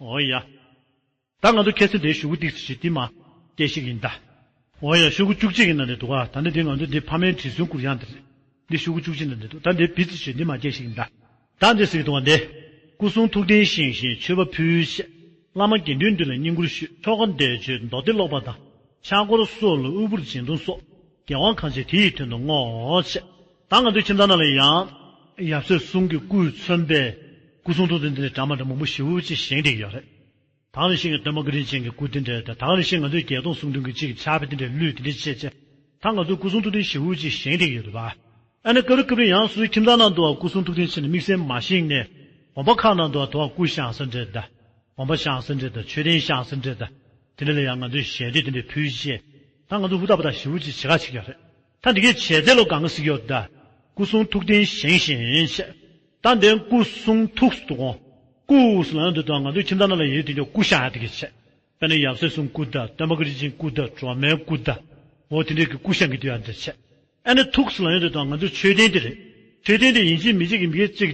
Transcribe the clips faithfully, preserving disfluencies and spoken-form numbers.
འོ་ཡ། ད་ང་ཚོ་ཁ་སང་དེའི་ཤོག་གུ་ཏིག་ཙམ་ཞིག་འདི་མར་སྐྱེལ་ཤེས་ཀྱི་ཡིན་ད། འོ་ཡ། ཤོག་གུ་བཅུ་གཅིག་གི་ནང་ནས་འདུག་ག་ད་ནི་འདི་ང་ཚོ་འདི་ཕ་མའི་བྲིས་སྲོལ་བསྐུར་ཡག་འདི་རེད། འདི་ཤོག་གུ་བཅུ་གཅིག་ནང་འདི་འདུག་ད་འདི་བི་ཙམ་ཞིག་འདི་མར་སྐྱེལ་ཤེས་ཀྱི་ཡིན་ད། ད་འདི་ཟེར་གྱི་འདུག་ག་འདི། སྐུ་གསུང་ཐུགས་རྟེན་བཞེངས་ཤིང་མཆོད་པ་ཕུལ་ཞེས། བླ་མ་དགེ་འདུན་འདི་ལ་བསྙེན་བཀུར་ཞུས། ཆོ་ག་འདས་མཆོད་མདོ་སྡེ་ཀློག་པ་དང་། ཕྱག་སྐོར་སོགས་ལ་དབུལ་པོར་སྦྱིན་གཏོང་སོགས་དགེ་བ་གང་བྱེད་དེ་ཡི་དོན་དུ་བསྔོ་ཞེས། ད་ང་ཚོའི་ཁྱིམ་ཚང་ནང་ལ་ཡང་ཡབ་སྲས་གསུམ་གྱི་སྐུས་མཚོན་པའི་སྐུ་གསུང་ཐུགས་རྟེན་འདི་འདྲ་འདྲ་མི་འདྲ་མང་པོ་ཞེ་པོ་ཅིག་བཞེངས་བསྡད་ཀྱི་ཡོད་རེད། ད་ག་ནང་བཞིན་གྱི་སྟོན་པ་བཀའ་དྲིན་ཅན་གྱི་སྐུ་དེ་འདྲ་དང་། ད་ག་ནང་བཞིན་ང་ཚོའི་བརྒྱད་སྟོང་གསུམ་སྟོན་གྱི་གཅིག་ཕྱག་དཔེ་དེ་འདྲ་གླུད་དེ་འདྲ་བྱས་བྱས། ད་ང་ཚོའི་སྐུ་གསུང་ཐུགས་རྟེན་ཞེ་པོ་ཅིག་བཞེངས་བསྡད་ཀྱི་ཡོད་རེད་པ། ཨ་ནི་སྐབས་རེ་སྐབས་རེ་ཡང་སོ་སོའི་ཁྱིམ་ཚང་ནང་དུ་བ་སྐུ་གསུང་ཐུགས་རྟེན་ཕྱིན་ནས་དམིགས་བསལ་མ་བཞེངས་ནས། དགོན་པ་ཁག་ནང་དུ་བ་དུ་བ་སྐུ་བཞེངས་ས་འདྲ་དང་། དགོན་པ་བཞེངས་ས་འདྲ་དང་། མཆོད་རྟེན་བཞེངས་ས་འདྲ་དང་། དེ་འདྲ་ལ་ཡང་ང་ཚོས་ཞལ་འདེབས་དེ་འདྲ་ཕུལ་བྱས། ད་ང་ཚོ་ཧུར་ཐག་པ་ཐག་ཞེ་པོ་ཅིག་བྱེད་ཁ་བྱེད་ཀྱི་ཡོད་རེད། ད་འདི་གའི་བྱས་ཚད་ལོ་གང་ག་ཟེར་གྱི་ཡོད་ད། སྐུ་གསུང་ཐུགས་རྟེན་བཞེངས་ཤིང་བྱས། ད་འདི་སྐུ་གསུང་ཐུགས་སུ་དགོངས། སྐུ་ཟེར་ལབ་ཡོང་དུས་ད་ང་ཚོའི་ཁྱིམ་ཚང་ནང་ལ་ཡོད་དུས་ཀྱང་སྐུ་བཞེངས་ཡག་དེ་གའི་བྱས། དཔེར་ན་ཡབ་སྲས་གསུམ་སྐུ་དང་། སྟོན་པ་བཀའ་དྲིན་ཅན་སྐུ་དང་། སྒྲོལ་མའི་སྐུ་དང་། འོ་དེ་འདྲའི་གི་སྐུ་བཞེངས་ཀྱི་དུས་ཡང་འདྲ་བྱས། ཨ་ནི་ཐུགས་ཟེར་ལབ་ཡོང་དུས་ད་ང་ཚོའི་མཆོད་རྟེན་དེ་རེད། མཆོད་རྟེན་དེ་ཡིན་གཅིག་མིན་གཅིག་གི་མི་གཅིག་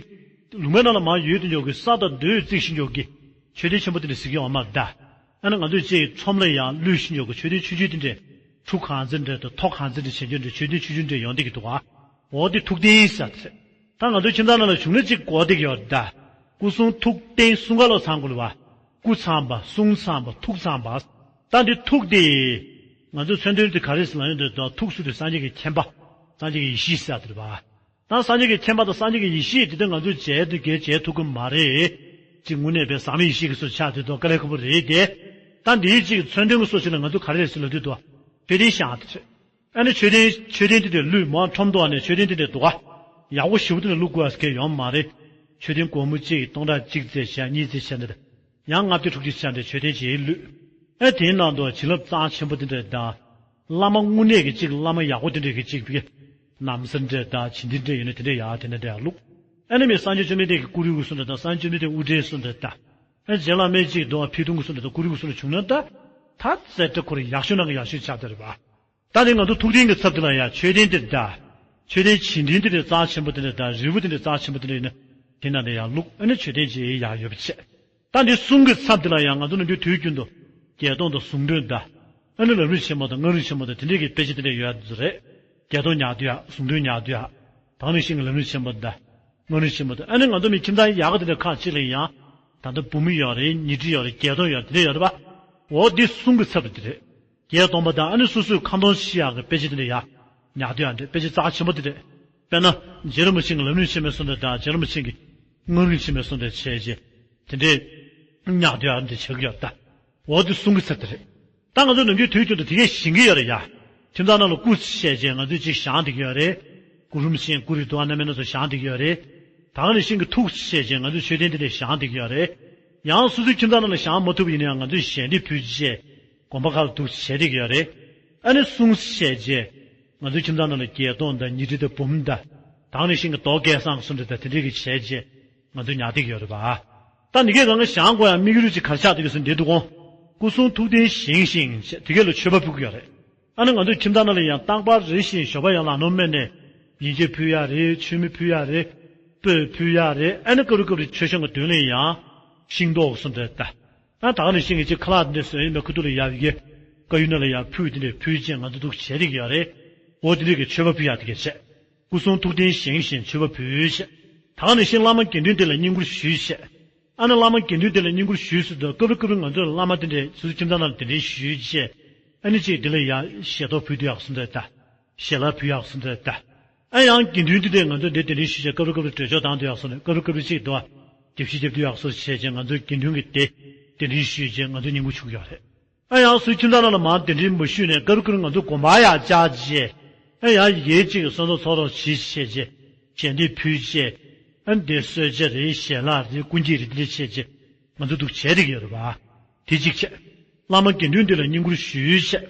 ལུང་པའི་ནང་ལ་མར་ཡོད་དུས་ཀྱང་གི་ས་དང་རྡོས་བརྩིགས་ཤིང་ཀྱང་གི་མཆོད་རྟེན་ཆེན་པོ་དེ་འདྲ་ཟེར་གྱི་ཡོད་མ་རེད་ད། ཨ་ནི་ང་ཚོས་ཅིག་ཁྲོམ་ལ་ཡང་བླུགས་ཤིང་ཀྱང་གི་མཆོད་རྟེན་ཆུང་ཆུང་དེ་འདྲ་ཁྲུ་གང་ཚད་འདྲ་དང་ཐོག་གང་ཚད་འདྲ་བྱེད་རྒྱུ་འདྲ་མཆོད་རྟེན་ཆུང་ཆུང་འདྲ་ཡོང་བསྡད་ཀྱི་འདུག་ག་འོ་དེ་ཐུགས་རྟེན་ཟེར་དེ་རེད། ད་ང་ཚོའི་ཁྱིམ་ཚང་ནང་ལ་བྱུང་ན་གཅིག་དགོས་བསྡད་ཀྱི་ཡོད་རེད་ད། སྐུ་གསུང་ཐུགས་རྟེན་གསུམ་ཀ་ལོ་ཚང་དགོས་རེད་པ། སྐུ་ཚང་པ། གསུང་ཚང་པ། ཐུགས་ཚང་པ། ད་འདི་ཐུགས་དེ། ང་ཚོའི་མཚོན་དོན་དེ་ག་རེ་ཟེར་ལབ་ཡོང་དུས་ད་ཐུགས་ཟེར་དུས་སངས་རྒྱས་ཀྱི་མཁྱེན་པ། སངས་རྒྱས་ཀྱི་ཡེ་ཤེས་ཟེར་དེ་རེད་པ། ད་སངས་རྒྱས་ཀྱི་མཁྱེན་པ་དང་སངས་རྒྱས་ཀྱི་ཡེ་ཤེས་དེ་ད་ང་ཚོས་མཇལ་དུས་གལ་མཇལ་ཐུབ་ཀྱི་མ་རེད། ཅིག་དངོས་གནས་པའི་ཟག་མེད་ཡེ་ཤེས་ཀྱི་སོ་ཆགས་དུས་ད་དཀའ་ལས་ཁག་པོ་རེད་དེ། ད་འདིའི་ཅིག་མཚོན་དོན་གྱི་སོ་ཅིག་ལ་ང་ཚོ་ག་རེ་རེད་ཟེར་ལབ་དུས་ད། མཆོད་རྟེན་བཞེངས་དེ་རེད། ཨ་ནི་མཆོད་རྟེན་མཆོད་རྟེན་དེ་འདྲ་བླུགས། མར་ཁྲོམ་དུ་བ་ནས་མཆོད་རྟེན་དེ་འདྲ་འདུག་ག་ཡག་པོ་ཞེ་པོ་དེ་འདྲ་བླུགས་དགོས་ཟེར་མཁན་ཡོད་མ་རེད། མཆོད་རྟེན་སྒོར་མོ་གཅིག་སྟོང་ཕྲག་གཅིག་ཙམ་བྱས། གཉིས་ཙམ་བྱས་འདྲ། ཡང་ལྔ་བརྒྱ་དྲུག་ཅུ་བྱས་འདྲ་མཆོད་རྟེན་གཅིག་བླུགས། ཨ་དེའི་ནང་དུ་བྱིན་རླབས་རྩ་ཆེན་པོ་དེ་འདྲ་དང་། བླ་མ་དངོས་གནས་ཀྱི་གཅིག་བླ་མ་ཡག་པོ་དེ་འདྲ་གི་གཅིག་ཕ་གི་ན་བཟའ་འདྲ་དང་བྱིན་ལྡན་འདྲ་ཡོད་ན་དེ་འདྲ་ཡག་དེ་འདྲ་འདྲ་ཡག་བླུགས། ཨ་ནི་མི་སངས་རྒྱས་བཅོམ་ལྡན་འདས་ཀྱི་སྐུ་རིལ་བུ་སོགས་འདྲ་དང་། སངས་རྒྱས་བཅོམ་ལྡན་འདས་དབུ་སྐྲའི་སོགས་འདྲ་དང་། ཨ་རྗེ་བླ་མའི་གཅིག་འདུག་ག་ཕུད་ཐུང་གི་སོགས་འདྲ་དང་། སྐུ་རིལ་བུ་སོགས་འདྲ་བྱུང་ན་ད། ད་རྩེ་གྲ་ཁོ་རང་ཡག་ཤོས་ནང་གི་ཡག་ཤོས་ཆགས་བསྡད་རེད་པ། ད་ནི་ང་ཚོ་ཐུགས་རྟེན་གྱི་ཚབ་དེ་ལ་ཡང་མཆོད་རྟེན་དེ་འདྲ། མཆོད་རྟེན་བྱིན་ལྡན་དེ་འདྲ་རྩ་ཆེན་པོ་དེ་འདྲ་དང་། རིལ་བུ་དེ་འདྲ་རྩ་ཆེན་པོ་དེ་འདྲ་ཡིན་ན། དེ་ནང་ནས་ཡར་བླུགས། ཨ་ནི་མཆོད་རྟེན་ཅིག་ཡར་ཡོད་པ་བྱས། ད་འདི་གསུང་གི་ཚབ་དེ་ལ་ཡང་ང་ཚོ་ནམ་རྒྱུན་དུས་རྒྱུན་དུ་བརྒྱད་སྟོང་དང་གཟུངས་འདོན་དང་། ཨ་ནི་ལམ་རིམ་ཆེན་མོ་དང་སྔགས་རིམ་ཆེན་མོ་དང་དེ་འདྲའི་གི་དཔེ་ཆ་དེ་འདྲ་ཡོད་ཡག་དེ་ཚོ་རེད། བརྒྱད་སྟོང་ཉག་བདུན་ཡག། གཟུངས་འདོན་ཉག་བདུན་ཡག། ད་ག་ནང་བཞིན་གྱི་ལམ་རིམ་ཆེན་མོ་དང་། སྔགས་རིམ་ཆེན་མོ་དང་། ཨ་ནི་ང་ཚོ་མི་ཁྱིམ་ཚང་ཡག་ག་དེ་འདྲ་ཁག་ཅིག་ལ་ཡང་། ད་ལྟ་འབུམ་ཡོད་རེད། ཉི་ཁྲི་ཡོད་རེད། བརྒྱད་སྟོང་ཡོད་རེད། དེ་འདྲ་ཡོད་རེད་པ། འོ་འདི་གསུང་གི་ཚབ་དེ་རེད། བརྒྱད་སྟོང་པ་དང་། ཨ་ནི་སོ་སོའི་ཁ་འདོན་ཤེས་ཡག་གི་དཔེ་ཆ་དེ་འདྲ་ཡག། ཉག་བདུན་ཡག་འདྲ། དཔེ་ཆ་རྩ་ཆེན་པོ་དེ་འདྲ། དཔེར་ན་རྗེ་རིན་པོ་ཆེ་གི་ལམ་རིམ་ཆེན་མོའི་གསུང་འདྲ་དང་། རྗེ་རིན་པོ་ཆེ་གི་སྔགས་རིམ་ཆེན་མོའི་གསུང་འདྲ་བྱས་རྗེས། དེ་འདྲའི་ཉག་བདུན་ཡག་འདྲ་བྱེད་ཀྱི་ཡོད་རེད་ད། འོ་འདི་གསུང་གི་ཚབ་དེ་རེད། ད་ང་ཚོ་ནམ་རྒྱུན་དུས་རྒྱུན་དུ་དེ་གས་བཞེངས་ཀྱི་ཡོད་རེད་ཡ། ཁྱིམ་ཚང་ནང་ལ་སྐུ་བྱས་རྗེས་ང་ཚོས་ཅིག་བཞེངས་བསྡད་ཀྱི་ཡོད་རེད། སྐུ་རིམ་བཞེངས། སྐུ་རིལ་དུ་བ་སྣ་མིན་སྣ་ཚོགས་བཞེངས་བསྡད་ཀྱི་ཡོད་རེད། ད་ག་ནང་བཞིན་གྱི་ཐུགས་བྱས་རྗེས་ང་ཚོས་མཆོད་རྟེན་དེ་འདྲ་བཞེངས་བསྡད་ཀྱི་ཡོད་རེད། ཡང་སོ་སོའི་ཁྱིམ་ཚང་ནང་ལ་བཞེངས་མ་ཐུབ་པ་ཡིན་ན་ཡང་ང་ཚོས་ཞལ་འདེབས་ཕུལ་རྗེས་དགོན་པ་ཁག་ལ་འདུག་བྱས་བསྡད་ཀྱི་ཡོད་རེད། ཨ་ནི་གསུང་བྱས་རྗེས་ང་ཚོའི་ཁྱིམ་ཚང་ནང་ལ་བརྒྱད་སྟོང་དང་ཉི་ཁྲི་དང་འབུམ་དང་། ད་ག་ནང་བཞིན་གྱི་རྡོ་སྐལ་བཟང་གསུང་འདྲ་དང་དེ་འདྲའི་གི་བྱས་རྗེས་ང་ཚོས་ཉར་བསྡད་ཀྱི་ཡོད་རེད་པ། ད་འདི་གས་རང་གི་བཞེངས་དགོས་ཡག་དམིགས་ཡུལ་ཅིག་ག་རེ་ཆགས་བསྡད་ཀྱི་ཟེར་ན་འདི་འདུག་གོ། སྐུ་གསུང་ཐུགས་རྟེན་བཞེངས་ཤིང་བྱས། དེ་གས་ལ་མཆོད་པ་ཕུལ་གྱི་ཡོད་རེད། ཨ་ནི་ང་ཚོའི་ཁྱིམ་ཚང་ནང་ལ་ཡང་རྟག་པར་རེ་བཞིན་ཞོགས་པ་ཡར་ལག་ནོར་སྨྲས་ནས་ཡོན་ཆབ་ཕུལ་ཡག་རེད། མཆོད་མེ་ཕུལ་ཡག་རེད། སྤོས་ཕུལ་ཡག་རེད། ཨ་ནི་སྐབས་རེ་སྐབས་རེ་མཆོད་བཤམས་ཀྱི་མདུན་ལ་ཡང་ཤིང་ཏོག་གསུང་འདྲ་དང་། ཨ་ད་ག་ནང་བཞིན་གྱི་ཅིག་ཁ་ལག་འདི་འདྲ་བཟོས་ཡིན་པའི་ཁུ་ཐུག་ལ་ཡར་ཡི་གེ་དཀར་ཡོལ་ནང་ལ་ཡར་ཕུལ། དེ་འདྲ་ཕུལ་རྗེས་ང་ཚོ་འདུག་བྱས་བསྡད་ཀྱི་ཡོད་རེད། འོ་དེ་འདྲ་གི་མཆོད་པ་ཕུལ་ཡག་དེ་གས་བྱས། སྐུ་གསུང་ཐུགས་རྟེན་བཞེངས་ཤིང་མཆོད་པ་ཕུལ་ཞེས། ད་ག་ནང་བཞིན་བླ་མ་དགེ་འདུན་དེ་ལ་བསྙེན་བཀུར་ཞུས་ཞེས། ཨ་ནི་བླ་མ་དགེ་འདུན་དེ་ལ་བསྙེན་བཀུར་ཞུས་ཟེར་དུས་སྐབས་རེ་སྐབས་རེ་ང་ཚོས་བླ་མ་དེ་འདྲའི་སོ་སོའི་ཁྱིམ་ཚང་ནང་ལ་གདན་འདྲེན་ཞུས་རྗེས། ཨ་ནི་ཅིག་དེ་ལ་ཡང་ཞལ་ཏོག་ཕུལ་དུས་ཡག་སོང་འདྲ་ད། ཞལ་ལག་ཕུལ་ཡག་སོང་འདྲ་ད། ཨ་ཡང་དགེ་འདུན་དེ་འདྲས་ང་ཚོས་འདི་གདན་འདྲེན་ཞུས་རྗེས་སྐབས་རེ་སྐབས་རེ་གྲོས་ཆོད་བཏང་དུས་ཡག་སོང་ནས། སྐབས་རེ་སྐབས་རེ་ཅིག་འདུག་བ། དགེ་བཤེས་རྒྱབ་དུས་ཡག་སོང་བྱས་རྗེས་ང་ཚོས་དགེ་འདུན་གྱི་སྡེ་གདན་འདྲེན་ཞུས་རྗེས་ང་ཚོས་བསྙེན་བཀུར་ཞུ་གི་ཡོད་རེད། ཨ་ཡང་སོའི་ཁྱིམ་ཚང་ནང་ལ་མར་གདན་འདྲེན་མ་ཞུས་ནས་སྐབས་རེ་སྐབས་རེ་ང་ཚོའི་དགོན་པར་ཡར་བཅར་རྗེས། ཨ་ཡང་ཡི་གེ་གཅིག་གི་གསོལ་ཚོགས་ཚོགས་རོགས་གྱིས་བྱས་རྗེས། ཞལ་འདེབས་ཕུལ་རྗེས། ཨ་འདི་གསོལ་ཇ་རེད། ཞལ་ལག་རེད། སྐུ་འགྱེད་རེད། འདི་འདྲ་བྱས་རྗེས་ང་ཚོ་འདུག་བྱས་བསྡད་ཀྱི་ཡོད་རེད་པ། དེ་གཅིག་བྱས། བླ་མ་དགེ་འདུན་འདི་ལ་བསྙེན་བཀུར་ཞུས་བྱས།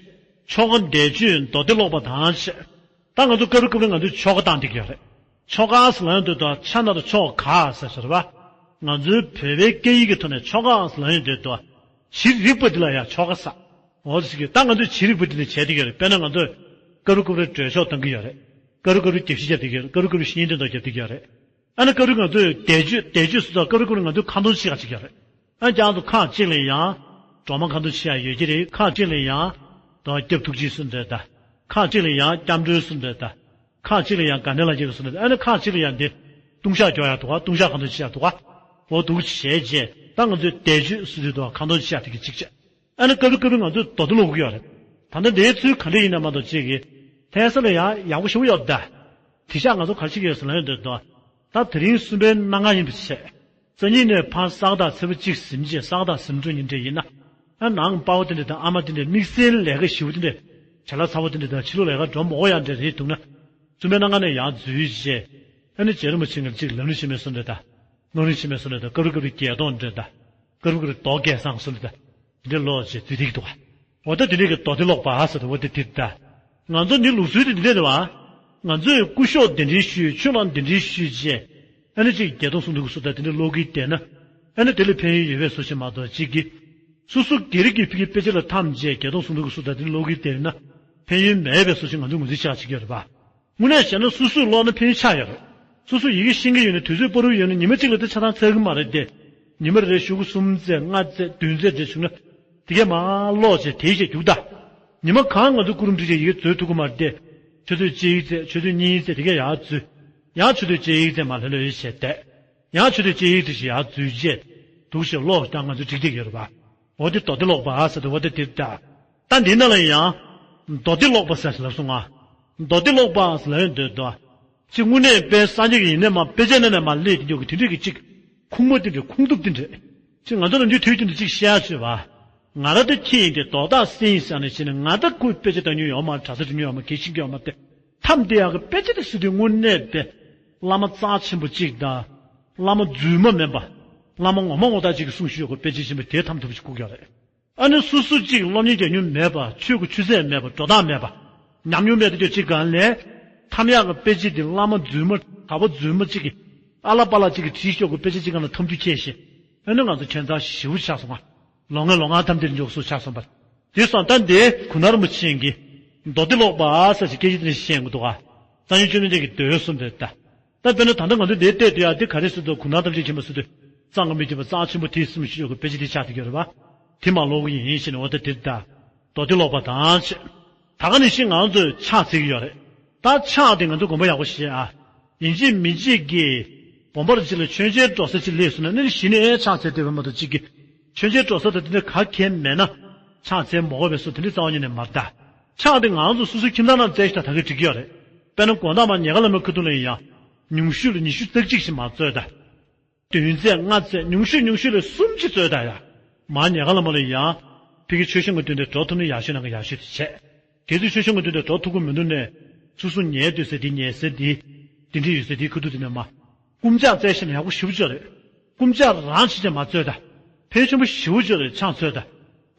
ཆོ་ག་འདས་མཆོད་མདོ་སྡེ་ཀློག་པ་དང་བྱས། ད་ང་ཚོ་སྐབས་རེ་སྐབས་རེ་ང་ཚོས་ཆོ་ག་བཏང་བསྡད་ཀྱི་ཡོད་རེད། ཆོ་ག་ཟེར་ལབ་ཡོང་དུས་ད་ཆ་ན་ད་ཆོ་ག་ཟེར་ཟེར་བ། ང་ཚོའི་བོད་པའི་སྐད་ཡིག་གི་ཐོག་ནས་ཆོ་ག་ཟེར་ལབ་ཡོང་དུས་ད་བྱེད་རིགས་པ་འདི་ལ་ཡང་ཆོ་ག་ཟེར། འོ་ཟེར་གྱི། ད་ང་ཚོས་བྱེད་རིགས་པ་འདི་ནས་བྱས་བསྡད་ཀྱི་ཡོད་རེད། དཔེར་ན་ང་ཚོས་སྐབས་རེ་སྐབས་རེ་གྲོས་ཆོད་གཏོང་གི་ཡོད་རེད། སྐབས་རེ་སྐབས་རེ་དགེ་བཤེས་རྒྱབ་བསྡད་ཀྱི་ཡོད་རེད། སྐབས་རེ་སྐབས་རེ་བཤེས་གཉེན་སྟོན་ཐོག་རྒྱབ་བསྡད་ཀྱི་ཡོད་རེད། ཨ་ནི་སྐབས་རེ་ང་ཚོས་འདས་མཆོད་འདས་མཆོད་ཟེར་དུས་སྐབས་རེ་སྐབས་རེ་ང་ཚོས་ཁ་འདོན་བྱེད་ཡག་ཅིག་ཡོད་རེད། ཨ་ཀྱང་ཚོ་ཁག་ཅིག་ལ་ཡང་སྒྲོལ་མ་ཁ་འདོན་བྱེད་ཡ་ཡོད་ཀྱི་རེད། ཁག་ཅིག་ལ་ཡང་དོ་སྐྱབས་ཐུགས་རྗེ་གསུང་འདྲ་ད། ཁག་ཅིག་ལ་ཡང་སྐྱབས་འགྲོའི་གསུང་འདྲ་ད། ཁག་ཅིག་ལ་ཡང་དགའ་ལྡན་ལ་སྐྱབས་གསུང་འདྲ་ད། ཨ་ནི་ཁག་ཅིག་ལ་ཡང་འདི་ལྟུང་བཤགས་སྐྱོར་ཡ་འདུག་ག་ལྟུང་བཤགས་ཁ་འདོན་བྱེད་ཡ་འདུག་ག་འོ་འདུག་བྱས་རྗེས་ད་ང་ཚོས་བཟླས་བརྗོད་གསུང་དུས་དོ་ཁ་འདོན་བྱེད་ཡ་དེ་གི་གཅིག་བྱས། ཨ་ནི་སྐབས་རེ་སྐབས་རེ་ང་ཚོས་མདོ་སྡེ་ཀློག་གི་ཡོད་རེད། ད་ལྟ་འདིའི་ཚུལ་ག་འདྲ་ཡིན་ན་མ་གཏོགས་གཅིག་གིས་ལྷ་ས་ལ་ཡང་ཡག་པོ་ཞེ་པོ་ཡོད་ད། དེང་སང་ང་ཚོ་ག་རེ་བྱེད་ཀྱི་ཡོད་ཟེར་ན་ཡོད་འདོད་དོ། ད་དེ་རིང་གསུམ་པའི་གནའ་ངར་ཡིན་པ་བྱས། སང་ཉིན་ནས་ཕར་ས་ག་ཟླ་ཚེས་པ་གཅིག་གཟིམ་རྗེས་ས་ག་ཟླ་གཟིམ་འགྲོ་ཉིན་འདྲ་ཡིན་ན། ཨ་ནང་པ་ཕ་དེ་འདྲ་དང་ཨ་མ་དེ་འདྲ་དམིགས་བསལ་ལས་ཀ་ཞེ་པོ་དེ་འདྲ་བྱ་ལ་ཚ་པོ་དེ་འདྲ་དང་ཕྱི་ལོགས་ལས་ཀ་འགྲོ་མ་དགོས་ཡ་འདྲ་རེད་འདུག་ན། གསུམ་པའི་གནའ་ངར་ནས་ཡར་འཛུལ་རྗེས། ཨ་ནི་རྗེ་རིན་པོ་ཆེ་ངར་གཅིག་ལམ་རིམ་བྱེད་མི་གསུང་འདྲ་དང་། ནོར་རིན་ཆེན་མོའི་བསོད་ནམས་དང་སྐབས་རེ་སྐབས་རེ་བརྒྱད་སྟོང་འདྲ་དང་། སྐབས་རེ་སྐབས་རེ་མདོ་སྐལ་བཟང་བསོད་ནམས་དང་། འདི་འདྲ་ཀློག་བྱས་འཛུལ་བསྡད་ཀྱི་འདུག་ག་འོ་ད་འདི་འདྲ་གི་མདོ་སྡེ་ཀློག་པ་ཟེར་དུས་འོ་ད་འདི་འདྲ་ད། ང་ཚོ་འདི་ལུགས་སྲོལ་དེ་འདི་འདྲ་རེད་བ། ང་ཚོས་སྐུ་ཞབས་གདན་འདྲེན་ཞུས་ཆོས་གླིང་གདན་འདྲེན་ཞུས་རྗེས། ཨ་ནི་གཅིག་བརྒྱད་སྟོང་གསུང་ཐུང་གི་སུ་དང་འདི་འདྲ་ཀློག་གི་བསྡད་ན། ཨ་ནི་དེ་ལ་ཕན་ཡོན་ཡོད་པའི་བཟོ་ཞིག་མ་གཏོགས་གཅིག་གིས། སོ་སོ་སྒེར་གྱི་ཕ་གི་དཔེ་ཆ་ལ་འཐམས་རྗེས་བརྒྱད་སྟོང་གསུང་ཐུང་གི་སུ་དང་འདི་འདྲ་ཀློག་གི་བསྡད་ན། ཕན་ཡོན་མེད་པའི་བཟོ་ཞིག་ང་ཚོས་ངོས་འཛིན་བྱ་བྱེད་ཀྱི་ཡོད་རེད་བ། དངོས་གནས་བཤད་ན་སོ་སོས་ཀློག་ན་ཕན་ཆགས་ཡོད་རེད། སོ་སོ་ཡི་གེ་ཤེས་ཀྱི་ཡོད་ན་དུས་ཚོད་སྤོ་རུ་ཡོད་ན་ཉི་མ་གཅིག་ལ་དེ་ཆ་ཚང་ཚར་གི་མ་རེད་དེ། ཉི་མ་རེ་རེ་ཤོག་གུ་གསུམ་ཚེག་ལྔ་ཚེག་བདུན་ཚེག་རེ་བྱུང་ན། དེ་གས་མར་ཀློག་བྱས་དེའི་ཞེས་རྒྱུགས་ད། ཉི་མ་གང་ང་ཚོ་སྐུ་རུམ་བྲིས་བྱས་ཡི་གེ་འཛོལ་ཐུབ་ཀྱི་མ་རེད་དེ། ཆུ་ཚོད་གཅིག་ཚེག་ཆུ་ཚོད་གཉིས་ཚེག་དེ་གས་ཡར་འཛུལ། ཡང་ཆུ་ཚོད་གཅིག་ཚེག་མར་ལྷོད་ལྷོད་བྱས་བསྡད། ཡང་ཆུ་ཚོད་གཅིག་ཚེག་ཞིག་ཡར་འཛུལ་རྗེས། འདུག་ཞེས་ཀློག་ད་ང་ཚོ་འགྲིག་བསྡད་ཀྱི་ཡོད་རེད་པ། འོ་དེ་མདོ་སྡེ་ཀློག་པ་ཟེར་དུས་འོ་དེ་དེ་ལྟ། ད་འདི་ནང་ལ་ཡང་། མདོ་སྡེ་ཀློག་པ་ཟེར་ལབ་སོང་ང་། མདོ་སྡེ་ཀློག་པ་ཟེར་ལབ་ཡོང་དུས་དོ། ཅིག་དངོས་གནས་དཔེ་སངས་རྒྱས་ཀྱི་ཡིན་ནས་མ་དཔེ་ཆ་ནང་ནས་མ་སླེབས་དེ་འཇོག་གི་དེ་འདྲས་ཀྱི་ཅིག་ཁུངས་མ་དེ་འདྲས་ཁུངས་ཐུབ་དེ་འདྲས། ཅིག་ང་ཚོ་ནམ་རྒྱུན་དུས་རྒྱུན་དུ་ཅིག་བཤད་ཆོས་པ། ང་རང་དེ་ཁྱི་ཡིན་ཏེ་རྡོག་རྟགས་སེ་ཡིན་ཟེར་ནས་བྱས་ནས་ང་ད་ཁོའི་དཔེ་ཆ་ལྟ་མྱོང་ཡོད་མ་རེད། གྲྭ་ས་འགྲིམ་མྱོང་ཡོད་མ་རེད། གལ་ཤེས་ཀྱི་ཡོད་མ་རེད་དེ། ཐམས་དེ་ཡག་གི་དཔེ་ཆ་དེ་སུ་དེ་དངོས་གནས་དཔེ། བླ་མ་རྩ་ཆེན་པོ་གཅིག་དང་། བླ་མ་རྫུན་མ་མིན་པ། བླ་མ་ངོ་མ་ངོ་ཐག་གཅིག་གི་གསུང་ཞུས་ཡོད་གི་དཔེ་ཆ་ཆེན་པོ་དེ་ཐམས་ཐུབ་ཅིག་བཀུག་ཡོད་རེད། ཨ་ནི་སུ་སུ་གཅིག་སློབ་གཉེར་རྒྱག་མྱོང་མེད་པ། ཆོས་ཀྱི་ཆུ་ཚད་མེད་པ། འགྲོ་སྟངས་མེད་པ། ཉམས་མྱོང་མེད་དེ་ཚོ་གཅིག་གང་ལས། ཐམས་ཡག་གི་དཔེ་ཆ་དེ་བླ་མ་རྫུན་མ་གྲྭ་པ་རྫུན་མ་གཅིག་གིས། ཨ་ལ་པ་ལ་གཅིག་གིས་བྲིས་ཤོག་གི་དཔེ་ཆ་གཅིག་གང་ལ་ཐམས་ཐུག་ཁྱེར་ཞིང་། ཨ་ནི་ང་ཚོ་ཁྱད་མཚར་ཞེ་པོ་ཆགས་སོང་ང་། ལོ་ངོ་ལོ་ལྔ་ཐམ་དེར་འཇོག་སུ་ཆགས་སོང་པར། དེ་སོང་ད་འདི་གུ་ན་རིན་པོ་ཆེ་གིས། མདོ་སྡེ་ཀློག་པ་ཟེར་ཞིག་སྐད་ཆ་དེ་འདྲ་བཤད་གི་འདུག་ག་རྩ་ཉིད་བཅོམ་ལྡན་འདས་ཀྱི་མདོའི་གསུང་དེ་ལྟ། ད་དཔེར་ན་ད་ལྟ་ང་ཚོ་འདིར་བལྟས་དུས་ཡ་འདི་ག་རེ་ཟེར་དུས་གུ་ན་ཐམས་ཅད་མཁྱེན་པ་ཟེར་དུས་གཙང་གི་མི་མཁྱེན་པ་རྩ་ཆེན་པོ་དེ་གསུང་ཞུ་ཡོད་གི་དཔེ་ཆ་དེ་ཆགས་བསྡད་ཡོད་རེད་པ། དེ་མ་ཀློག་གི་ཡིན་ཞེས་ནས་འོ་ད་དེ་ལྟ། མདོ་སྡེ་ཀློག་པ་དང་ཞེས། ད་ག་ནང་བཞིན་ང་ཚོས་ཕྱག་འཚལ་གྱི་ཡོད་རེད། ད་ཕྱག་དེ་ང་ཚོ་དགོངས་པ་ཡག་པོ་བཞེས་ཨ། ཡིན་གཅིག་མིན་གཅིག་གིས། དགོན་པ་རེ་གཅིག་ལ་མཆོད་མཇལ་འགྲོ་ས་གཅིག་སླེབས་སོང་ན་ནི་གཞི་ནས་ཕྱག་འཚལ་བསྡད་པ་མ་གཏོགས་གཅིག་གིས། མཆོད་མཇལ་འགྲོ་ས་དང་དེ་འདྲ་ག་གེ་མེད་ན། ཕྱག་འཚལ་མ་དགོས་པའི་སྲོལ་དེ་འདྲ་རྩ་བ་ཉིད་ནས་མ་རེད་ད། ཕྱག་དེ་ང་ཚོ་སོ་སོའི་ཁྱིམ་ཚང་ནང་བཙལ་ཞིག་ད་ད་གི་འགྲིག་གི་ཡོད་རེད། དཔེར་ན་དགོང་དག་མར་ཉལ་ཁ་ལ་མར་ཁ་ཐུག་ལ་ཡིན་ཡང་། ཉུང་ཤོས་ལ་ཉི་ཤུ་རྩ་གཅིག་ཞིག་མར་འཚོལ་ད། བདུན་ཚད་ལྔ་ཚད་ཉུང་ཤོས་ཉུང་ཤོས་ལ་གསུམ་ཅིག་འཚོལ་ད་ཡ། མར་ཉལ་ཁ་ལ་མར་ལ་ཡང་། ཕ་གི་མཆོད་བཤམ་གྱི་མདུན་དེར་འགྲོ་ཐུབ་ན་ཡག་ཤོས་ནང་གི་ཡག་ཤོས་དེ་བྱས། གལ་སྲིད་མཆོད་བཤམ་གྱི་མདུན་དེར་འགྲོ་ཐུབ་ཀྱི་མི་འདུག་ནས། སོ་སོ་ཉལ་སྡོད་ས་དེ་ཉལ་ས་དེ། གདན་འདྲེན་ཡོད་ས་དེའི་ཁ་ཐུག་དེ་ནས་མར། རྐུབ་བཀྱག་བཙལ་ཤེས་ན་ཡག་པོ་ཞེ་པོ་ཅིག་རེད། རྐུབ་བཀྱག་རང་བྱས་ཅིག་མར་འཚོལ་ད། ཕན་ཆེན་པོ་ཞེ་པོ་ཅིག་རེད་ཕྱག་འཚོལ་ད།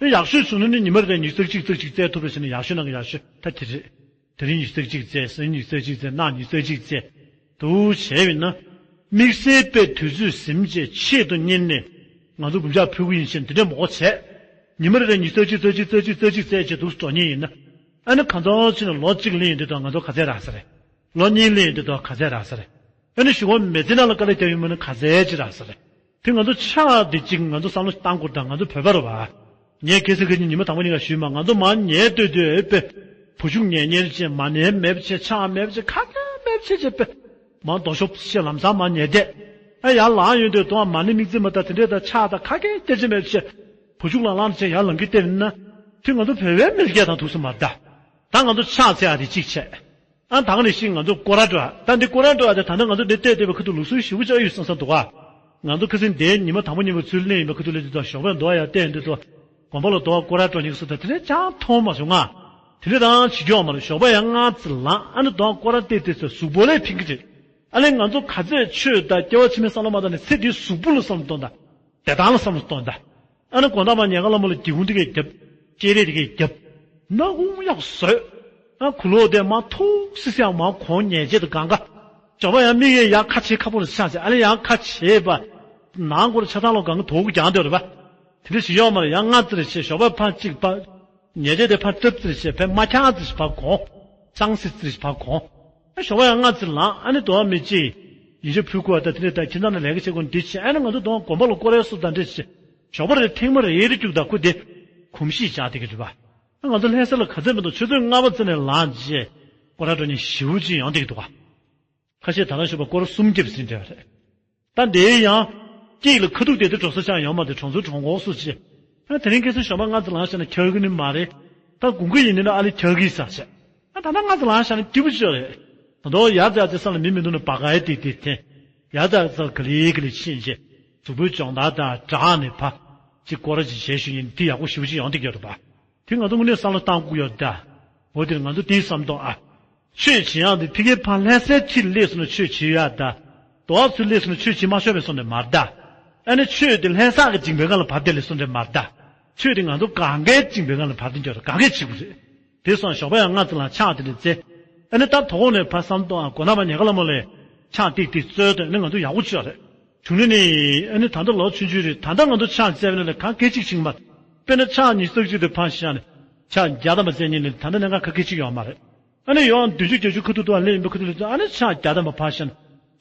ཨེ་ཡག་ཤོས་བྱུང་ན་ནི་ཉི་མ་རེ་ཉི་ཤུ་རྩ་གཅིག་རྩ་གཅིག་བཙལ་ཐུབ་པ་བྱས་ན་ཡག་ཤོས་ནང་གི་ཡག་ཤོས་ད་དེ་རེད། དེ་རིང་ཉི་ཤུ་རྩ་གཅིག་བཙལ། གཟའ་ཉི་ཤུ་རྩ་གཅིག་བཙལ། གནངས་ཉི་ཤུ་རྩ་གཅིག་བཙལ། འདུག་བྱས་པས་ན། དམིགས་བསལ་དཔེ་དུས་ཚོད་ཟིན་རྗེས་ཆེད་དུ་གཉེར་ནས། ང་ཚོ་རྐུབ་བཀྱག་ཕུལ་གི་ཡིན་ཞེས་དེ་འདྲས་མ་དགོས་བྱས། ཉི་མ་རེ་རེ་ཉི་ཤུ་རྩ་གཅིག་རྩ་གཅིག་རྩ་གཅིག་རྩ་གཅིག་བཙལ་བྱས་འདུག་འགྲོ་མཁན་ཡིན་ན། ཨ་ནི་གང་ཚང་ཕྱིན་ན་ལོ་གཅིག་ལ་ཡིན་དུས་དང་ང་ཚོ་ག་ཚད་རག་ས་རེད། ལོ་གཉིས་ལ་ཡིན་དུས་དང་ག་ཚད་རག་ས་རེད། ཨ་ནི་གཞུག་གུ་མི་ཚེ་ནང་ལ་དཀའ་ལས་བརྒྱབ་ཡོད་མིན་ན་ག་ཚད་ཅིག་རག་ས་རེད། དེ་ང་ཚོ་ཕྱག་དེ་གཅིག་ང་ཚོ་བསམ་བློ་བཏང་དགོས་དང་ང་ཚོ་བོད་པ་རེད་བ། ངས་ཁ་སང་ཁ་ཉིན་ཉི་མ་དང་པོ་ཉིན་ཀ་ཞུས་མ། ང་ཚོ་མར་ཉལ་སྡོད་དུས་ཨེ་དཔེ། བུ་ཆུང་ཉལ་ཉལ་བྱས། མ་ཎི་མེད་པ་བྱས། ཕྱག་མེད་པ་བྱས། ཁ་ཁ་མེད་པ་བྱས་བྱས་པས། མར་རྡོ་ཤོབ་བྱས་ལམ་སང་མར་ཉལ་བསྡད། ཨ་ཡར་ལངས་ཡོང་དུས་དོ་མ་ཎི་དམིགས་བརྩེ་མ་དང་དེ་འདྲས་དང་ཕྱག་དང་ཁ་སྐད་སྟེར་བྱས་མེད་པ་བྱས། བུ་ཆུང་ལངས་ལངས་བྱས་ཡར་ལངས་ཀྱི་བལྟས་ན། དེ་ང་ཚོ་བོད་པའི་མི་སྐད་དང་ཐུག་སོང་མ་རེད་ད། ད་ང་ཚོ་ཕྱག་འཚལ་ཡ་དེ་གཅིག་བྱས། ཨ་ད་ག་ནང་བཞིན་ང་ཚོ་སྐོར་ར་འགྲོ་ཡ། ད་འདི་སྐོར་ར་འགྲོ་ཡ་དེ་ད་ལྟ་ང་ཚོ་འདི་བལྟས་བལྟས་པའི་ཁ་ཐུག་ལུགས་སྲོལ་ཞེ་པོ་ཅིག་ཡོད་བསམ་བསམ་འདུག་ག་ང་ཚོ་ཁ་སང་འདིའི་ཉི་མ་དང་པོ་ཉིན་པ་ཚུར་སླེབས་ཡིན་པའི་ཁ་ཐུག་ལ་དེ་དང་ཞོགས་པ་འགྲོ་ཡ་བལྟས་ཡོང་དུས་དོ། དགོན་པ་ལ་དོ་སྐོར་ར་འགྲོ་མཁན་སུ་དང་དེ་འདྲས་ཅང་མཐོང་མ་བྱུང་ང་། དེ་འདྲས་ད་བྱེད་རྒྱུ་ཡོད་མ་རེད། ཞོགས་པ་ཡར་སྔ་ཙམ་ལངས། ཨ་ནི་དོ་སྐོར་ར་བལྟས་བལྟས་ཚེ་གཟུགས་པོ་ལ་ཕན་གྱི་རེད། ཨ་ལས་ང་ཚོ་ག་ཚོད་ཆོས་དང་སྐྱེ་བ་ཕྱི་མའི་བསམ་བློ་མ་བཏང་ནས་ཚེ་འདིའི་གཟུགས་པོ་ལ་བསམ་བློ་གཏོང་དང་། བདེ་ཐང་ལ་བསམ་བློ་གཏོང་དང་། ཨ་ནི་དགོང་དག་མར་ཉལ་ཁ་ལ་མར་ལ་སྒེའུ་ཁུང་དེ་གས་བརྒྱབ། སྤྱན་རས་དེ་གས་བརྒྱབ། སྣ་ཁུང་ཡག་བཟོས། ཨ་ཁུ་ལོ་དེ་མར་ཐུག་སི་སི་ཡང་མར་གོང་ཉལ་ཆས་དེ་གང་ག་ཞོགས་པ་ཡང་མིག་ཡས་ཡར་ཁ་ཕྱེ་ཁ་པོ་ལ་ཆགས་བྱས། ཨ་ལས་ཡང་ཁ་ཕྱེ་བ། ནང་སྒོ་ལ་ཆ་ཚང་ལོ་གང་ག་དོ་གུ་རྒྱང་དེ་རེད་པ། དེ་འདྲ་ཞིག་ཡོད་མ་རེད། ཡང་སྔ་ཙི་རེ་བྱས་ཞོགས་པ་ཕར་གཅིག་པ། ཉལ་ཆས་དེ་ཕར་ཏབ་ཙི་རེ་བྱས་ཕར་མ་འཁྱག་ཙི་ཞིག་ཕར་གོང་། གཙང་སི་ཙི་རེ་ཞིག་ཕར་གོང་། ཨ་ཞོགས་པ་ཡང་སྔ་ཙི་ལངས། ཨ་ནི་དོ་བ་མི་གཅིག་ཡིན་ཤོག་ཕུལ་དགོས་པ་དང་དེ་འདྲ་དང་ཁྱིམ་ཚང་ནང་ལས་ཀ་བྱེད་དགོས་འདི་བྱས། ཨ་ནི་ང་ཚོ་དོ་བ་དགོན་པ་ལ་སྐོར་ར་སོགས་དང་འདྲ་བྱས། ཞོགས་པ་རེ་ཐེངས་མ་རེ་རེ་རྒྱུགས་དང་ཁུ་དེ་གོམས་གཤིས་ཆགས་བསྡད་ཀྱི་རེད་པ། ང་ཚོ་ལྷ་ས་ལ་ག་ཚོད་མི་འདུག་ཆུ་ཚོད་ལྔ་པ་ཙམ་ནས་ལངས་རྗེས་སྐོར་ར་འགྲོ་མཁན་ཞེ་པོ་ཅིག་ཡོང་བསྡད་ཀྱི་འདུག་ག། ཁ་ཤས་ད་ལྟ་ཞོགས་པ་སྐོར་གསུམ་བརྒྱབ་ཟིན་བསྡད་པ་རེད། ད་འདིའི་ཡང་སྐྱིད་ལ་ཁ་ཐུག་བསྡད་དུས་འགྲོ་ས་ཆགས་ཡོང་མ་རེད། གྲོང་ཚོ་གྲོང་ཁོག་སུ་ཆེ། ཨ་དེ་རིང་ཁ་སང་ཞོགས་པ་སྔ་ཙམ་ལངས་བཞག་ན་འཁྱག་གི་ནི་མ་རེད། ད་དགུན་ཁ་ཡིན་ནི་ན་ཨ་ལེ་འཁྱག་གི་ས་ཆེ། ཨ་ད་ལྟ་སྔ་ཙམ་ལངས་བཞག་ན་སྐྱིད་པོ་ཅིག་རེད། ད་དུང་ཡར་ཙག་ཙེ་ས་ལ་མི་མི་འདུག་ན་བ་ག་ཡ་ཏིག་ཏིག་འཐེན། ཡར་ཙག་ཙེ་ག་ལེ་ག་ལེ་ཕྱིན་རྗེས་གཟུགས་པོའི་སྦྱོང་བརྡར་དང་སྦྲགས་ནས་ཕ་ཅིག་སྐོར་ར་ཅིག་བྱས་ཞུ་ཡིན་དེ་ཡག་པོ་ཞེ་པོ་ཅིག་ཡོང་བསྡད་ཀྱི་ཡོད་རེད་པ། དེ་ང་ཚོ་དངོས་གནས་བསམ་བློ་བཏང་དགོས་ཡོད་ད། འོ་དེར་ང་ཚོ་དེའི་བསམ་དོན་ཨ། ཆོས་བྱེད་ཡག་འདི་ཕ་གིའི་ཕ་ལྷ་སའི་ཁྲིར་སླེབས་སོང་ན་ཆོས་བྱེད་ཡག་ད། དོ་བ་ཚུར་སླེབས་སོང་ན་ཆོས་བྱེད་མ་ཆོག་པའི་བཟོ་འདྲ་མ་རེད་ད། ཨ་ནི་ཆོས་དེ་ལྷ་ས་གི་འཇིགས་པའི་སྒང་ལ་བབས་བསྡད་ལེ་བཟོ་འདྲ་མ་རེད་ད། ཆོས་དེ་ང་ཚོ་གང་གའི་འཇིགས་པའི་སྒང་ལ་བབས་བསྡད་འགྱོ་རེད། གང་གའི་བྱེད་དགོས་རེད། དེ་སོང་ཞོགས་པ་ཡང་སྔ་ཙམ་ལ་ཕྱག་དེ་འདྲ་བཙལ། ཨ་ནི་ད་དོ་དགོང་ནས་ཕ་བསམ་དོན་ཨ་མགོ་ན་མ་ཉལ་ཁ་ལ་མོ་ལས་ཕྱག་ཏིག་ཏིག་བཙལ་དོན་ཨ་ནི་ང་ཚོ་ཡག་པོ་ཆོག་རེད། བྱུང་ནས་ནི་ཨ་ནི་ད་ལྟ་ལོ་ཆུང་ཆུང་རེད། ད་ལྟ་ང་ཚོ་ཕྱག་བཙལ་བ་ནི་ལས་གང་སྐད་ཅིག་ཕྱིན་མ། དཔེར་ན་ཕྱག་ཉིས་བརྩེགས་གཅིག་དེ་ཕར་བཞག་ནས་ཕྱག་བརྒྱ་ཐམ་པ་བཙལ་ཉིན་ནི་ད་ལྟ་གནད་འགག་ག་སྐད་ཅིག་ཡོད་མ་རེད། ཨ་ནི་ཡང་བདུན་ཅུ་བརྒྱད་ཅུ་ཁ་ཐུག་ཏུ་ཨ་ལེ་ཡིན་པ་ཁ་ཐུག་ལ་ཨ་ནི་ཕྱག་བརྒྱ་ཐམ་པ་ཕར་བཞག་ནས་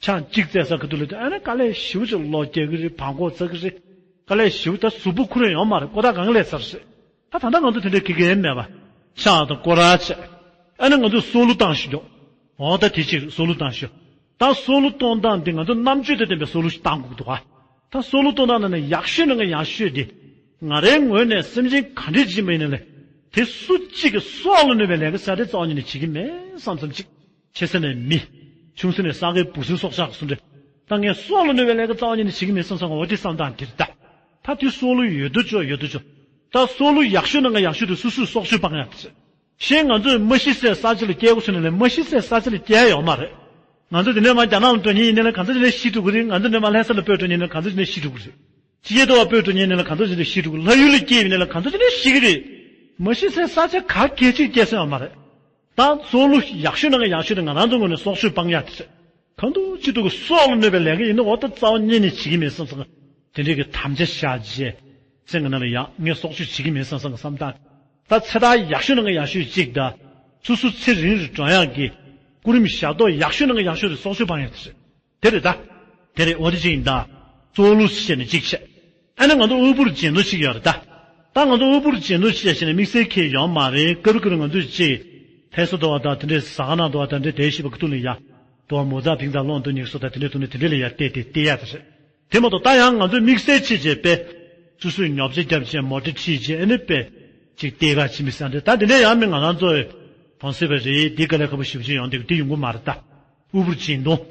ཕྱག་གཅིག་བཙལ་ས་ཁ་ཐུག་ལ་ཨ་ནི་དཀའ་ལས་ཞེ་པོ་ཅིག་ལོག་རྒྱག་གི་རེད། བང་གོ་ཚ་གི་རེད། དཀའ་ལས་ཞེ་པོ་ད་གཟུགས་པོ་ཁུར་ཡོང་མ་རེད། ཀོ་ཐག་གང་ལས་ཚར་རེད། ད་ད་ལྟ་ང་ཚོ་དེ་འདྲའི་དགེ་རྒན་མེད་པ། ཕྱག་དང་སྐོར་ར་བྱས། ཨ་ནི་ང་ཚོ་སྲོག་བླུ་བཏང་ཞིག་འགྱོ། འོ་ད་དེ་ཅིག་སྲོག་བླུ་བཏང་ཞིག་ད་སྲོག་བླུ་གཏོང་སྟངས་འདི་ང་ཚོ་རྣམ་དཔྱོད་དང་ལྡན་པའི་སྲོག་བླུ་ཞིག་བཏང་དགོས་ཀྱི་འདུག་ག། ད་སྲོག་བླུ་གཏོང་སྟངས་ནང་ནས་ཡག་ཤོས་ནང་གི་ཡག་ཤོས་འདི། ང་རའི་ངོས་ནས་སེམས་ཅན་ག་འདྲས་ཅིག་མ་ཡིན་ན་ལས། དེ་སུ་གཅིག་གི་སྲོག་ལ་གནོད་པའི་ལས་ཀ་ས་དེ་རྩ་བ་ཉིད་ནས་བྱེད་ཀྱི་མེད་བསམ་བསམ་ཅིག་ཆེ་ས་ནས་མི། ཆུང་ས་ནས་ས་དགའི་འབུ་སྲིན་སྲོག་ཆགས་སུ་འདྲ། ད་ངས་སྲོག་ལ་གནོད་པའི་ལས་ཀ་རྩ་བ་ཉིད་ནས་བྱེད་ཀྱི་མེད་བསམ་བསམ་འོ་དེ་བསམ་སྟངས་དེ་རེད་ད། ད་དེ་སྲོག་བླུ་ཡོད་དོ་ཅོག་ཡོད་དོ་ཅོག་ད་སྲོག་བླུ་ཡག་ཤོས་ནང་གི་ཡག་ཤོས་དེ་སོ་སོས་སྲོག་གཅོད་སྤང་ཡག་དེ་རེད། གཞན་ང་ཚོས་མ་ཤི་སའི་ས་ཆ་ལ་སྐྱེལ་དགོས་ཟེར་ནས་ལས་མ་ཤི་སའི་ས་ཆ་ལ་སྐྱེལ་ཡོད་མ་རེད། ང་ཚོ་དེ་ནས་མར་རྒྱ་ནག་ལ་འགྲོ་མཁན་ཡིན་ནའི་ལས་གང་ཚོད་དེ་ནས་ཤི་འགྲོ་གི་རེད། ང་ཚོ་དེ་ནས་མར་ལྷ་ས་ལ་སྤོས་འགྲོ་མཁན་ཡིན་ནའི་གང་ཚོད་དེ་ནས་ཤི་འགྲོ་གི་རེད། ཕྱི་རྒྱལ་དུ་བ་སྤོས་འགྲོ་མཁན་ཡིན་ནའི་ལས་གང་ཚོད་དེ་ནས་ཤི་འགྲོ་གི་རེད། ལྷ་ཡུལ་ལ་སྐྱེས་ཡིན་ནའི་ལས་གང་ཚོད་དེ་ནས་ཤི་གི་རེད། མ་ཤི་སའི་ས་ཆ་ག་གལ་ཆེ་སྐྱེལ་ས་ཡོད་མ་རེད། ད་སྲོག་བླུ་ཡག་ཤོས་ནང་གི་ཡག་ཤོས་དེ་ང་རང་ཚོ་ངོས་ནས་སྲོག་གཅོད་སྤང་ཡག་དེ་རེད། གང་དུ་ཅི་ཐུབ་ཀྱིས་སྲོག་ལ་གནོད་པའི་ལས་ཀ་ཡིན་ན་འོ་ད་རྩ་བ་ཉིད་ནས་བྱེད་ཀྱི་མེད་བསམ་བསམ་དེ་འདྲའི་གི་དམ་བཅའ་བཞག་རྗེས། སེམས་ཀྱི་ནང་ལ་ཡང་ངས་སྲོག་གཅོད་བྱེད་ཀྱི་མེད་བསམ་བསམ་གྱི་བསམ་སྟངས། ད་ཚེ་ཐར་ཡག་ཤོས་ནང་གི་ཡག་ཤོས་གཅིག་དང་། སོ་སོ་ཚེ་རིང་རུ་འགྲོ་ཡག་གི་སྐུ་རིམ་ཞག་ཐོག་ཡག་ཤོས་ནང་གི་ཡག་ཤོས་དེ་སྲོག་གཅོད་སྤང་ཡག་དེ་རེད། དེ་རེད་ད། དེ་རེད། འོ་དེ་གཅིག་ཡིན་ད། སྲོག་བླུ་ཟེར་ནས་གཅིག་བྱས། ཨ་ནི་ང་ཚོ་དབུལ་པོར་བྱེད་འདོད་ཅིག་ཡོད་རེད་ད། ད་ང་ཚོ་དབུལ་པོར་བྱེད་འདོད་ཅིག་བྱས་ནས་དམིགས་བསལ་གྱི་ཡོད་མ་རེད། སྐབས་རེ་སྐབས་རེ་ང་ཚོས་ཅིག་ལྷ་ས་དུ་བ་དང་དེ་འདྲའི་ཟ་ཁང་ནང་དུ་བ་དང་དེ་འདྲའི་ཞིབ་པ་ཁ་ཐུག་ལ་ཡ། དུ་བ་མོ་ཙ་ཕིང་ཙ་ལོང་དུ་ཉིག་སོ་དང་དེ་འདྲའི་ཐོག་ནས་དེ་འདྲའི་ལ་ཡ་བལྟས་ཏེ་བལྟས་ཡག་དེ་རེད། དེ་མ་གཏོགས་ད་ཡང་ང་ཚོས་དམིགས་བསལ་ཆེད་བྱས་པས། སོ་སོས་ཉོ་ཆ་བརྒྱབ་བྱས་མོ་ཊ་ཁྲིད་བྱས་ཨ་ནི་པས། ཅིག་བལྟས་ཀ་ཕྱིན་པའི་ས་འདྲ་ད་དེ་འདྲའི་ཡང་མི་ང་རང་ཚོའི་གྲོང་གསེབ་པ་རེད། འདི་དཀའ་ལས་ཁག་པོ་ཞེ་པོ་ཅིག་ཡོང་འདུག་དེ་ཡོང་གི་མ་རེད་ད། དབུལ་པོར་བྱེད་འདོད།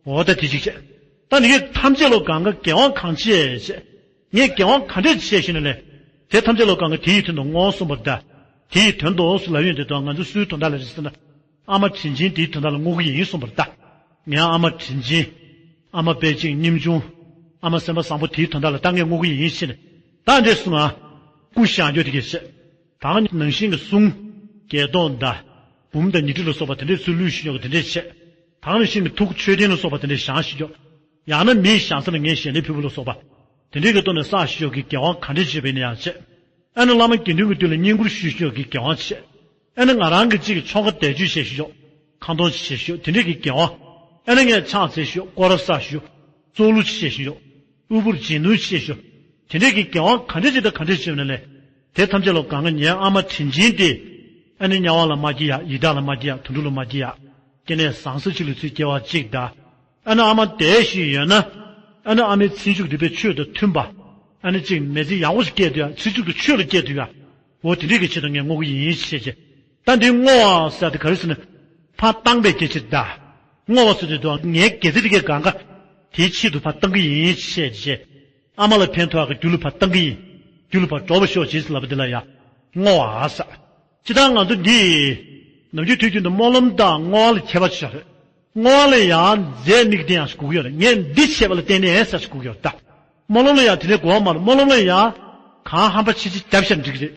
འོ་ད་དེ་གཅིག་བྱས། ད་ནི་ངས་ཐམས་ཅད་ལོ་གང་ག་དགེ་བ་གང་བྱས་བྱས། ངས་དགེ་བ་ག་འདྲས་བྱས་ཤེ་ན་ལས། དེ་ཐམས་ཅད་ལོ་གང་ག་དེ་ཡི་དོན་དུ་བསྔོ་གསུངས་པ་རེད་ད། དེ་ཡི་དོན་དུ་འོ་སུ་ལབ་ཡོང་དེ་དང་ང་ཚོ་སུའི་དོན་དག་ལ་རེད་ཟེར་ན། ཨ་མ་དྲིན་ཆེན་དེའི་དོན་དག་ལ་བསྔོ་གི་ཡིན་གསུངས་པ་རེད་ད། ངའི་ཨ་མ་དྲིན་ཆེན། ཨ་མ་དཔལ་ཆེན་ཉམ་ཆུང་། ཨ་མ་སེམས་པ་བཟང་པོ་དེའི་དོན་དག་ལ་ད་ངས་བསྔོ་གི་ཡིན་ཤེ་ན། ད་འདྲས་སུ་ང་། སྐུ་བཞེངས་རྒྱུ་དེ་གས་བྱས། ད་ནང་བཞིན་གྱི་གསུང་། བརྒྱད་སྟོང་དང་། འབུམ་དང་ཉི་ཁྲི་ལ་སོགས་པ་དེ་འདྲས་ཚུར་བླུས་ཤིག་ཡོད་གི་དེ་འདྲས་བྱས། ད་ནང་བཞིན་གྱི་ཐུགས་མཆོད་རྟེན་ལ་སོགས་པ་དེ་འདྲས་བཞེངས་ཤིག་ཡོད། ཡང་ན་མིའི་བཞེངས་ས་ལ་ངས་ཞལ་འདེབས་ཕུལ་བ་ལ་སོགས་པ། དེ་འདྲས་ཀྱི་ཐོག་ནས་བསགས་ཤིག་ཡོད་གི་དགེ་བ་ག་འདྲས་བྱས་པ་ཡིན་ན་ཡང་བྱས། ཨ་ནི་བླ་མ་དགེ་འདུན་གྱི་དུས་ལ་བསྙེན་བཀུར་ཞུས་ཤིག་ཡོད་གི་དགེ་བ་བྱས། ཨ་ནི་ང་རང་གི་གཅིག་གི་ཆོ་ག་བཟླས་བརྗོད་བྱས་ཤིག་ཡོད། ཁ་འདོན་བྱས་ཤིག་ཡོད་དེ་འདྲས་ཀྱི་དགེ་བ། ཨ་ནི་ངས་ཕྱག་འཚལ་ཤིག་ཡོད། སྐོར་ར་བསགས་ཤིག་ཡོད། སྲོག་བླུ་བྱས་ཤིག་ཡོད། དབུལ་པོར་བྱིན་ནུས་ཆེ་ཤོས། དེ་འདྲས་ཀྱི་དགེ་བ་ག་འདྲས་ཅིག་དང་ག་འདྲས་ཅིག་ཡོད་ན་ལས། དེ་ཐམས་ཅད་ལོ་གང་ག་ངའི་ཨ་མ་དྲིན་ཆེན་དེ། ཨ་ནི་དམྱལ་བ་ལ་མ་སྐྱེ་ཡག་ཡི་དྭགས་ལ་མ་སྐྱེ་ཡག་དུད་འགྲོ་ལ་མ་སྐྱེ་ཡག་སྐྱེ་གནས་བཟང་ས་ཅིག་ལ་ཚུར་སྐྱེ་བ་གཅིག་དང་། ཨ་ནི་ཨ་མ་དེ་ཞིག་ཡོད་ན། ཨ་ནི་ཨ་མའི་ཚེ་མཇུག་འདི་པའི་ཆོས་དང་མཐུན་པ། ཨ་ནི་གཅིག་མི་ཚེ་ཡག་པོ་ཞིག་སྐྱེལ་ཐུབ་ཡག་ཚེ་མཇུག་ཏུ་ཆོས་ལ་སྐྱེལ་ཐུབ་ཡག་འོ་དེ་འདྲས་ཀྱི་ཆེད་དུ་ངས་བསྔོ་གི་ཡིན་ཞེས་བྱས། ད་འདི་བསྔོ་བ་ཟེར་དེ་ག་རེ་ཟེར་ན། ཕར་བཏང་པའི་སྐད་ཆ་ད། བསྔོ་བ་ཟེར་དུས་དུ་ངའི་དགེ་རྩ་དེ་གས་གང་ག་དེའི་ཆེད་དུ་ཕར་བཏང་གི་ཡིན་ཞེས་བྱས། ཨ་མ་ལ་ཕན་ཐོགས་ཀྱི་རྒྱུ་ལ་ཕར་བཏང་གི་ཡིན། རྒྱུ་ལ་ཕར་འགྲོ་བ་ཤོག་ཅེས་ལབ་པ་འདི་ལ་ཡ། བསྔོ་བ་ཟེར། ཅི་ལྟར་ང་ཚོ་འདི། ནམ་རྒྱུན་དུས་རྒྱུན་དུ་སྨོན་ལམ་དང་བསྔོ་བ་ལ་ཁྱད་པར་ཆེ་ཤོས་རེད། བསྔོ་བ་ལ་ཡང་རྫས་དམིགས་བསྟན་ཡང་ཞིག་དགོས་ཀྱི་ཡོད་རེད། ངས་འདི་བྱས་པ་ལ་བརྟེན་ནས་ཟེར་ཞིག་དགོས་ཀྱི་ཡོད་རེད་ད། སྨོན་ལམ་ལ་ཡང་དེ་འདྲའི་དགོས་པ་མ་རེད། སྨོན་ལམ་ལ་ཡང་། གང་ཧམ་པ་ཆེ་ཆེ་བརྒྱབ་བཞག་འགྲིག་གི་རེད།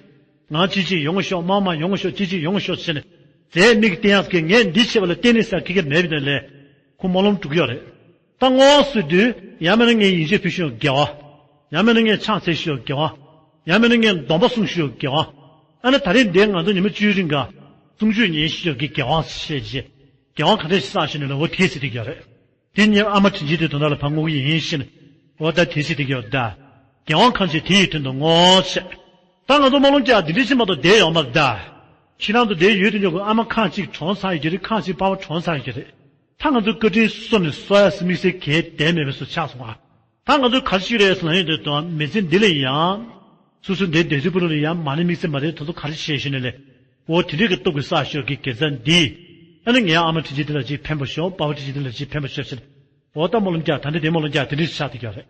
ང་ཅི་ཅི་ཡོང་ཤོག་མ་མ་ཡོང་ཤོག་ཅི་ཅི་ཡོང་ཤོག་ཟེར་ནས། རྫས་དམིགས་བསྟན་ཡག་གི་ངས་འདི་བྱས་པ་ལ་བརྟེན་ནས་ཟེར་ཁི་ཁེ་མེད་པའི་དོན་ལས། ཁོ་སྨོན་ལམ་འགྲོ་གི་ཡོད་རེད། ད་བསྔོ་བ་ཟེར་དུས་ཡང་མིན་ན་ངས་ཡིད་ཆེས་ཕུལ་ཤོག་དགེ་བ། ཡང་མིན་ན་ངས་ཕྱག་འཚལ་ཤོག་དགེ་བ། ཡང་མིན་ན་ངས་སྡོམ་པ་སྲུང་ཤོག་དགེ་བ། ཨ་ནི་ད་རེས་འདིར་ང་ཚོ་ཉི་མ་བཅུའི་རིང་ག་གསུང་ཆོས་ཉན་ཤོག་གི་དགེ་བ་བྱས་རྗེས། དགེ་བ་ག་འདྲ་ཞིག་བསགས་ཤེ་ན་ལ་འོ་དེ་ཟེར་དེ་ག་རེད། དེ་ཉིན་ཨ་མ་དྲིན་ཆེན་དེ་དོན་དག་ལ་ཕར་བསྔོ་གི་ཡིན་ཞེས་ནས། འོ་ད་དེ་ཟེར་དེ་ག་ཡོད་ད། རྒྱལ་དབང་ཁ་ཆེ་དེ་ཡི་དོན་དུ་ངོ་ཤེས། ད་ང་ཚོ་སྨོན་ལམ་རྒྱག་འདི་འདྲ་ཞིག་མ་གཏོགས་བསྡད་ཡོད་མ་རེད་ད། ཁྱེད་རང་ཚོ་བསྡད་ཡོད་དུས་ཀྱང་ཨ་མ་ཁ་གཅིག་གྲོངས་ཚར་ཡོད་ཀྱི་རེད། ཁ་གཅིག་པ་ཕ་གྲོངས་ཚར་ཡོད་ཀྱི་རེད། ད་ང་ཚོའི་བཀའ་དྲིན་གསོ་ནས་གསོ་ཡ་སི་དམིགས་བསལ་གལ་དེ་མེད་པའི་བཟོ་ཆགས་སོང་ཨ། ད་ང་ཚོས་ག་རེ་ཞིག་རེད་ཟེར་ན་ཡོད་དུས་དང་མི་ཚེ་འདི་ལ་ཡང་། སོ་སོའི་འདས་འདས་ཚུལ་པུ་རུ་ལ་ཡང་མ་ཎི་དམིགས་བསལ་མ་རེད། ད་ཚོ་ག་རེ་བྱས་ཞུས་ནས་ལས། འོ་དེ་འདྲའི་གི་སྟོབས་ཀྱི་ས་ཞོར་གྱི་དགེ་རྩ་འདི། ཨ་ནི་ངའི་ཨ་མ་དྲིན་ཆེན་དེ་ལ་ཅིག་ཕན་པ་ཤོག་པ་ཕ་དྲིན་ཆེན་དེ་ལ་ཅིག་ཕན་པ་ཤོག་ཟེར། འོ་ད་སྨོན་ལམ་རྒྱག་ད་འདི་དེ་སྨོན་ལམ་རྒྱག་དེ་འདྲ་ཞིག་ཆགས་བསྡད་ཀྱི་ཡོད་རེད།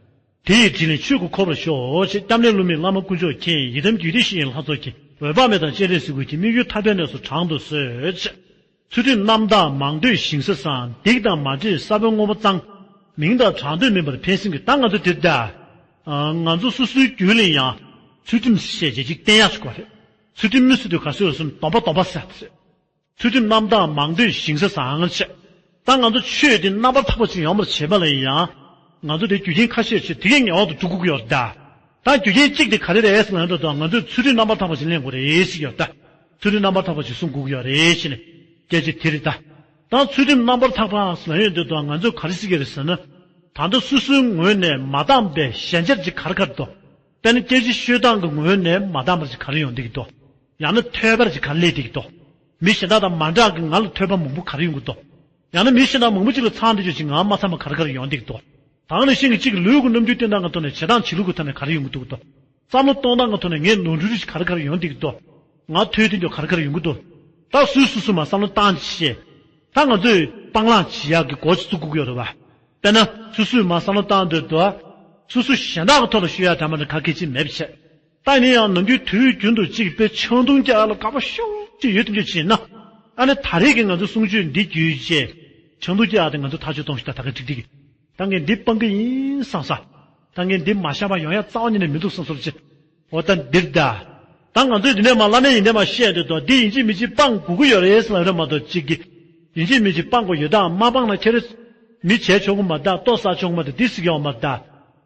དེ་ཡི་དྲིན་ལས་ཆོས་སྐུ་འཁོར་བར་ཤོག་ཅེས་སྐྱབས་གནས་བསླུ་མེད་བླ་མ་དཀོན་མཆོག་མཁྱེན། ཡི་དམ་རྒྱུད་སྡེ་བཞི་ཡི་ལྷ་ཚོགས་ཀྱིས། འོད་དཔག་མེད་དང་སྤྱན་རས་གཟིགས་སྐུ་མཁྱེན། མི་བསྐྱོད་ཐར་པའི་གནས་སུ་དྲང་དུ་གསོལ་ཅེས། ཚུལ་ཁྲིམས་རྣམ་དག་མང་འདོད་ཞིང་ས་བཟང་། སྡིག་དང་མ་འདྲེས་ས་བོན་སྔོན་པོ་གཙང་། མིང་དང་གྲངས་འདོད་མིན་པར་ཕན་སེམས་ཀྱིས། ད་ང་ཚོ་དེ་ལྟ། ང་ཚོ་སོ་སོའི་རྒྱུད་ལ་ཡང་ཚུལ་ཁྲིམས་ཞེས་བྱ་ཅིག་བསྟེན་ཡག་ཞིག་དགོས་རེད། ཚུལ་ཁྲིམས་མི་སྲིད་དུས་ག་སྲིད་སོ་སོ་སྡོམ་པ་སྡོམ་པ་ཟེར་ཏེ། ཚུལ་ཁྲིམས་རྣམ་དག་མང་འདོད་ཞིང་ས་བཟང་ཆེ། ད་ང་ཚོ་ཆོས་འདི་རྣམ་པར་དག་པ་ཅིག་ཡོང་བར་བྱེད་པ་ལ་ཡང་། ང་ཚོ་དེ་རྒྱུ་རྐྱེན་ཁ་ཤས་ཤིག་དེ་གའི་ངེས་པར་དུ་སྒྲུབ་དགོས་ཀྱི་ཡོད་རེད་ད། ད་རྒྱུ་རྐྱེན་གཅིག་དེ་ག་རེ་རེད་ཟེར་ན་འགྲོ་དང་ང་ཚོས་ཚུལ་ཁྲིམས་རྣམ་པར་དག་པ་ཅིག་ལེན་དགོས་རེད་ཟེར་ཡོད་ད། ཚུལ་ཁྲིམས་རྣམ་པར་དག་པ་ཅིག་སྲུང་དགོས་ཀྱི་ཡོད་རེད་ཟེར་ནས་སྐད་ཆ་དེ་རེད་ད། ད་ཚུལ་ཁྲིམས་རྣམ་པར་དག་པ་ཟེར་ན་ཡོད་འདོད་དང་ང་ཚོས་ག་རེ་ཟེར་གྱི་རེད་ཟེར་ན། ད་ལྟ་སོ་སོའི་ངོས་ནས་མ་འདང་པའི་ཞན་ཆ་ཅིག་ག་རེ་ག་རེ་འདུག་དཔེར་ན་སྐད་ཆ་ཤོད་སྟངས་ཀྱི་ངོས་ནས་མ་འདང་པ་ཅིག་ག་རེ་ཡོང་བསྡད་ཀྱི་འདུག་ཡང་ན་ཐོས་པ་ཅིག་ག་རེ་སླེབས་བསྡད་ཀྱི་འདུག་མི་གཞན་དག་དང་མ་འདྲ་གི་ང་ལ་ཐོས་པ་མང་པོ་ག་རེ་ཡོང་གི་འདུག་ཡང་ན་མི་གཞན་དག་མང་པོ་ཅིག་ལ་ཚང་བསྡད་རྒྱུ་ཅིག་ང་མ་ཚང་བ་ག་རེ་ག་རེ་ཡོང་བསྡད་ཀྱི་འདུག་ད་ནི་ཤིང་གི་གཅིག་ལུས་ཀྱི་རྣམ་འགྱུར་སྟོན་སྟངས་ཀྱི་ཐོག་ནས་བྱེད་སྟངས་བྱེད་ལུགས་ཀྱི་ཐོག་ནས་ག་རེ་ཡོང་གི་འདུག་གི་འདུག་བསམ་བློ་གཏོང་སྟངས་ཀྱི་ཐོག་ནས་ངས་ནོར་འཁྲུལ་རིགས་ག་རེ་ག་རེ་ཡོང་བསྡད་ཀྱི་འདུག་ང་ཐོས་དུས་འདུག་ག་རེ་ག་རེ་ཡོང་གི་འདུག་ད་སོས་སོ་སོ་མ་བསམ་བློ་བཏང་བྱས། ད་ང་ཚོས་སྤང་བླང་བྱེད་ཡག་གི་འགོ་ཅིག་བཙུགས་དགོས་ཀྱི་ཡོད་རེད་བ། དཔེར་ན་སོ་སོས་མ་བསམ་བློ་བཏང་འདོད་འདུག་སོ་སོ་གཞན་དག་གི་ཐོག་ལ་ཤོད་ཡག་དེ་མ་ནི་ག་གེ་ཅིག་མེད་པ་བྱས། ད་ཡིན་ན་ཡང་ནམ་རྒྱུན་དུས་རྒྱུན་དུ་གཅིག་དཔེ་ཆང་འཐུང་རྒྱག་ཡག་ལ་དགའ་པོ་ཤུགས་ཆེ་ཡོད་དུས་ཅི་བྱས་ན། ཨ་ནི་ད་རེས་ཀྱི་ང་ཚོ་གསུང་ཆོས་འདི་བརྒྱུད་བྱས། ཆང་འཐུང་རྒྱག་ཡག་དེ་ང་ཚོ་ཐག་གཅོད་གཏོང་ཤིག་ད་ད་ག་ཀྲིག་ཀྲིག་ད་ངས་འདི་སྤང་གི་ཡིན་བསམ་ས། ད་ངས་འདི་མ་བཤད་པ་ཡོང་ཡག་རྩ་བ་ཉིད་ནས་མི་འདུག་བསམ་སོང་ཅི། འོ་ད་འདིར་ད། ད་ང་ཚོས་འདི་ནས་མ་བླ་མས་ཡིན་ནས་མ་བཤད་འདོད་དོ་འདི་ཡིན་གཅིག་མིན་གཅིག་སྤང་དགོས་ཀྱི་ཡོད་རེད་ཟེར་ལབ་རེད་མ་གཏོགས་གཅིག་གི། ཡིན་གཅིག་མིན་གཅིག་སྤང་དགོས་ཡོད་དམ་མ་སྤང་ན་ཁྱེད་རེ། མི་བྱས་ཆོག་གི་མ་གཏོགས་ལྟོ་ཟ་ཆོག་གི་མ་གཏོགས་འདི་སྲིད་ཀྱི་ཡོད་མ་གཏོགས།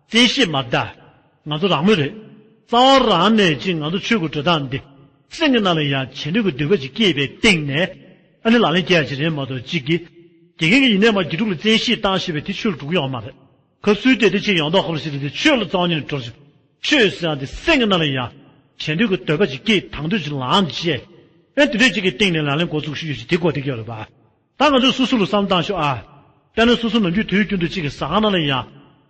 བཙན་ཤེད་མ་གཏོགས། ང་ཚོ་རང་མོས་རེད། རྩ་བ་རང་ནས་ཅིག་ང་ཚོ་ཆོས་ཀྱི་འགྲོ་སྟངས་འདི། སེམས་ཀྱི་ནང་ལ་ཡང་བྱས་འདོད་ཀྱི་འདོད་པ་ཅིག་སྐྱེས་པའི་སྟེང་ནས། ཨ་ནི་ལག་ལེན་སྐྱེལ་ཡ་ཅིག་རེད་མ་གཏོགས་གཅིག་གི། དགེ་རྒན་གྱིས་ཡིན་ནས་མ་དགེ་ཕྲུག་ལ་བཙན་ཤེད་བཏང་ཤེས་པའི་དེ་ཆོས་ལ་འགྲོ་གི་ཡོད་མ་རེད། ཁབ་སུའི་སྟེ་དེ་ཆེ་ཡོང་མདོག་ཁ་པོ་ཞིག་རེད་དེ་ཆོས་ལ་རྩ་བ་ཉིད་ནས་འགྲོ་ཞིག་ཆོས་ཟེར་ཡ་དེ་སེམས་ཀྱི་ནང་ལ་ཡང་། བྱས་འདོད་ཀྱི་འདོད་པ་ཅིག་སྐྱེས་དང་འདོད་ཅིག་ལངས་བྱས། ཨེ་དེ་འདྲས་ཅིག་གི་སྟེང་ནས་ལག་ལེན་འགོ་བཙུགས་ཤིག་ཡོད་ཅིག་དེ་གོ་བསྡད་ཀྱི་ཡོད་རེད་པ། ད་ང་ཚོས་སོ་སོ་ལ་བསམ་བཏང་ཤོག་ཨ། དཔེར་ན་སོ་སོ་ནམ་རྒྱུན་དུས་རྒྱུན་དུ་ཅིག་གི་ཟ་ཁང་ནང་ལ་ཡང་།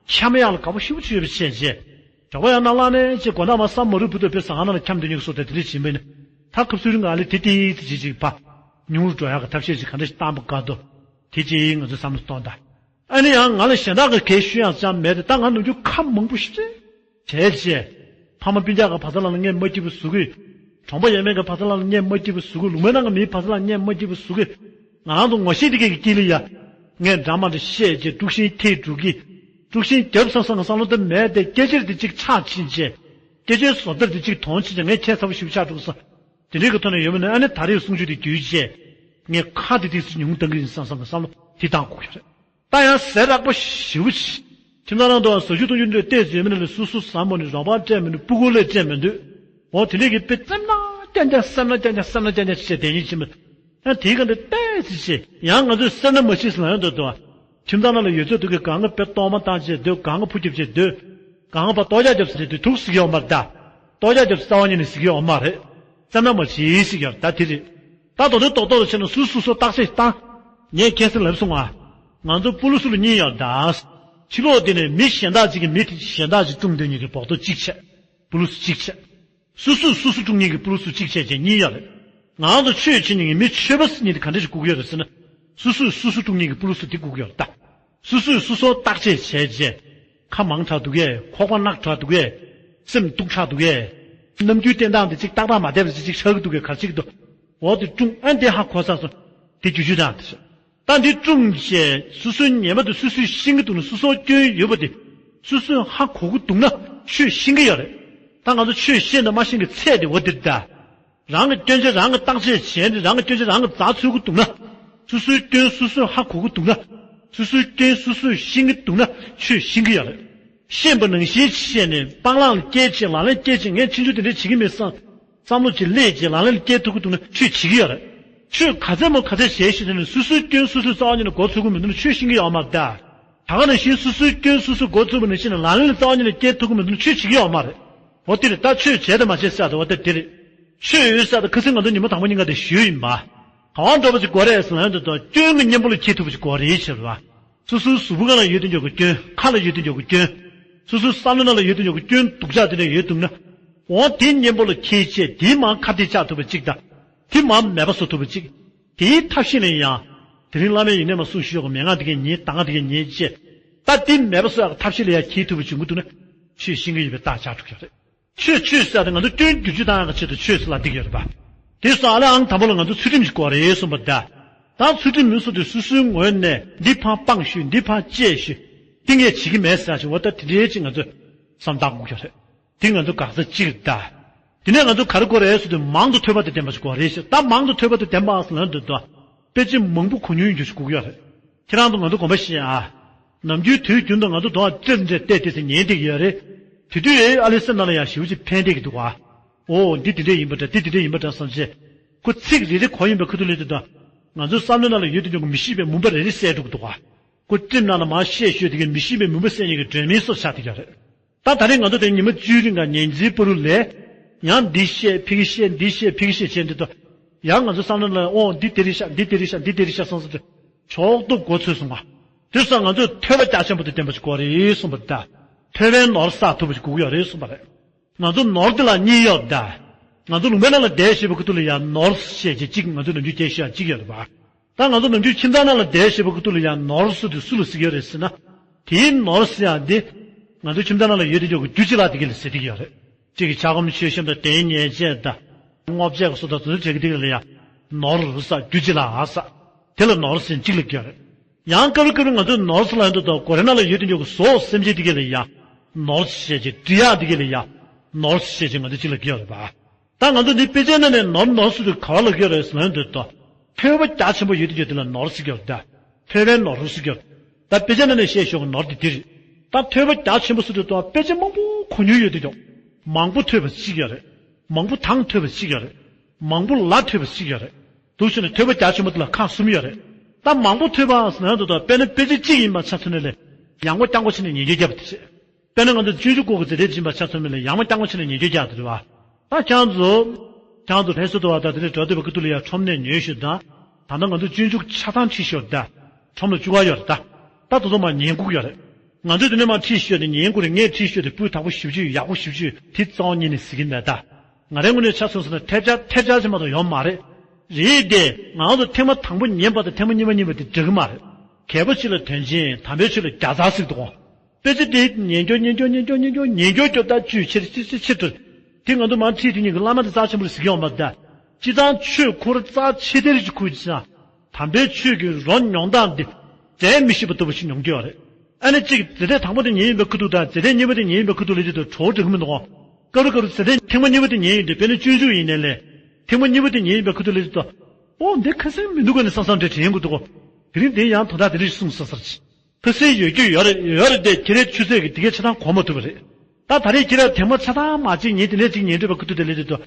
འཁྱམ་ཡག་ལ་དགའ་པོ་ཞེ་པོ་ཅིག་ཡོད་པ་བྱས་བྱས། གྲོགས་པོ་ཡང་ན་བླ་ནས་ཅིག་དགོང་དག་མ་བསམ་མ་རུ་བུ་དང་བུ་ཟ་ཁང་ནང་ལ་འཁྱམ་སྡོད་མཁན་གྱི་བཟོ་ལྟ་དེ་འདྲས་བྱིན་པས་ནི། ད་ཁབ་སུའི་རིང་ང་ལ་དེ་དེ་དེ་ཅིག་ཅིག་པ། ཉུང་རུ་འགྲོ་ཡག་གི་ཐབས་ཤེས་ཅིག་ག་འདྲ་ཞིག་བཏང་པ་དགའ་འདུག་དེ་ཅིག་ང་ཚོས་བསམ་བློ་གཏོང་དང་། ཨ་ནི་ཡང་ང་ལ་གཞན་དག་གི་གས་ཞུ་ཡག་ཅང་མེད་དེ་ད་ང་ནམ་རྒྱུན་ཁ་མང་པོ་ཞིག་བྱས་བྱས། ཕ་མ་སྤུན་ཀྱག་གི་བ་ཚ་ལ་ལ་ངས་མ་སྐྱིད་པོ་བཟོ་གི། གྲོང་པ་ཡས་མས་ཀྱི་བ་ཚ་ལ་ལ་ངས་མ་སྐྱིད་པོ་བཟོ་གི། ལུང་པའི་ནང་གི་མིའི་བ་ཚ་ལ་ངས་མ་སྐྱིད་པོ་བཟོ་གི། ང་རང་ཚོ་ངོ་ཤེས་དེ་གས་ཀྱི་དཀྱིལ་ལ་ཡ། ངས་འདྲ་མ་འདྲ་བཤད་བྱས་དཀྲུག་ཤིང་ཐེབས་འགྲོ་གི། དཀྲུག་ཤིང་རྒྱབ་བསམ་བསམ་གི་བསམ་བློ་དེ་མེད་དེ་སྐད་ཆ་དེ་གཅིག་ཆགས་ཕྱིན་བྱས། སྐད་ཆའི་བཟོ་ལྟ་དེ་གཅིག་མཐོང་ཕྱིན་བྱས་ངས་ཁྱད་མཚར་པོ་ཞེ་པོ་ཆགས་འགྲོ་གི་སོང་། དེ་འདྲའི་གི་ཐོག་ནས་ཡོད་མ་ནི་ཨ་ནི་ད་རེས་གསུང་ཆོས་དེ་བརྒྱུད་བྱས། ངས་ཁ་དེ་ཏིག་ཙམ་ཉུང་བཏང་གི་ཡིན་བསམ་བསམ་གི་བསམ་བློ་དེ་བཏང་དགོས་ཀྱི་རེད། ད་ཡང་ཟས་རགས་པ་ཞེ་པོ་ཅིག་ཁྱིམ་ཚང་ནང་དུ་ཟ་རྒྱུ་འཐུང་རྒྱུ་འདྲ་ཏོག་ཙམ་ཡོད་མ་ནི་ལས་སོ་སོ་ཟ་མ་ནི་རོགས་པ་སྤྲད་མ་ནི་སྤུ་གུ་ལས་སྤྲད་མ་འདུག་འོ་དེ་འདྲའི་གི་དཔེ་སེམས་ན་རྐྱང་རྐྱང་སེམས་ན་རྐྱང་རྐྱང་སེམས་ན་རྐྱང་རྐྱང་བྱས་བསྡད་ཉིན་ཕྱིན་པ། ཡང་དེའི་སྒང་དུ་ཏོག་ཙམ་བྱས་ཡང་ང་ཚོས་སེར་སྣ་མ་མཆིས་ཟེར་ན་ཡང་འདོད་དོ། ཁྱིམ་ཚང་ནང་ལ་ཡོད་ཚད་དུ་གི་གང་གི་དཔེ་གཏོར་མ་བཏང་བྱས་སྡོད། གང་གི་ཕུ་རྒྱབ་བྱས་སྡོད། གང་གི་པ་ལྟོ་ལྕག་རྒྱབ་ཟེར་དུས་དུག་ཟེར་གྱི་ཡོད་མ་རེད་ད། ལྟོ་ལྕག་རྒྱབ་རྩ་བ་ཉིད་ནས་ཟེར་གྱི་ཡོད་མ་རེད། སེར་སྣ་མ་མཆིས་ཟེར་གྱི་ཡོད་རེད་ད་དེ་རེད། ད་དོ་དོན་རྡོག་རྡོག་ལ་བྱས་ན་སུ་སུ་སོ་བརྟག་དཔྱད་བཏང་། ངས་ཁ་སང་ལབ་སོང་ང་། ང་ཚོ་སྤུ་ལུ་སུ་ལ་གཉིས་ཡོད་ད། ཕྱི་ལོགས་དེ་ནས་མི་གཞན་དག་ཅིག་གིས་མི་དེ་གཞན་དག་ཅིག་བཀྲུངས་སྡོད་མཁན་གྱི་བོགས་ཏོ་གཅིག་བྱས། སྤུ་ལུ་སུ་གཅིག་བྱས། སུ་སུས་སུ་སུ་དཀྲུག་མཁན་གྱི་སྤུ་ལུ་སུ་གཅིག་བྱས་བྱས་གཉིས་ཡོད་རེད། ང་རང་ཚོ་ཆོས་བྱེད་མཁན་གྱི་མི་ཆོས་པ་ཟེར་མཁན་དེ་ག་འདྲ་ཞིག་དགོས་ཀྱི་ཡོད་རེད་ཟེར་ན། སུ་སུས་སུ་སུ་དཀྲུག་མཁན་གྱི་སྤུ་ལུ་སུ་དེ་དགོས་ཀྱི་ཡོད་རེད་ད། སུ་སུས་སུ་སོ་བརྟག་དཔྱད་བྱས་བྱས། ཁ་མང་དྲགས་འདུག་གས། ཁོག་པ་རྣག་དྲགས་འདུག་གས། སེམས་སྡུག་དྲགས་འདུག་གས། རྣམ་འགྱུར་བསྟན་སྟངས་དེ་ཅིག་ཏག་ཏག་མ་བསྡད་པ་ཅིག་ཅིག་ཆགས་ཀྱི་འདུག་གས། ག་རེ་བྱེད་ཀྱི་འདུག་འོ་དེ་དཀྲུག་ཨ་འདི་ཧ་གོ་ཚར་སོང་། དེ་རྒྱུ་རྒྱུ་དང་དེ་ད་འདི་དཀྲུག་བྱས་སུ་སུའི་ཉེས་པ་དེ་སུ་སུས་ཤེས་ཀྱི་འདུག་ན། སུ་སོ་སྐྱོན་ཡོད་པ་དེ་སུ་སུས་ཧ་གོ་གི་འདུག་ན་ཆོས་ཤེས་ཀྱི་ཡོད་རེད། ད་ང་ཚོ་ཆོས་ཤེས་དང་མ་ཤེས་ཀྱི་ཚད་དེ་འོ་དེ་རེད་ད། རང་གི་སྐྱོན་ཆ་རང་གིས་བརྟག་དཔྱད་བྱས་ནས་རང་གི་སྐྱོན་ཆ་རང་གིས་འཛག་ཚུགས་ཀྱི་འདུག་ན། སོ་སོའི་སྐྱོན་སོ་སོས་ཧ་གོ་གི་འདུག་ན། སོ་སོའི་སྐྱོན་སོ་སོས་ཤེས་ཀྱི་འདུག་ན་ཆོས་ཤེས་ཀྱི་ཡོད་རེད། ཤེས་པ་ནང་བཞིན་བྱས་ནས་སྤང་བླང་ལ་སྐྱེལ་བྱས་ལག་ལེན་སྐྱེལ་བྱས་ངས་ཕྱིན་ཆད་དེ་འདྲ་བྱེད་ཀྱི་མིན་བསམ། བསམ་བློ་ཅིག་སླེབས་བྱས་ལག་ལེན་ལ་སྐྱེལ་ཐུབ་ཀྱི་འདུག་ན་ཆོས་བྱེད་ཀྱི་ཡོད་རེད། ཆོས་ག་ཚད་མོ་ག་ཚད་བྱས་ཤིག་དེ་ནི་སོ་སོའི་སྐྱོན་སོ་སོས་རྩ་བ་ཉིད་ནས་གོ་ཚུགས་ཀྱི་མི་འདུག་ན་ཆོས་ཤེས་ཀྱི་ཡོད་མ་རེད་ད། ད་ག་ནང་བཞིན་སོ་སོའི་སྐྱོན་སོ་སོས་འགོ་བཙུགས་པ་ནང་བཞིན་ལག་ལེན་ལ་རྩ་བ་ཉིད་ནས་བསྐྱལ་ཐུབ་ཀྱི་མི་འདུག་ན་ཆོས་བྱེད་ཀྱི་ཡོད་མ་རེད། འོ་དེ་རེད། ད་ཆོས་བྱས་དང་མ་བྱས་ཟེར་ཡག་དེ་འོ་ད་དེ་རེད། ཆོས་ཡོད་ཟེར་ཡག་དེ་ཁ་སང་ང་ཚོ་ཉི་མ་དང་པོ་ཉིན་ག་དེ་ཞུས་ཡིན་པ། གང་འདྲ་པོ་ཅིག་དགོས་རེད་ཟེར་ན་འདི་དང་སྐྱོན་གྱི་གཉེན་པོ་ལ་འཁྱེར་ཐུབ་པ་ཅིག་དགོས་རེད་ཟེར་བ། སོ་སོའི་གཟུགས་པོ་སྒང་ལ་ཡོད་དུ་འཇོག་གི་སྐྱོན། ཁ་ལ་ཡོད་དུ་འཇོག་གི་སྐྱོན། སོ་སོའི་བསམ་བློ་ནང་ལ་ཡོད་དུ་འཇོག་གི་སྐྱོན་སྡུག་ཅག་དེ་འདྲ་ཡོད་འདུག་ན། འོ་དེའི་གཉེན་པོ་ལ་འཁྱེར་བྱས་དེའི་མར་ཁ་གཏད་བཅག་ཐུབ་པ་ཅིག་དང་། དེ་མར་མེད་པ་བཟོ་ཐུབ་པ་ཅིག་དེའི་ཐབས་ཤེས་ལ་ཡང་། དེ་རིང་བླ་མས་ཡིན་ནའི་མ་གསུང་ཞུས་ཡོད་གི་མན་ངག་འདི་གས་ཉན། གདམས་ངག་འདི་གས་ཉན་བྱས། ད་དེ་མེད་པ་བཟོ་ཡག་གི་ཐབས་ཤེས་ལ་ཡང་འཁྱེར་ཐུབ་པ་བྱུང་གི་འདུག་ན། ཆོས་ཤེས་ཀྱི་ཡོད་པའི་རྟགས་ཆགས་འགྲོ་གི་ཡོད་རེད། ཆོས་ཆོས་ཟེར་ཏེ་ང་ཚོ་སྐྱོན་བསྒྱུར་བཅོས་བཏང་ཡག་གི་ཆེད་དུ་ཆོས་ཟེར་ལབ་བསྡད་ཀྱི་ཡོད་རེད་པ། དེ་སོང་ཨ་ལེ་ཨང་དང་པོ་ལ་ང་ཚོ་ཚུལ་ཁྲིམས་ཤིག་དགོས་རེད་གསུངས་པ་ད། ད་ཚུལ་ཁྲིམས་མི་སྲུང་དུས་སོ་སོའི་ངོས་ནས་འདི་ཕར་སྤང་ཞུས། འདི་ཕར་བཅད་ཞུས། འདི་ངས་བྱེད་ཀྱི་མེད་ཟེར་ཞིག་འོ་ད་དེ་འདྲའི་ཅིག་ང་ཚོས་བསམ་བཏང་དགོས་ཀྱི་རེད། དེ་ང་ཚོ་དགག་བྱ་གཅིག་རེད་ད། དེ་ནས་ང་ཚོ་ག་རེ་དགོས་རེད་ཟེར་དུས་མང་དུ་ཐོས་པ་དང་ལྡན་པ་ཞིག་དགོས་རེད་ཟེར། ད་མང་དུ་ཐོས་པ་དང་ལྡན་པ་ཟེར་ན་འདི་ད། དཔེ་ཆ་མང་པོ་གོ་མྱོང་ཡོད་རྒྱུ་ཞིག་དགོས་ཀྱི་ཡོད་རེད། ཁྱེད་རང་ཚོ་ང་ཚོ་དགོངས་པ་བཞེས་ཨ། ནམ་རྒྱུན་དུས་རྒྱུན་དུ་ང་ཚོ་དོ་བ་སྤྲེལ་འདྲ་བལྟས་བལྟས་ཚེ་ཉན་བསྡད་ཀྱི་ཡོད་རེད། དེ་དུས་ཨེ་ཨ་ལེ་སེམས་ནང་ལ་ཡང་ཞེ་པོ་ཅིག་ཕན་བསྡད་ཀྱི་འདུག་ཨ། ཨོ་འདི་དེ་འདྲས་ཡིན་པ་འདྲ། འདི་དེ་འདྲས་ཡིན་པ་འདྲ་བསམ་བྱས། ཁོ་ཚིག་རེ་རེ་གོ་ཡིན་པའི་ཁ་ཐུག་ལ་དེ་དང་། ང་ཚོའི་བསམ་བློའི་ནང་ལ་ཡོད་དུ་འཇོག་གི་མི་ཤེས་པའི་མུན་པ་རེ་རེ་བསལ་འགྲོ་གི་འདུག་ཨ། ཁོ་ཁྲིམས་ནང་ལ་མར་བཤད་ཤོད་དེ་གའི་མི་ཤེས་པའི་མུན་པ་བསལ་མཁན་གྱི་སྒྲོན་མེའི་བཟོ་ཆགས་བསྡད་ཀྱི་ཡོད་རེད། ད་ད་རེས་ང་ཚོ་དེ་ཉི་མ་བཅུའི་རིང་ལ་ཉན་འཛིན་པ་རུ་ལས། ཡང་འདི་བཤད་ཕ་གི་བཤད། འདི་བཤད་ཕ་གི་བཤད་བྱས་འདི་ལྟ། ཡང་ང་ཚོ་བསམ་བློ་ལ་ཨོ་འདི་དེ་རེད་ཤག་འདི་དེ་རེད་ཤག་འདི་དེ་རེད་ཤག་བསམ་བསམ་དུ་ཕྱོགས་གཏོགས་མགོ་ཚོས་སོང་བ། དེ་སོང་ང་ཚོས་ཐོས་པ་རྒྱ་ཆེན་པོ་དང་ལྡན་པ་ཞིག་དགོས་རེད་གསུངས་པ་ད། ཐོས་པའི་ནོར་བསགས་ཐུབ་པ་ཞིག་དགོས་ཀྱི་ཡོད་རེད་གསུངས་པ་རེད། ང་ཚོ་ནོར་འདི་ལ་གཉིས་ཡོད་ད། ང་ཚོ་ལུང་པའི་ནང་ལ་བསྡད་བྱས་པའི་ཁ་ཐུག་ལ་ཡང་ནོར་ཟེར་བྱས་གཅིག་ང་ཚོ་ནམ་རྒྱུན་སྐད་ཤོད་ཡག་གཅིག་ཡོད་རེད་པ། ད་ང་ཚོ་ནམ་རྒྱུན་ཁྱིམ་ཚང་ནང་ལ་བསྡད་བྱས་པའི་ཁ་ཐུག་ལ་ཡང་ནོར་ཟེར་དུས་སུ་ལ་ཟེར་གྱི་ཡོད་རེད་ཟེར་ན། དེའི་ནོར་ཟེར་ཡག་འདི། ང་ཚོ་ཁྱིམ་ཚང་ནང་ལ་ཡོད་དེ་འཇོག་གི་རྒྱུ་ཅི་ལ་དེ་ག་ལ་ཟེར་དེ་གི་ཡོད་རེད། གཅིག་གི་ཕྱྭ་སྒམ་མཆོད་བཤམས་དང་གདན་ཉལ་ཆས་དང་། སྔོ་ཆས་སོགས་དང་དེ་ཚོ་བྱེད་ཀྱི་དེ་ག་ལ་ཡང་ནོར་ཟེར་རྒྱུ་ཅི་ལ་ཟེར། དེ་ལ་ནོར་ཟེར་གཅིག་ལ་གི་ཡོད་རེད། ཡང་སྐབས་རེ་སྐབས་རེ་ང་ཚོས་ནོར་ཟེར་ལབ་ཡོང་དུས་ད་སྒོ་རའི་ནང་ལ་ཡོད་དེ་འཇོག་གི་ཟོག་སེམས་ཅན་དེ་ག་ལ་ཡང་ནོར་ཟེར་བྱས་ཀྱི་འབྲི་ཡག་དེ་ག་ལ་ཡང་ནོར་ཟེར་བྱས་ཀྱི་ང་ཚོ་གཅིག་ལ་གི་ཡོད་རེད་པ། ད་ང་ཚོ་འདི་དཔེ་ཆའི་ནང་ནས་ནོར་ནོར་ཟེར་དུས་ག་བ་ལ་གི་ཡོད་རེད་ཟེར་ན་ཡོང་དུས་ད། ཐོས་པ་རྒྱ་ཆེན་པོ་ཡོད་དེ་འཇོག་དེ་ལ་ནོར་ཟེར་གི་ཡོད་རེད་ད། ཐོས་པའི་ནོར་ཟེར་གི་ཡོད་རེད། ད་དཔེ་ཆ་ནང་ནས་བཤད་ཤོག་གི་ནོར་དེ་འདི་རེད། ད་ཐོས་པ་རྒྱ་ཆེན་པོ་ཟེར་དུས་ད་དཔེ་ཆ་མང་པོ་གོ་མྱོང་ཡོད་དེ་འཇོག་མང་པོ་ཐོས་པ་ཟེར་གི་ཡོད་རེད། མང་པོ་དང་ཐོས་པ་ཟེར་གི་ཡོད་རེད། མང་པོ་ལ་ཐོས་པ་ཟེར་གི་ཡོད་རེད། འདུག་བྱས་ནས་ཐོས་པ་རྒྱ་ཆེན་པོ་དེ་ལ་ཁག་གསུམ་ཡོད་རེད། ད་མང་པོ་ཐོས་པ་ཟེར་ན་འདུག་ད་དཔེར་ན་དཔེ་ཆ་གཅིག་ཡིན་པ་ཆ་མཚོན་ན་ལས། ཡང་སྒོ་རྐྱང་སྒོ་བྱས་ནས་ཉན་རྒྱུ་བརྒྱབ་པ་དེ་བྱས། དཔེར་ན་ང་ཚོ་སྤྱོད་འཇུག་སྐོར་གྱི་མཛད་འཕྲིན་སྦྱིན་པ་ཆ་མཚོན་ན་ལས་ཡང་སྒོ་རྐྱང་སྒོ་བྱས་ནས་ཉན་རྒྱུ་བརྒྱབ་དེ་རེད་བ། ད་ཁྱེད་ཚོ། ཁྱེད་ཚོ་ལྷ་ས་དུ་བ་ད་དེ་ནས་འགྲོ་འདོད་པའི་ཁ་ཐུག་ལ་ཡང་ཁྲོམ་ནས་ཉོས་ཤོག་དང་། ད་ལྟ་ང་ཚོ་སྤྱོད་འཇུག་ཆ་ཚང་ཁྲིད་ཤོག་ད། ཁྲོམ་ལ་བཅུ་ག་ཡོད་རེད་ད། ད་དེ་ཚོ་མར་ཉན་དགོས་ཀྱི་ཡོད་རེད། ང་ཚོས་དེ་ནས་མར་ཁྲིད་ཤོག་དེ་ཉན་དགོས་རེད། ངས་ཁྲིད་ཤོག་དེ་སྤུས་དག་པོ་ཞེ་པོ་ཅིག་ཡག་པོ་ཞེ་པོ་ཅིག་དེ་རྩ་བ་ཉིད་ནས་ཟེར་གྱི་མེད་ད། ང་རའི་ངོས་ནས་ཆ་མཚོན་སོང་ན་ཐལ་ཆ་ཐལ་ཆ་ཅིག་མ་གཏོགས་ཡོད་མ་རེད། རེད་དེ། ང་རང་ཚོ་ཐེངས་མ་དང་པོ་ཉན་པ་དང་ཐེངས་མ་གཉིས་པ་ཉན་པ་དེ་འདྲ་གི་མ་རེད། གལ་པོ་ཆེ་ལ་དོན་ཆེན། དམ་པའི་ཆོས་ལ་བརྒྱ་རྩ་ཟེར་གྱི་འདུག་གོ། དཔེ་ཆ་དེ་ཉན་རྒྱུ་ཉན་རྒྱུ་ཉན་རྒྱུ་ཉན་རྒྱུ་ཉན་རྒྱུ་ཉན་རྒྱུ་སྐྱོ་ད་བཅུད་ཆེར་ཆེར་ཆེར་ཆེར་དུ། དེ་ང་ཚོ་མར་ཁྲིད་དེ་ཉིད་ཀྱི་བླ་མ་དེ་རྩ་ཆེན་པོ་རེད་ཟེར་གྱི་ཡོད་མ་རེད་ད། སྤྱིར་བཏང་ཆོས་ཁོ་རང་རྩ་ཆེ་དེ་རེད་ཅིག་ཁུར་ཅིག་ན། དམ་པའི་ཆོས་ཀྱི་རོ་མྱོང་སྟངས་འདི། ཟད་མི་ཤེས་པ་ལྟ་བུ་ཞིག་མྱོང་རྒྱུ་ཡོད་རེད། ཨ་ནི་གཅིག་མཛད་འཕྲིན་དང་པོ་དེ་ཉན་ཡིན་པའི་ཁུ་ཐུག་དང་མཛད་འཕྲིན་གཉིས་པ་དེ་ཉན་ཡིན་པའི་ཁུ་ཐུག་ལ་ཅིག་ཏུ་གྲོགས་འགྲིག་གི་མི་འདུག་གོ། སྐབས་རེ་སྐབས་རེ་མཛད་འཕྲིན་ཐེངས་མ་གཉིས་པ་དེ་ཉན་ཡིན་དུས་དཔེར་ན་སྤྱོད་འཇུག་ཡིན་ནའི་ལས། ཐེངས་མ་གཉིས་པ་དེ་ཉན་ཡིན་པའི་ཁུ་ཐུག་ལ་ཅིག་ཏུ། ཨོ་འདི་ཁ་སང་མི་འདུག་ག་ནས་བསམ་བསམ་འདྲ་དྲན་གྱི་འདུག་གོ། དེ་རིང་འདི་ཡང་དོན་དག་དེ་འདྲ་ཞིག་གསུངས་ས་ཟེར་ཅིག་ཁ་སང་ཡོད་རྒྱུ་ཡོད་རེད་ཡོད་རེད་དེ་ཁྱེད་རའི་ཆུ་ཚོད་ཀྱི་དེ་གའི་ཆ་ཚང་གོ་མ་ཐུབ་པ་རེད། ད་ད་རེས་ཁྱེད་ར་ཐེངས་མ་ཆ་ཚང་མ་གཅིག་ཉན་དེ་ནས་གཅིག་ཉན་འདོད་པ་ཁུ་ཐུག་དེ་ལ་ཅིག་ཏུ།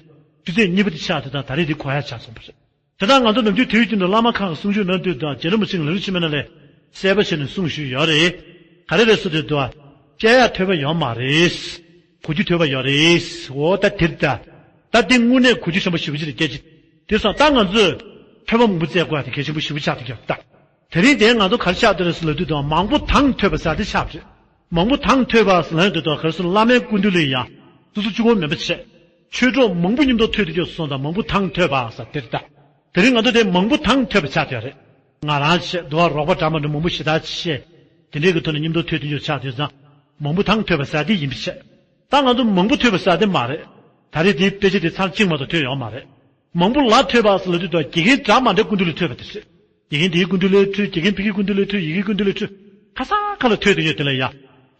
ཆུ་ཚོད་གཉིས་པ་དེ་ཆགས་དེ་དང་ད་རེས་འདི་གོ་ཡ་ཆགས་སོང་བ་རེད། དེ་དག་ང་ཚོ་ནམ་རྒྱུན་དུས་རྒྱུན་དུ་བླ་མ་ཁག་གི་གསུང་ཆོས་གནང་དུས་དང་རྗེ་རིན་པོ་ཆེ་གི་ལམ་རིམ་ཆེན་མོའི་ནང་ལས་གསལ་པོ་བྱས་ནས་གསུངས་ཞུས་ཡོད་རེད། ག་རེ་རེད་ཟེར་དུས་དུ། བཤད་ཡག་ཐོས་པ་ཡོད་མ་རེད། གོ་རྒྱུ་ཐོས་པ་ཡོད་རེད། འོ་ད་དེ་རེད་ད། ད་དེ་དངོས་གནས་གོ་རྒྱུ་ཆེན་པོ་ཞེ་པོ་ཅིག་རེད་སྐད་ཅིག་དེ་སོང་ད་ང་ཚོས་ཐོས་པ་མང་པོ་བཙལ་དགོས་ཡག་དེ་གལ་ཆེན་པོ་ཞེ་པོ་ཆགས་བསྡད་ཀྱི་ཡོད་ད། དེ་རིང་དེ་ང་ཚོ་ག་རེ་ཆགས་བསྡད་རེད་ཟེར་ལབ་དུས་དུ་མང་པོ་དང་ཐོས་པ་ཟེར་དེ་ཆགས་པ་རེད། མང་པོ་དང་ཐོས་པ་ཟེར་ལབ་དུས་དུ་ག་རེ་ཟེར་བླ་མའི་སྐུ་མདུན་ལ་ཡང་སོ་སོ་གཅིག་པོ་མིན་པ་བྱས། ཆོས་གྲོགས་མང་པོ་མཉམ་དུ་ཐོས་དུས་ཀྱང་སོང་དང་མང་པོ་དང་ཐོས་པ་ཟེར་དེ་རེད་ད། དེ་རིང་ང་ཚོ་དེ་མང་པོ་དང་ཐོས་པ་ཆགས་བསྡད་རེད། ང་རང་བྱས་འདུག་བ་རོགས་པ་འདྲ་མ་འདྲ་མང་པོ་ཞེ་དྲག་བྱས། དེ་འདྲའི་གི་ཐོག་ནས་མཉམ་དུ་ཐོས་དུས་ཀྱང་ཆགས་དུས་ཙང་། མང་པོ་དང་ཐོས་པ་ཟེར་དེ་ཡིན་པ་བྱས། ད་ང་ཚོ་མང་པོ་ཐོས་པ་ཟེར་དེ་མ་རེད། ད་རེས་དེའི་དཔེ་ཆ་དེ་ཚར་གཅིག་མ་གཏོགས་ཐོས་ཡོད་མ་རེད། མང་པོ་ལ་ཐོས་པ་ཟེར་ལབ་དུས་དུ་དགེ་རྒན་འདྲ་མ་འདྲའི་སྐུ་མདུན་ལ་ཐོས་པ་དེ་རེད། དགེ་རྒན་དེའི་སྐུ་མདུན་ལ་ཐོས། དགེ་རྒན་ཕ་གིའི་སྐུ་མདུན་ལ་ཐོས། ཡི་གེའི་སྐུ་མདུན་ལ་ཐོས། ཁ་སང་ཁ་ལ་ཐོས་དེ་ཡོད་དེ་ལ་ཡ།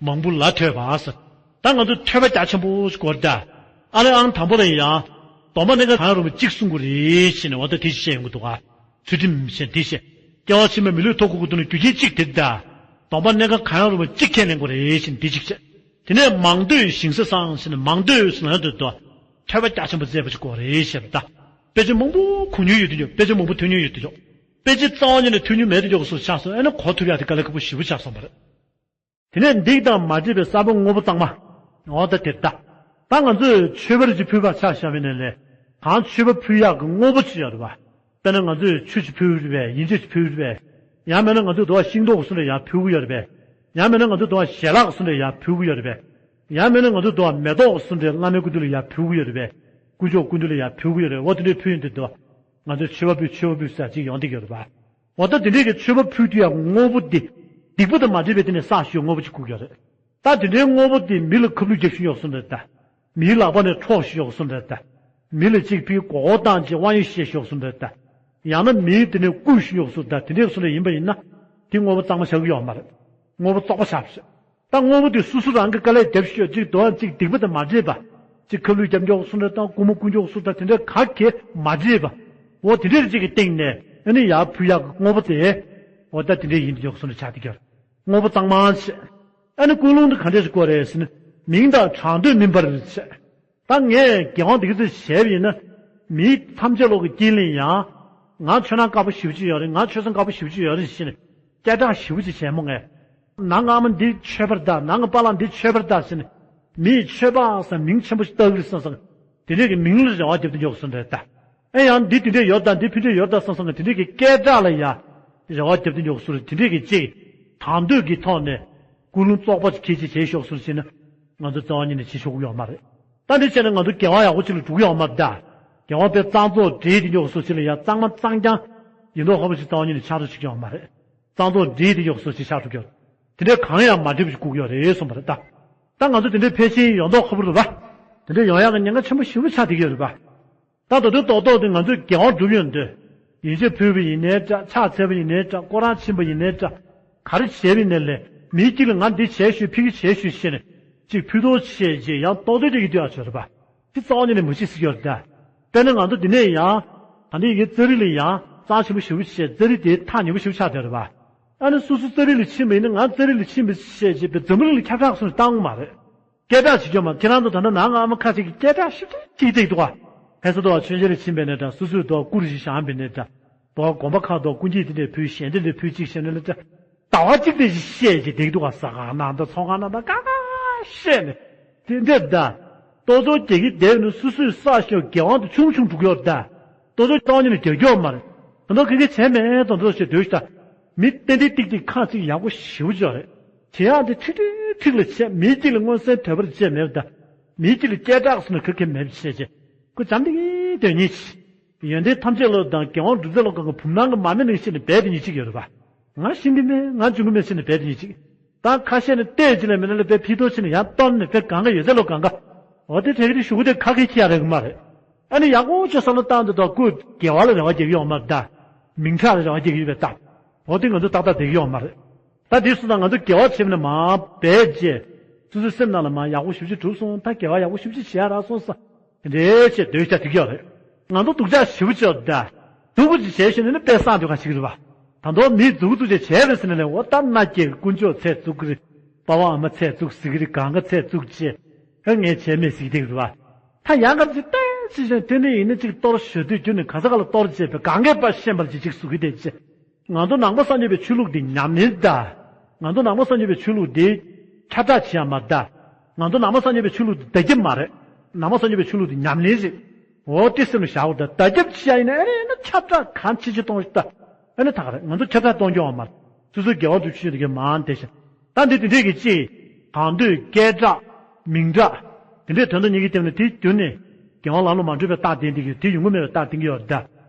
མང་པོ་ལ་ཐོས་པ་ཟེར། ད་ང་ཚོ་ཐོས་པ་རྒྱ་ཆེན་པོ་ཞིག་དགོས་རེད་ད། ཨ་ལེ་ཨང་དང་པོ་ལ་ཡ། སྡོམ་པ་གནད་འགག་གང་ཡང་རུང་བ་གཅིག་སྲུང་དགོས་རེད་ཟེར་ནས་འོ་ད་དེ་བཤད་ཡོང་གི་འདུག་ག་ཚུལ་ཁྲིམས་བཤད་དེ་བཤད། སྐྱེ་བ་ཕྱི་མ་མི་ལུས་ཐོབ་དགོས་ཀྱི་འདུག་ན་རྒྱུ་རྐྱེན་གཅིག་དེ་རེད་ད། སྡོམ་པ་གནད་འགག་གང་ཡང་རུང་བ་གཅིག་ཁས་ལེན་དགོས་རེད་ཟེར་ནས་དེ་གཅིག་བཤད། དེ་ནས་མང་འདོད་ཞིང་ས་གསང་ཟེར་ནས་མང་འདོད་ཟེར་ན་འདོད་དོ། ཐོས་པ་རྒྱ་ཆེན་པོ་མཛད་པ་ཞིག་དགོས་རེད་ཟེར་ད། དཔེ་ཆ་མང་པོ་གོ་མྱོང་ཡོད་དུ་ཡོད། དཔེ་ཆ་མང་པོ་ཐོས་མྱོང་ཡོད་དུ་ཡོད། དཔེ་ཆ་རྩ་བ་ཉིད་ནས་ཐོས་མྱོང་མེད་དུ་ཡོད་པ་སོགས་ཆགས་སོང་། ཨ་ནི་གོ་ཐུབ་ཡག་དེ་དཀའ་ལས་ཁག་པོ་ཞེ་པོ་ཆགས་སོང་བ་རེད། དེ་ནས་འདི་དང་མ་འདྲེས་པའི་ས་བོན་དངོས་པོ་གཙང་མ། འོ་ད་དེ་ལྟ། ད་ང་ཚོས་མཆོད་པ་རེ་ཅིག་ཕུལ་བར་ཆ་བཞག་པ་ཡིན་ན་ལས། གང་མཆོད་པ་ཕུལ་ཡག་གི་དངོས་པོ་ཅིག་ཡོད་རེད་པ། དཔེར་ན་ང་ཚོས་ཆུ་ཅིག་ཕུལ་རེད་པས། ཡིན་ཆད་ཅིག་ཕུལ་རེད་པས། ཡང་མིན་ན་ང་ཚོས་དོ་བ་ཤིང་ཏོག་གི་བཟོ་འདྲ་ཡར་ཕུལ་གི་ཡོད་རེད་པས། ཡང་མིན་ན་ང་ཚོས་དོ་བ་ཞལ་ལག་གི་བཟོ་འདྲ་ཡར་ཕུལ་གི་ཡོད་རེད་པས། ཡང་མིན་ན་ང་ཚོས་དོ་བ་མེ་ཏོག་གི་བཟོ་འདྲ་བླ་མའི་སྐུ་མདུན་ལ་ཡར་ཕུལ་གི་ཡོད་རེད་པས། དཀོན་མཆོག་སྐུ་མདུན་ལ་ཡར་ཕུལ་གི་ཡོད་རེད། འོ་དེ་འདྲའི་ཕུལ་ཡོང་དུས་དོ། ང་ཚོས་མཆོད་པ་ཕུལ་མཆོད་པ་ཕུལ་ཟེར་ཅིག་ཡོང་བསྡད་ཀྱི་ཡོད་རེད་པ། འོ་ད་དེ་འདྲའི་གི་མཆོད་པ་ཕུལ་དུས་ཡང་དངོས་པོ་འདི། སྡིག་པ་དང་མ་འདྲེས་པའི་དེ་ནས་བསགས་ཤིག་དངོས་པོ་ཅིག་བསྐུར་གྱི་ཡོད་རེད། ད་དེ་འདྲའི་དངོས་པོ་འདི་མི་ལ་ཁབ་ལུད་རྒྱབ་ཤིག་ཡོག་སོང་རེད་ད། མིའི་ལག་པ་ནས་འཕྲོག་ཤིག་ཡོག་སོང་རེད་ད། མི་ལ་ཅིག་ཕིའི་མགོ་སྐོར་བཏང་ཅིག་དབང་ཡོད་བཤད་ཤིག་ཡོག་སོང་རེད་ད། ཡང་ན་མིའི་དེ་ནས་བརྐུས་ཤིག་ཡོག་སོང་ད། དེ་འདྲའི་སོང་རེད་ཡིན་པ་ཡིན་ན། དེ་དངོས་པོ་གཙང་མ་ཆགས་ཀྱི་ཡོད་མ་རེད། དངོས་པོ་བཙོག་པ་ཆགས་པ་རེད། ད་དངོས་པོ་དེ་སོ་སོ་རང་གི་དཀའ་ལས་རྒྱབ་ཤོག་ཅིག་དོ་ཡང་ཅིག་སྡིག་པ་དང་མ་འདྲེས་པ། ཅིག་ཁབ་ལུད་རྒྱབ་འཇོག་སོང་རེད་དང་རྐུན་མ་རྐུ་འཇོག་སོང་ད་དེ་འདྲ་ག་གེ་མ་འདྲེས་པ། འོ་དེ་འདྲའི་ཅིག་གི་སྟེང་ནས་ཨ་ནི་ཡར་ཕུལ་ཡག་གི་དངོས་པོ་དེ། འོ་ད་དེ་འདྲའི་ཡིན་འཇོག་སོང་རེད་ཆགས་དེ་གྱུར། དངོས་པོ་གཙང་མ་བྱས། ཨ་ནི་ཀུན་སློང་དེ་ག་འདྲས་ཞིག་དགོས་རེད་ཟེར་ན། མིང་དང་གྲགས་འདོད་མིན་པར་བྱས། ད་ངས་དགེ་དབང་འདི་ག་ཚོད་བྱས་པ་ཡིན་ན། མི་ཐམས་ཅད་ལོག་གི་དཀྱིལ་ལ་ཡང་། ང་ཆོས་ནང་དཀར་པོ་ཞེ་པོ་ཅིག་ཡོད་རེད། ང་ཆོས་སེམས་དཀར་པོ་ཞེ་པོ་ཅིག་ཡོད་རེད་ཟེར་ནས། སྐད་གྲགས་ཞེ་པོ་ཅིག་བྱས་མོ་ངས། ནང་ཨ་མ་འདི་ཆོས་པ་རེད་ད། ནང་གི་པཱ་ལགས་འདི་ཆོས་པ་རེད་ད་ཟེར་ནས། མིས་ཆོས་པ་ཟེར་མིང་ཆེན་པོ་ཞིག་བཏགས་ཀྱི་རེད་བསམ་བསམ། དེ་འདྲས་ཀྱི་མིང་ལ་རེ་བ་རྒྱབ་སྟེ་འཇོག་སོང་རེད་ད། ཨེ་ཡང་འདི་དེ་འདྲས་ཡོད་ད། འདི་ཕུན་སུམ་ཡོད་ད་བསམ་བསམ་གི་དེ་འདྲས་ཀྱི་སྐད་གྲགས་ལ་ཡ། རེ་བ་རྒྱབ་སྟེ་འཇོག་སོང་རེད། དེ་འདྲས་ཀྱི་ཅིག་དང་འདོད་ཀྱི་ཐོག་ནས། ཀུན་སློང་བཙོག་པ་ཅིག་ཁྱེད་ཀྱིས་བྱས་ཤོག་སོང་ཟེར་ན། ང་ཚོ་རྩ་བ་ཉིད་ནས་བྱེད་ཆོག་གི་ཡོད་མ་རེད། ད་འདི་བྱས་ན་ང་ཚོ་དགེ་བ་ཡག་པོ་ཅིག་ལ་འགྲོ་གི་ཡོད་མ་རེད་ད། དགེ་བ་དཔེ་གཙང་བཙོག་འདྲེས་ཏེ་འཇོག་སོང་ཟེར་ལ་ཡ་གཙང་མ་གཙང་རྐྱང་ཡིན་མདོག་ཁ་པོ་ཞིག་རྩ་བ་ཉིད་ནས་ཆགས་འགྲོ་ཆོག་གི་ཡོད་མ་རེད། གཙང་བཙོག་འདྲེས་ཏེ་འཇོག་སོང་ཞིག་ཆགས་འགྲོ་གི་ཡོད། དེ་འདྲའི་གང་ཡང་མ་འདྲེས་པ་ཞིག་དགོས་ཀྱི་ཡོད་རེད་གསུངས་པ་རེད་ད། ད་ང་ཚོ་དེ་འདྲའི་ཕལ་ཆེར་ཡོད་མདོག་ཁ་པོ་རེད་པ། དེ་འདྲའི་ཡོང་ཡག་གི་ཉེན་ཁ་ཆེན་པོ་ཞེ་པོ་ཆགས་བསྡད་ཀྱི་ཡོད་རེད་པ། ད་ད་དུང་རྡོག་རྡོག་དེ་ང་ཚོས་དགེ་བ་སྒྲུབ་ཡོང་དུས། ཡིན་ཆད་ཕུལ་བ་ཡིན་ནའི་འདྲ། ཕྱག་འཚལ་བ་ཡིན་ནའི་འདྲ། སྐོར་ར་ཕྱིན་པ་ཡིན་ནའི་འདྲ། ག་རེ་བྱས་པ་ཡིན་ནའི་ལས། མིའི་དཀྱིལ་ལ་ང་འདི་བྱས་ཤོག་ཕ་གི་བྱས་ཤོག་ཞེས་ནས། ཅིག་ཕུད་རྡོག་བྱས་རྗེས་ཡང་རྡོག་རྡོག་རྒྱག་གི་སྡོད་ཡག་ཅིག་ཡོད་རེད་པ། དེ་རྩ་བ་ཉིད་ནས་མི་བྱེད་ཟེར་གྱི་ཡོད་རེད་ད། དཔེར་ན་ང་ཚོ་འདི་ནས་ཡང་། ད་འདི་ཡི་རྩ་རི་ལ་ཡང་གཙང་ཆེན་པོ་ཞེ་པོ་བྱས། རྩ་རི་དེ་ཐག་ཉེ་པོ་ཞེ་པོ་ཆགས་བསྡད་རེད་པ། ཨ་ནི་སོ་སོ་རྩ་རི་ལ་ཕྱིན་པ་ཡིན་ན། ང་རྩ་རི་ལ་ཕྱིན་པ་བྱས་རྗེས་པའི་འཛམ་བུ་གླིང་ལ་ཁྱབ་བསྒྲགས་སོང་བཏང་མ་རེད། སྐད་གྲགས་བྱེད་རྒྱུ་མ། ཁྱེད་རང་ཚོ་ད་ལྟ་ནང་ཨ་མ་ཁ་ཅིག་གིས་སྐད་གྲགས་ཞིབ་ཕྲ་ཅིག་བསྡད་འདུག་ག་ཧེ་ས་དོ་ཆོས་འཆད་ལ་ཕྱིན་པ་ཡིན་ནའི་འདྲ། སོ་སོས་དོ་སྐུ་རེ་ཞིག་བཞེངས་པ་ཡིན་ནའི་འདྲ། དོ་དགོན་པ་ཁག་དོ་སྐུ་འགྱེད་དེ་འདྲས་ཕུལ། ཞལ་འདེབས་འདྲས་ཕུལ་ཅིག་བྱས་ནས་ལ་འདྲ། ཟླ་བ་གཅིག་དེ་ཞིག་བཤད་ཅིག་བསྡད་འདུག་ག་ཟ་ཁང་ནང་དང་ཚོང་ཁང་ནང་དང་ག་ག་བཤད་ནས། དེ་འདྲས་ད། ལྟོ་ཚོ་རྒྱག་གི་བསྡད་ནས་སོ་སོས་བསགས་ཤོག་དགེ་དབང་དུ་ཆུང་ཆུང་འགྲོ་གི་ཡོད་ད། ལྟོ་ཚོ་སྟོང་ཉིད་ནས་རྒྱག་རྒྱུ་མ་རེད། ད་དོ་ག་གེ་བྱས་མེད་དོ་འདོད་ཞེས་འདོད་ཤག་མི་ཏན་ཏན་ཏིག་ཏིག་ཁ་ཅིག་ཡག་པོ་ཞེ་པོ་ཅིག་རེད། བྱེད་ཡག་དེ་ཁྲིག་ཁྲིག་ཁྲིག་ལ་བྱས། མིའི་དཀྱིལ་ལ་མངོན་གསལ་དོད་པོ་བྱས་མེད་པ་དང་། མིའི་དཀྱིལ་ལ་སྐད་གྲགས་སུ་ན་ག་གེ་མེད་པ་བྱས་རྗེས། ཁོ་འཇམ་ཐིང་ཐིང་སྡོད་མཁན་ཅིག་ཡོན་ཏན་ཐམས་ཅད་བློ་དང་། དགེ་བ་སྒྲུབ་རྩལ་བློ་གང་གི་བུམ་ནང་གི་མ་སྨད་ནང་བཞིན་ནས་སྦས་དེ་ཉིད་ཅིག་ཡོད་རེད་པ། ང་ཤེས་ཀྱི་མེད། ང་འཇོན་གྱི་མེད་ཟེར་ནས་སྦས་དེ་ཉིད་ཅིག་ད་ཁ་ཤས་ནི་བལྟས་ཅི་ལས་མི་ལ་ལ་དཔེ་ཕི་ཏོ་ཕྱིན་ནས་ཡར་གཏོར་ནས་དཔེ་གང་ག་ཡོད་ཚད་བློ་གང་ག་འོ་དེ་དྲན་གི་དེ་ཞུ་གི་དེ་ཁ་སྐད་ཁྱི་ཡ་རེད་གི་མ་རེད། ཨ་ནི་ཡག་པོ་ཅིག་བསམ་བློ་བཏང་དུས་དོ་ཁོས་དགེ་བ་ལ་རེ་བ་རྒྱག་གི་ཡོད་མ་རེད་ད། མིང་གྲགས་ལ་རེ་བ་རྒྱག་གི་ཡོད་པའི་རྟགས། འོ་དེ་ང་ཚོ་ཏག་ཏག་བསྡད་ཀྱི་ཡོད་མ་རེད། ད་དེ་སུ་དང་ང་ཚོ་དགེ་བ་བྱེད་པ་ནི་མ་འབད་བྱས། སོ་སོའི་སེམས་ནང་ལ་མ་ཡག་པོ་ཞེ་པོ་ཅིག་གྲུབ་སོང་། ད་དགེ་བ་ཡག་པོ་ཞེ་པོ་ཅིག་བྱེད་ཡ་རག་སོང་ས། དེ་འདྲའི་ཆེད་འདོད་ཆ་དེ་ག་ཡོད་རེད། ང་ཚོ་སྡུག་ཅག་ཞེ་པོ་ཅིག་ཡོད་ད། སྡུག་པོ་ཅིག་བྱས་ཤེས་ནས་ནི་དཔེ་བསགས་འདོད་ག་ཞིག་རེད་བ། ད་མདོ་མིས་སྡུག་སྡུག་ཅིག་བྱས་རེད་ཟེར་ནས་ལས། འོ་ད་མནའ་སྐྱེལ། དཀོན་མཆོག་ཚེ་བཙུགས་ཀྱི་རེད། པ་ཕ་ཨ་མ་ཚེ་བཙུགས་ཟེར་གྱི་རེད། གང་ག་ཚེ་བཙུགས་བྱས། ཨ་ངས་བྱས་མེད་ཟེར་གྱི་རེད་བ། ད་ཡང་ག་ཅིག་བལྟས་ཅི་བྱས་དེ་ནས་ཡིན་ན་ཅིག་གཏོར་ཞུ་དུས་རྒྱུ་ནི་ག་ས་ག་ལ་གཏོར་བྱས་པའི་གང་གས་པ་ཤེས་པར་ཅིག་ཅིག་བཟོ་གི་བསྡད་ཅེ། ང་ཚོ་ནང་པ་སངས་རྒྱས་པའི་ཆོས་ལུགས་འདི་ཉམས་ལེན་ད། ང་ཚོ་ནང་པ་སངས་རྒྱས་པའི་ཆོས་ལུགས་འདི་ཁྱབ་བསྒྲགས་བྱེད་ཡ་མ་རེད་ད། ང་ཚོ་ནང་པ་སངས་རྒྱས་པའི་ཆོས་ལུགས་འདི་བདག་སྐྱབས་མ་རེད། ནང་པ་སངས་རྒྱས་པའི་ཆོས་ལུགས་འདི་ཉམས་ལེན་རེད། འོ་དེ་སེམས་ལ་བཞག་འོ་ད། བདག་སྐྱབས་བྱེད་ཡ་ཡིན་ན་ཨ་རེ་ན་ཁྱབ་བསྒྲགས་གང་ཆེ་ཆེ་གཏོང་ཞིག་ད། ཨ་ནི་ད་ག་རེད། ང་ཚོ་ཁྱབ་བསྒྲགས་གཏོང་རྒྱུ་ཡོད་མ་རེད། སོ་སོའི་དགེ་བ་སྒྲུབ་ཆོས་དེ་གའི་མང་དེ་བཞིན། ད་འདི་དེ་འདྲས་ཀྱི་ཅིག་དང་འདོད་སྐད་གྲགས་མིང་གྲགས། དེ་འདྲས་དོན་དང་ཉིད་ཀྱི་སྟེང་ནས་དེའི་རྒྱུ་ནས་དགེ་བ་ལམ་ལ་མ་འགྲོ་བའི་རྟགས་ལྡན་དེ་གི་དེ་ཡོང་གི་མེད་པའི་རྟགས་ལྡན་གྱི་ཡོད་རེད་ད།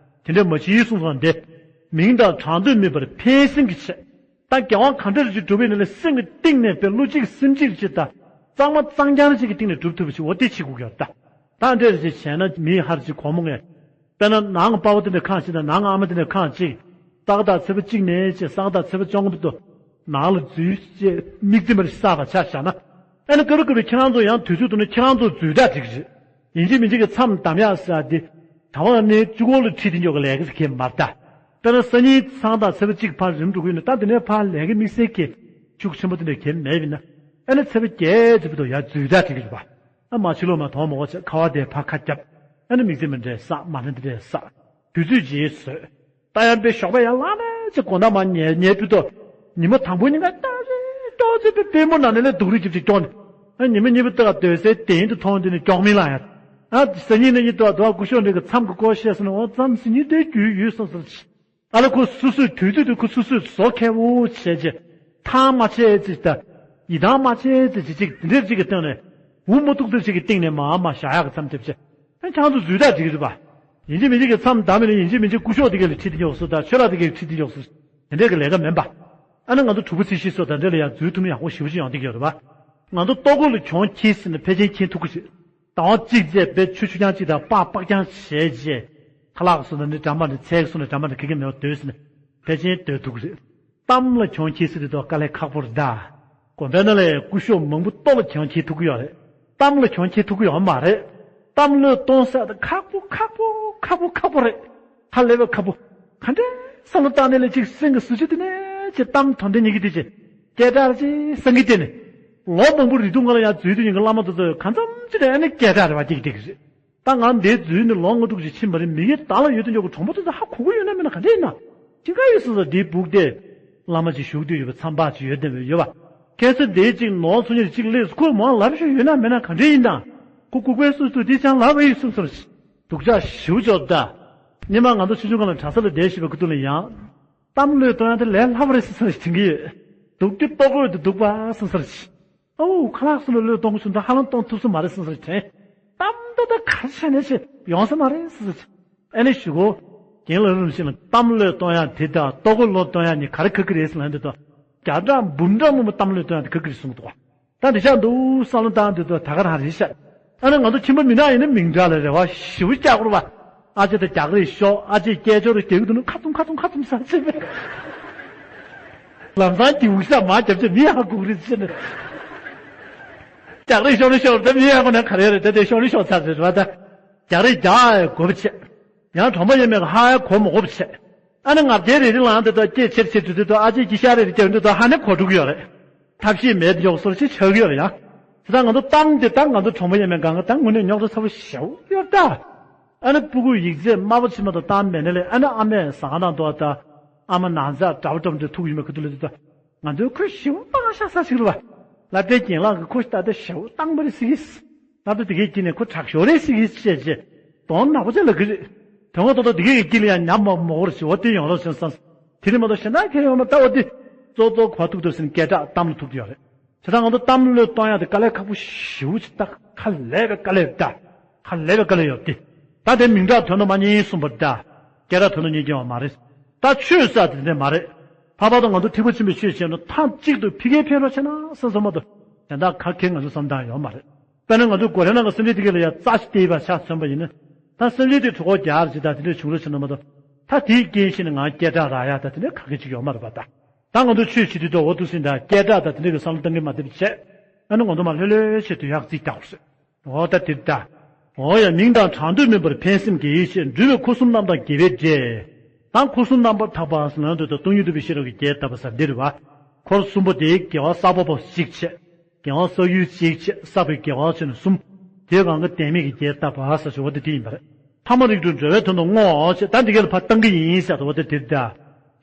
དེ་འདྲས་མ་བྱེད་གསུངས་སོང་དེ། མིང་དང་གྲགས་འདོད་མིན་པར་ཕན་སེམས་ཀྱི་ཆེད། ད་དགེ་བ་ག་འདྲ་རེ་ཅིག་སྒྲུབ་པ་ཡིན་ན་ལས་སེམས་ཀྱི་གཏིང་ནས་དཔེ་བློ་གཅིག་སེམས་གཅིག་ཅིག་ད། གཙང་མ་གཙང་རྐྱང་ཅིག་གི་སྟེང་ནས་སྒྲུབ་ཐུབ་པ་ཞིག་འོ་དེ་བྱེད་དགོས་ཀྱི་ཡོད་རེད་ད། ད་འདྲས་རེ་ཅིག་བྱས་ན་མིའི་ཧར་ཅིག་གོ་མོ་ངས། དཔེར་ན་ནང་གི་པ་ཕ་དེ་འདྲ་ཁང་ཞིག་དང་ནང་གི་ཨ་མ་དེ་འདྲ་ཁང་ཅིག་ས་ག་ཟླ་ཚེས་པ་གཅིག་ནས་བྱས་ས་ག་ཟླ་ཚེས་པ་བཅོ་ལྔ་བར་དུ་ནང་ལ་འཛུལ་བྱས་མིག་རྩིས་མ་རེ་བསགས་པ་ཆ་བཞག་ན། ཨ་ནི་སྐབས་རེ་སྐབས་རེ་ཁྱེད་རང་ཚོ་ཡང་དུས་ཚོད་དུ་ནི་ཁྱེད་རང་ཚོ་འཛུལ་ད་འགྲིག་རེད། ཡིན་གཅིག་མིན་གཅིག་གི་མཚམས་བསྡམ་ཡག་ཟེར་ཡ་དེ། ད་བར་ནི་གཅིག་པོ་ལ་ཁྲིད་དེ་འཇོག་གི་ལས་ཀ་ཟེར་མཁན་མ་རེད་ད། དཔེར་ན་སང་ཉིན་ས་ག་ཟླ་ཚེས་པ་གཅིག་ཕར་རིམ་འགྲོ་གི་ཡོད་ན། ད་དེ་ནས་ཕར་ལས་ཀ་དམིགས་བསལ་གྱི་ཤུགས་ཆེན་པོ་དེ་འདྲ་གང་ཡང་མེད་པ་ཡིན་ན། ཨ་ནི་ཚེས་པ་བརྒྱད་ཙམ་བར་དུ་ཡར་འཛུལ་ད་འགྲིག་གི་རེད་པ། ཨ་མ་ཕྱི་ལོགས་མར་དོང་མོ་བྱས་ཁ་བ་དེ་ཕར་ཁ་བརྒྱབ། ཨ་ནི་མིག་རྩིས་མ་འདྲ་བསགས། མ་ཎི་འདི་འདྲ་བསགས། དུས་ཚོད་ཅིག་བཟོས། ད་ཡང་དཔེ་ཞོགས་པ་ཡར་ལངས་ནས་ཅིག་དགོང་དག་མར་ཉལ་ཉལ་དུས་དོ། ཉི་མ་དང་པོ་ཉིན་ཀ་ཏག་ཏག་ ཅོག་ཙེ་པའི་པུས་མོ་ནང་ནས་ལས་སྡུག་རུས་ཀྱི་ཅིག་ཀྱོག་ནས། ཨ་ཉི་མ་གཉིས་པ་དག་སྡོད་སའི་གདན་དུ་མཐོང་དུས་ནས་ཀྱོག་མིན་ལ་ཡ། ཨ་སང་ཉིན་ནས་ཉིན་ཐོག་དུ་སྐུ་ཞབས་འདི་གི་མཚམས་ཀྱི་སྐོར་བཤད་སོང་ནས། འོ་མཚམས་སང་ཉིན་དེ་རྒྱུས་ཡོད་སོང་ཟེར། ཨ་ལ་ཁོ་སོ་སོས་དུས་དུས་དུ་ཁོ་སོ་སོས་བཟོ་མཁས་པོ་བྱས་རྗེས། ཐང་མ་ཆད་ཙི་ད། ཡི་དང་མ་ཆད་ཙི་ཅི་ཅིག་དེ་འདྲས་ཅིག་གི་སྟེང་ནས། འུ་མ་ཐུག་ཐུག་ཅིག་གི་སྟེང་ནས་མ་མ་བཞག་ཡག་གི་མཚམས་དེབ་བྱས། ཨ་ཁྱང་ཚོ་འཛུལ་དག་འགྲིག་གི་རེད་པ། ཡིན་གཅིག་མིན་གཅིག་གི་མཚམས་བདག་མི་ལ་ཡིན་གཅིག་མིན་གཅིག་སྐུ་ཞབས་དེ་ག་ལ་ཁྲིད་དེ་ཉོག་སུ་དང་ཆོས་ལགས་དེ་ག་ལ་ཁྲིད་དེ་ཉོག་སུ། དེ་འདྲས་ཀྱི་ལས་ཀ་མིན་པ། ཨ་ནི་ང་ཚོ་དྲུག་པ་ཚེས་བཞི་སོགས་དང་འབྲེལ་ལ་ཡང་འཛུལ་ཐུབ་ན་ཡག་པོ་ཞེ་པོ་ཅིག་ཡོང་བསྡད་ཀྱི་ཡོད་རེད་པ། ང་ཚོ་ལྟོ་གོས་ལ་གྱོང་ཁྱེར་ཟིན་ན་ཕལ་ཆེར་ཁྱེར་ཐུབ་ཀྱི་རེད། ཟླ་བ་གཅིག་རྗེས་དཔེ་ཆུ་ཆུ་རྐྱང་གཅིག་དང་པགས་པགས་རྐྱང་བྱས་རྗེས། ཁ་ལག་སོང་ན་ནི་འགྲམ་པ་ནས་ཚལ་གྱི་སོང་ན་འགྲམ་པ་ནས་ཁ་སྐད་མེད་པར་སྡོད་ཟིན་ན་ཕལ་ཆེར་སྡོད་ཐུབ་ཀྱི་རེད། གཏམ་ལ་གྱོང་ཁྱེར་སྲིད་དེ་དོ་དཀའ་ལས་ཁག་པོ་རེད་ད། དགོན་པའི་ནང་ལ་སྐུ་ཞབས་མང་པོ་ལྟོ་ལ་གྱོང་ཁྱེར་ཐུབ་ཀྱི་ཡོད་རེད། གཏམ་ལ་གྱོང་ཁྱེར་ཐུབ་ཀྱི་ཡོད་མ་རེད། གཏམ་བློས་གཏོང་ས་དེ་ཁག་པོ་ཁག་པོ་ཁག་པོ་ཁག་པོ་རེད། ཧ་ལས་པའི་ཁག་པོ། ག་འདྲའི་བསམ་བློ་བཏང་ནས་ལས་ཅིག་སེང་གི་ཟུར་ཆུ་དེ་ནས་ཅིག་གཏམ་དོན་དེ་ཉིད་ཀྱི་དེ་ཅིག་སྐད་གྲགས་ཅིག་སེང་གི་དེ་ནས། ལོ་མང་པོ་རིང་ཐུང་ང་ལ་ཡང་འཛུལ་དུས་ཡིན་གི་བླ་མ་དེ་ཚོས་གང་འཚམ་ཅིག་ནས་ཨ་ནི་སྐད་གྲགས་རེ་བ་སྐྱེ་གི་བསྡད་ཀྱི་རེད། ད་ང་འདིར་འཛུལ་ནས་ལོ་ལྔ་དྲུག་ཅིག་ཕྱིན་པ་རེད། མི་གི་བདག་ལ་ཡོད་དུ་འཇོག་གི་གྲོང་པ་དེ་ཚོ་ཧ་གོ་གི་ཡོད་ན་མེད་ན་ག་འདྲ་ཡིན་ན། ཅི་ག་ཡོད་སོ་སོ་འདིའི་སྦུག་དེ། བླ་མ་ཅིག་བཞུགས་དུས་ཡོད་པའི་མཚམས་པ་ཅིག་ཡོད་བསྡད་པའི་ཡོད་པ། ཁ་སང་འདིའི་ཅིག་ནོར་སོང་ཉིན་ཅིག་སླེབས་སོང་། ཁོས་མང་ལབ་ཤོད་ཡོད་ན་མེད་ན་ག་འདྲ་ཡིན་ན། ཁོ་ལྐུགས་པའི་སུ་སུ་དེ་ཅང་ལབ་པ་ཡིན་གསུངས་སོང་། སྡུག་ཅག་ཞེ་པོ་ཅིག་ད། སྔོན་མ་ང་ཚོ་ཆུང་ཆུང་སྒང་ལ་གྲྭ་ས་ལ་བསྡད་བཞིན་པའི་ཁུ་ཐུག་ལ་ཡང་། གཏམ་བློས་གཏོང་ཡག་དེ་ལས་སླ་པོ་རེད་ཟེར་བསམ་ཞིག་དྲན་གྱི་ཡོད། སྡུག་གི་ལྟོ་གོས་དེ་སྡུག་པ་བསམ་ས་རེད། ཨོ་ཁ་ལག་སོ་ལོ་ལོས་གཏོང་གི་སོང་ད་ཧ་ལམ་གཏོང་ཐུབ་ས་མ་རེད་བསམ་ས་རེད་དྲན། གཏམ་ད་ད་ག་རེ་བྱས་ནས་ཆེ་ཡོང་ས་མ་རེད་བསམ་ས་རེད། ཨ་ནི་ཞུ་གོ། རྒན་ལགས་རིམ་བཞིན་ལ་གཏམ་བློས་གཏོང་ཡག་དེ་དང་ལྟོ་གོས་བློས་གཏོང་ཡག་གཉིས་ག་རེ་ཁག་གི་རེད་ཟེར་ལབ་འདི་དང་། བརྒྱ་ཕྲག་འབུམ་ཕྲག་མང་པོ་གཏམ་བློས་གཏོང་ཡག་དེ་ཁག་གི་རེད་གསུངས་འདུག་བ། ད་འདི་ཆགས་འདུག་བསམ་བློ་བཏང་འདི་དང་ད་ག་རང་རེད་ཤག་ཨ་ནི་ང་ཚོ་ཁྱིམ་པ་མི་འདྲ་ཡིན་ན་མིང་འདྲ་ལ་རེ་བ་ཞེ་པོ་རྒྱག་དགོས་རེད་བ། ཨ་ཅེ་དང་རྒྱག་རེས་ཤོག་ཨ་ཅེ་སྐད་ཅོར་རྒྱག་གི་འདུག་ན་ཁ་ཐུམ་ཁ་ཐུམ་ཁ་ཐུམ་ཟ་ཆེ་བས། ལམ་སང་གྱི་འུག་ཤ་མ་རྒྱབ་ཆེ་མི་ཧ་གོ་གི་རེད་ཟེར་ནས། རྒྱག་རེས་ཤོག་རེས་ཤོག་ད་མི་ཧ་གོ་ན་ག་རེ་རེད། ད་དེ་ཤོག་རེས་ཤོག་ཚར་ཟེར་བ་ད། རྒྱག་རེས་རྒྱག་ཨ་ཡ་གོ་བ་ཆེ། ཡང་གྲོང་པ་ཡོད་མེད་ཧ་ཡ་གོ་མ་གོ་བ་ཆེ། ཨ་ནི་ང་རྒྱལ་རེ་རེ་ལངས་དེ་དག་སྐད་ཆེར་ཆེར་དུ་དེ་དག་ཨ་ཅེ་གི་ཤ་རེ་རེ་རྒྱབ་འདི་དག་ཧ་ནི་གོ་འགྲོ་གི་ཡོད་རེད། ཐབས་ཤེས་མེད་དེ་ཡོག་སོར་ཆེ་ཆགས་ཀྱི་ཡོད་རེད་ཡ། དེ་དག་ང་ཚོ་གཏམ་དེ་དག་ང་ཚོ་གྲོང་པ་ཡོད་མེད་གང་ག་ད་དངོས་གནས་རྙོག་དྲ་ཚ་པོ་ཞེ་པོ་ཡོད་ད། ཨ་ནི་སྤུ་གུ་ཡིག་ཚད་དམའ་པོ་ཕྱི་མ་དང་བཏང་མེད་ན་ལས་ཨ་ནི་ཨ་མས་ཟ་ཁང་ནང་འདུག་ད། ཨ་མ་ན་ཚ་འདྲ་པོ་འདྲ་པོ་འདྲ་ཐུག་ཡོད་མེད་ཁུ་ཐུག་ལ་དེ་དག་ང་ཚོའི་ཁོས་ཞེ་པོ་སྤང་ཤ་ས་ཞིག་རེད་བ། སློབ་གྲྭའི་རྒན་ལགས་ཀྱིས་ཁོ་ལྟ་ལྟ་ཞེ་པོ་སྟངས་པ་རེད་ཟེར་གི། སློབ་གྲྭ་དེ་གའི་དཀྱིལ་ནས་ཁོ་དྲག་ཤོས་རེད་ཟེར་གི་བཤད་རྗེས། གདོང་ནག་པོ་ཅན་ལ་གི་རེད། དོན་ངོ་ཐོག་ཐོག་དེ་གའི་དཀྱིལ་ལ་ཡང་ཉམས་མ་མོ་གོ་རེད་ཟེར་བ་དེ་ཡོང་རོགས་ཟེར་བསམ། དེ་རིང་མ་གཏོགས་གཞན་དག་གལ་ཡོང་མ་ལྟ་བ་དེ། གཙོ་གཙོ་གོ་ཐུག་ཐུག་ཟིན་སྐད་གྲགས་གཏམ་ལ་ཐུག་གི་ཡོད་རེད། བྱས་ཙང་ང་ཚོ་གཏམ་བློས་གཏོང་ཡག་དེ་དཀའ་ལས་ཁག་པོ་ཞེ་པོ་ཅིག་ད་ཁ་ལས་པའི་དཀའ་ལས་ད། ཁ་ལས་པའི་དཀའ་ལས་ཡོད་དེ། ད་དེ་མིང་གྲགས་དོན་དུ་མ་རྙེད་གསུངས་པ་ད། སྐད་གྲགས་དོན་དུ་རྙེད་ཀྱི་ཡོད་མ་རེད། ད་ཆོས་ཟེར་དེ་འདྲ་མ་རེད། ཕ་བ་དང་ང་ཚོ་ཐེག་པ་ཆེན་པོའི་ཆོས་བྱས་ན་ཐང་གཅིག་ཏུ་ཕི་གའི་ཕན་རོགས་བྱས་ན་བསམ་བསམ་མ་གཏོགས་གཞན་དག་ག་གེ་ང་ཚོ་བསམ་སྟངས་ཡོད་མ་རེད། དཔེར་ན་ང་ཚོ་གོ་རེ་ནང་གི་སེམས་ཅན་དེ་ག་ལ་ཡ་རྩ་ཞིག་སྟེར་བ་ཆ་མཚོན་པ་ཡིན་ན། ད་སེམས་ཅན་དེ་གྲོད་ཁོག་རྒྱགས་རེ་ཅིག་ད་དེ་འདྲ་བྱུང་རོགས་བྱས་ན་མ་གཏོགས། ད་དེའི་རྐྱེན་བྱས་ནས་ང་སྐད་གྲགས་རག་ཡག་ད་དེ་འདྲ་ག་གེ་ཅིག་ཡོད་མ་རེད་པ་ད། ད་ང་ཚོ་ཆོས་བྱེད་དུས་ད་འོ་ཐུག་སྲིད་ད་སྐད་གྲགས་ད་དེ་འདྲ་གི་བསམ་བློ་གཏང་གི་མ་བསྡད་པ་བྱས། ཨ་ནི་ང་ཚོ་མ་ལྷོད་ལྷོད་བྱས་དུས་ཡག་རྩིས་རྒྱག་དགོས་ཟེར། འོ་ད་དེ་ད། འོ་ཡ་མིང་དང་གྲགས་འདོད་མིན་པར་ཕན་སེམས་དགེ་བའི་ཆེད་འགྲུབ་པའི་འཁོར་གསུམ་རྣམ་དག་དགེ་བའི་འབྲས། ད་འཁོར་གསུམ་རྣམ་པར་དག་པ་ཟེར་ན་འདོད་དང་སྟོང་ཉིད་རྟོགས་པའི་ཤེས་རབ་ཀྱི་རྒྱས་བཏབ་པ་ཟེར་འདི་རེད་བ། འཁོར་གསུམ་པོ་དེ་དགེ་བ་བསགས་པ་པོ་གཅིག་བྱས། དགེ་བ་བསགས་ཡུལ་གཅིག་བྱས་བསགས་པའི་དགེ་བ་བྱས་ནས་གསུམ། དེ་གང་གི་བདེན་མེད་ཀྱི་རྒྱས་བཏབ་པ་ཟེར་ཞུ་བ་དེ་དེ་ཡིན་པ་རེད། ཐ་མ་རིགས་དྲུག་འགྲོ་བའི་དོན་དུ་བསྔོ་བྱས་ད་འདི་ག་ལ་ཕར་བཏང་གི་ཡིན་ཟེར་བ་དེ་དེ་རེད་ད།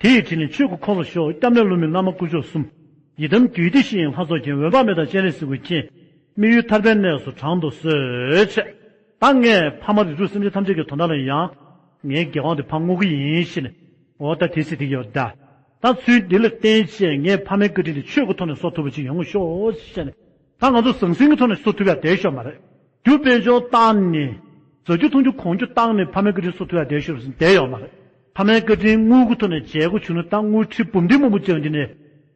དེ་ཡི་དྲིན་ལས་ཆོས་ཀྱི་འཁོར་ལོ་བཞུགས། སྐྱབས་གནས་བསླུ་མེད་བླ་མ་དཀོན་མཆོག་གསུམ། ཡི་དམ་རྒྱུད་སྡེ་བཞི་ཡི་ལྷ་ཚོགས་ཀྱིས། འོད་དཔག་མེད་དང་སྤྱན་རས་གཟིགས་ཀྱིས་མཁྱེན། དམིགས་ཡུལ་ཐར་པའི་གནས་སུ་དྲངས་དུ་གསོལ། བྱས། ད་ངས་ཕ་མ་རིགས་དྲུག་སེམས་ཅན་ཐམས་ཅད་ཀྱི་དོན་དག་ལ་ཡང་། ངའི་དགེ་བ་འདི་ཕར་བསྔོ་གི་ཡིན་ཞེས་ནས། འོ་ད་དེ་སྲིད་དེ་ཡོད་ད། ད་ཚུལ་འདི་ལ་བརྟེན་བྱས་ངས་ཕ་མའི་བཀའ་དྲིན་དེ་ཆོས་ཀྱི་ཐོག་ནས་གསོ་ཐུབ་པ་ཅིག་ཡོང་གི་ཤོག་ཞེས་ནས། ད་ང་ཚོ་ཟང་ཟིང་གི་ཐོག་ནས་གསོ་ཐུབ་ཡ་བསྡད་ཤོག་མ་རེད། རྒྱུ་དཔལ་འབྱོར་བཏང་ནས། བཟའ་རྒྱུ་འཐུང་རྒྱུ་གོན་རྒྱུ་བཏང་ནས་ཕ་མའི་བཀའ་དྲིན་གསོ་ཐུབ་ཡ་བསྡད་ཤོག་ཟེར་བསྡད་ཡོད་མ་རེད། ཕ་མའི་བཀའ་དྲིན་དངུལ་གྱི་ཐོག་ནས་འཇལ་དགོས་བྱུང་ན་ད་དངུལ་ཁྲི་འབུམ་སྡེ་མང་པོ་བཅོལ་འདི་ནས་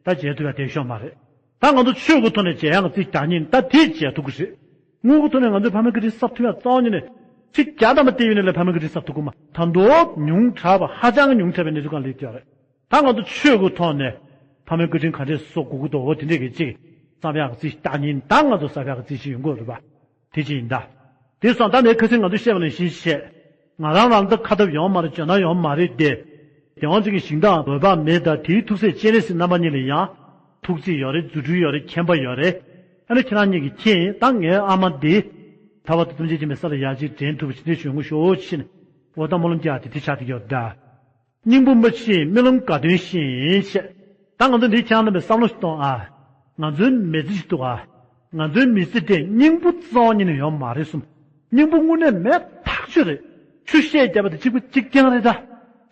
ད་འཇལ་ཐུབ་ཡ་བསྡད་ཤོག་མ་རེད། ད་ང་ཚོ་ཆོས་ཀྱི་ཐོག་ནས་འཇལ་ཡག་རྩིས་རྒྱག་མཁན་ད་དེ་འཇལ་ཐུབ་ཀྱི་རེད། དངུལ་གྱི་ཐོག་ནས་ང་ཚོའི་ཕ་མའི་བཀའ་དྲིན་གསབ་ཐུབ་ཡ་རྩ་བ་ཉིད་ནས་ཁྲི་བརྒྱ་ཐམ་པ་སྟེར་ཡོད་ན་ལས་ཕ་མའི་བཀའ་དྲིན་གསབ་ཐུབ་ཀྱི་མ། ད་མདོ་ཉུང་དྲགས་པ་ཧ་ཅང་གི་ཉུང་དྲགས་པའི་གནས་ཚུལ་གང་ལས་བརྟགས་རེད། ད་ང་ཚོ་ཆོས་ཀྱི་ཐོག་ནས་ཕ་མའི་བཀའ་དྲིན་ག་འདྲས་གསོ་དགོས་ཀྱི་འདུག་འོ་དེ་འདྲས་ཀྱི་ཅིག་གསབ་ཡག་རྩིས་རྒྱག་མཁན་ད་ང་ཚོ་གསབ་ཡག་རྩིས་ཤིག་ཡོང་གི་ཡོད་རེད་པ། དེ་ཅི་ཡིན་ད། དེ་སོང་ད་ནས་ཁ་སང་ང་ཚོས་བཤད་པ་ནང་བཞིན་བཤད། ང་རང་རང་ད་ཁ་ཐབས་ཡོང་མ་རེད་བརྗོད་ན་ཡོང་མ་རེད་དེ། དེ་དབང་ཅིག་གི་ཞིང་དང་འོད་དཔག་མེད་དང་དེའི་ཐུགས་སྲས་སྤྱན་རས་གཟིགས་རྣམ་པ་གཉིས་ལ་ཡང་། ཐུགས་རྩིས་ཡོད་རེད། རྫུ་འཕྲུལ་ཡོད་རེད། མཁྱེན་པ་ཡོད་རེད། ཨ་ནི་ཁྱེད་རང་གཉིས་ཀྱིས་མཁྱེན་ད་ངའི་ཨ་མ་འདི། ཐར་པ་དང་ཐམས་ཅད་མཁྱེན་པའི་ས་ལ་ཡར་ཅིག་འདྲེན་ཐུབ་པ་ཅི་འདྲའི་བྱུང་ངོ་ཤོག་ཕྱིན། འོ་ད་སྨོན་ལམ་རྒྱག་དེ་དེ་ཆགས་བསྡད་ཡོད་ད། སྙིང་པོ་མ་ཕྱིན་རྨི་ལམ་དགའ་སྟོན་བཞིན་བཤད། ད་ང་ཚོ་འདི་ཁྱེད་རྣམ་པས་བསམ་བློ་ཞིག་གཏོང་ཨ། ང་ཚོའི་མི་ཚེ་ཞིག་འདུག་ག་ང་ཚོའི་མི་ཚེ་དེ་སྙིང་པོ་རྩ་བ་ཉིད་ནས་ཡོད་མ་རེད་གསུངས། སྙིང་པོ་དངོས་གནས་མེད་ཐག་ཆོད་རེད། ཆུ་ཤེལ་བརྒྱབ་པ་དང་གཅིག་པ་གཅིག་རྐྱང་རེད་ད།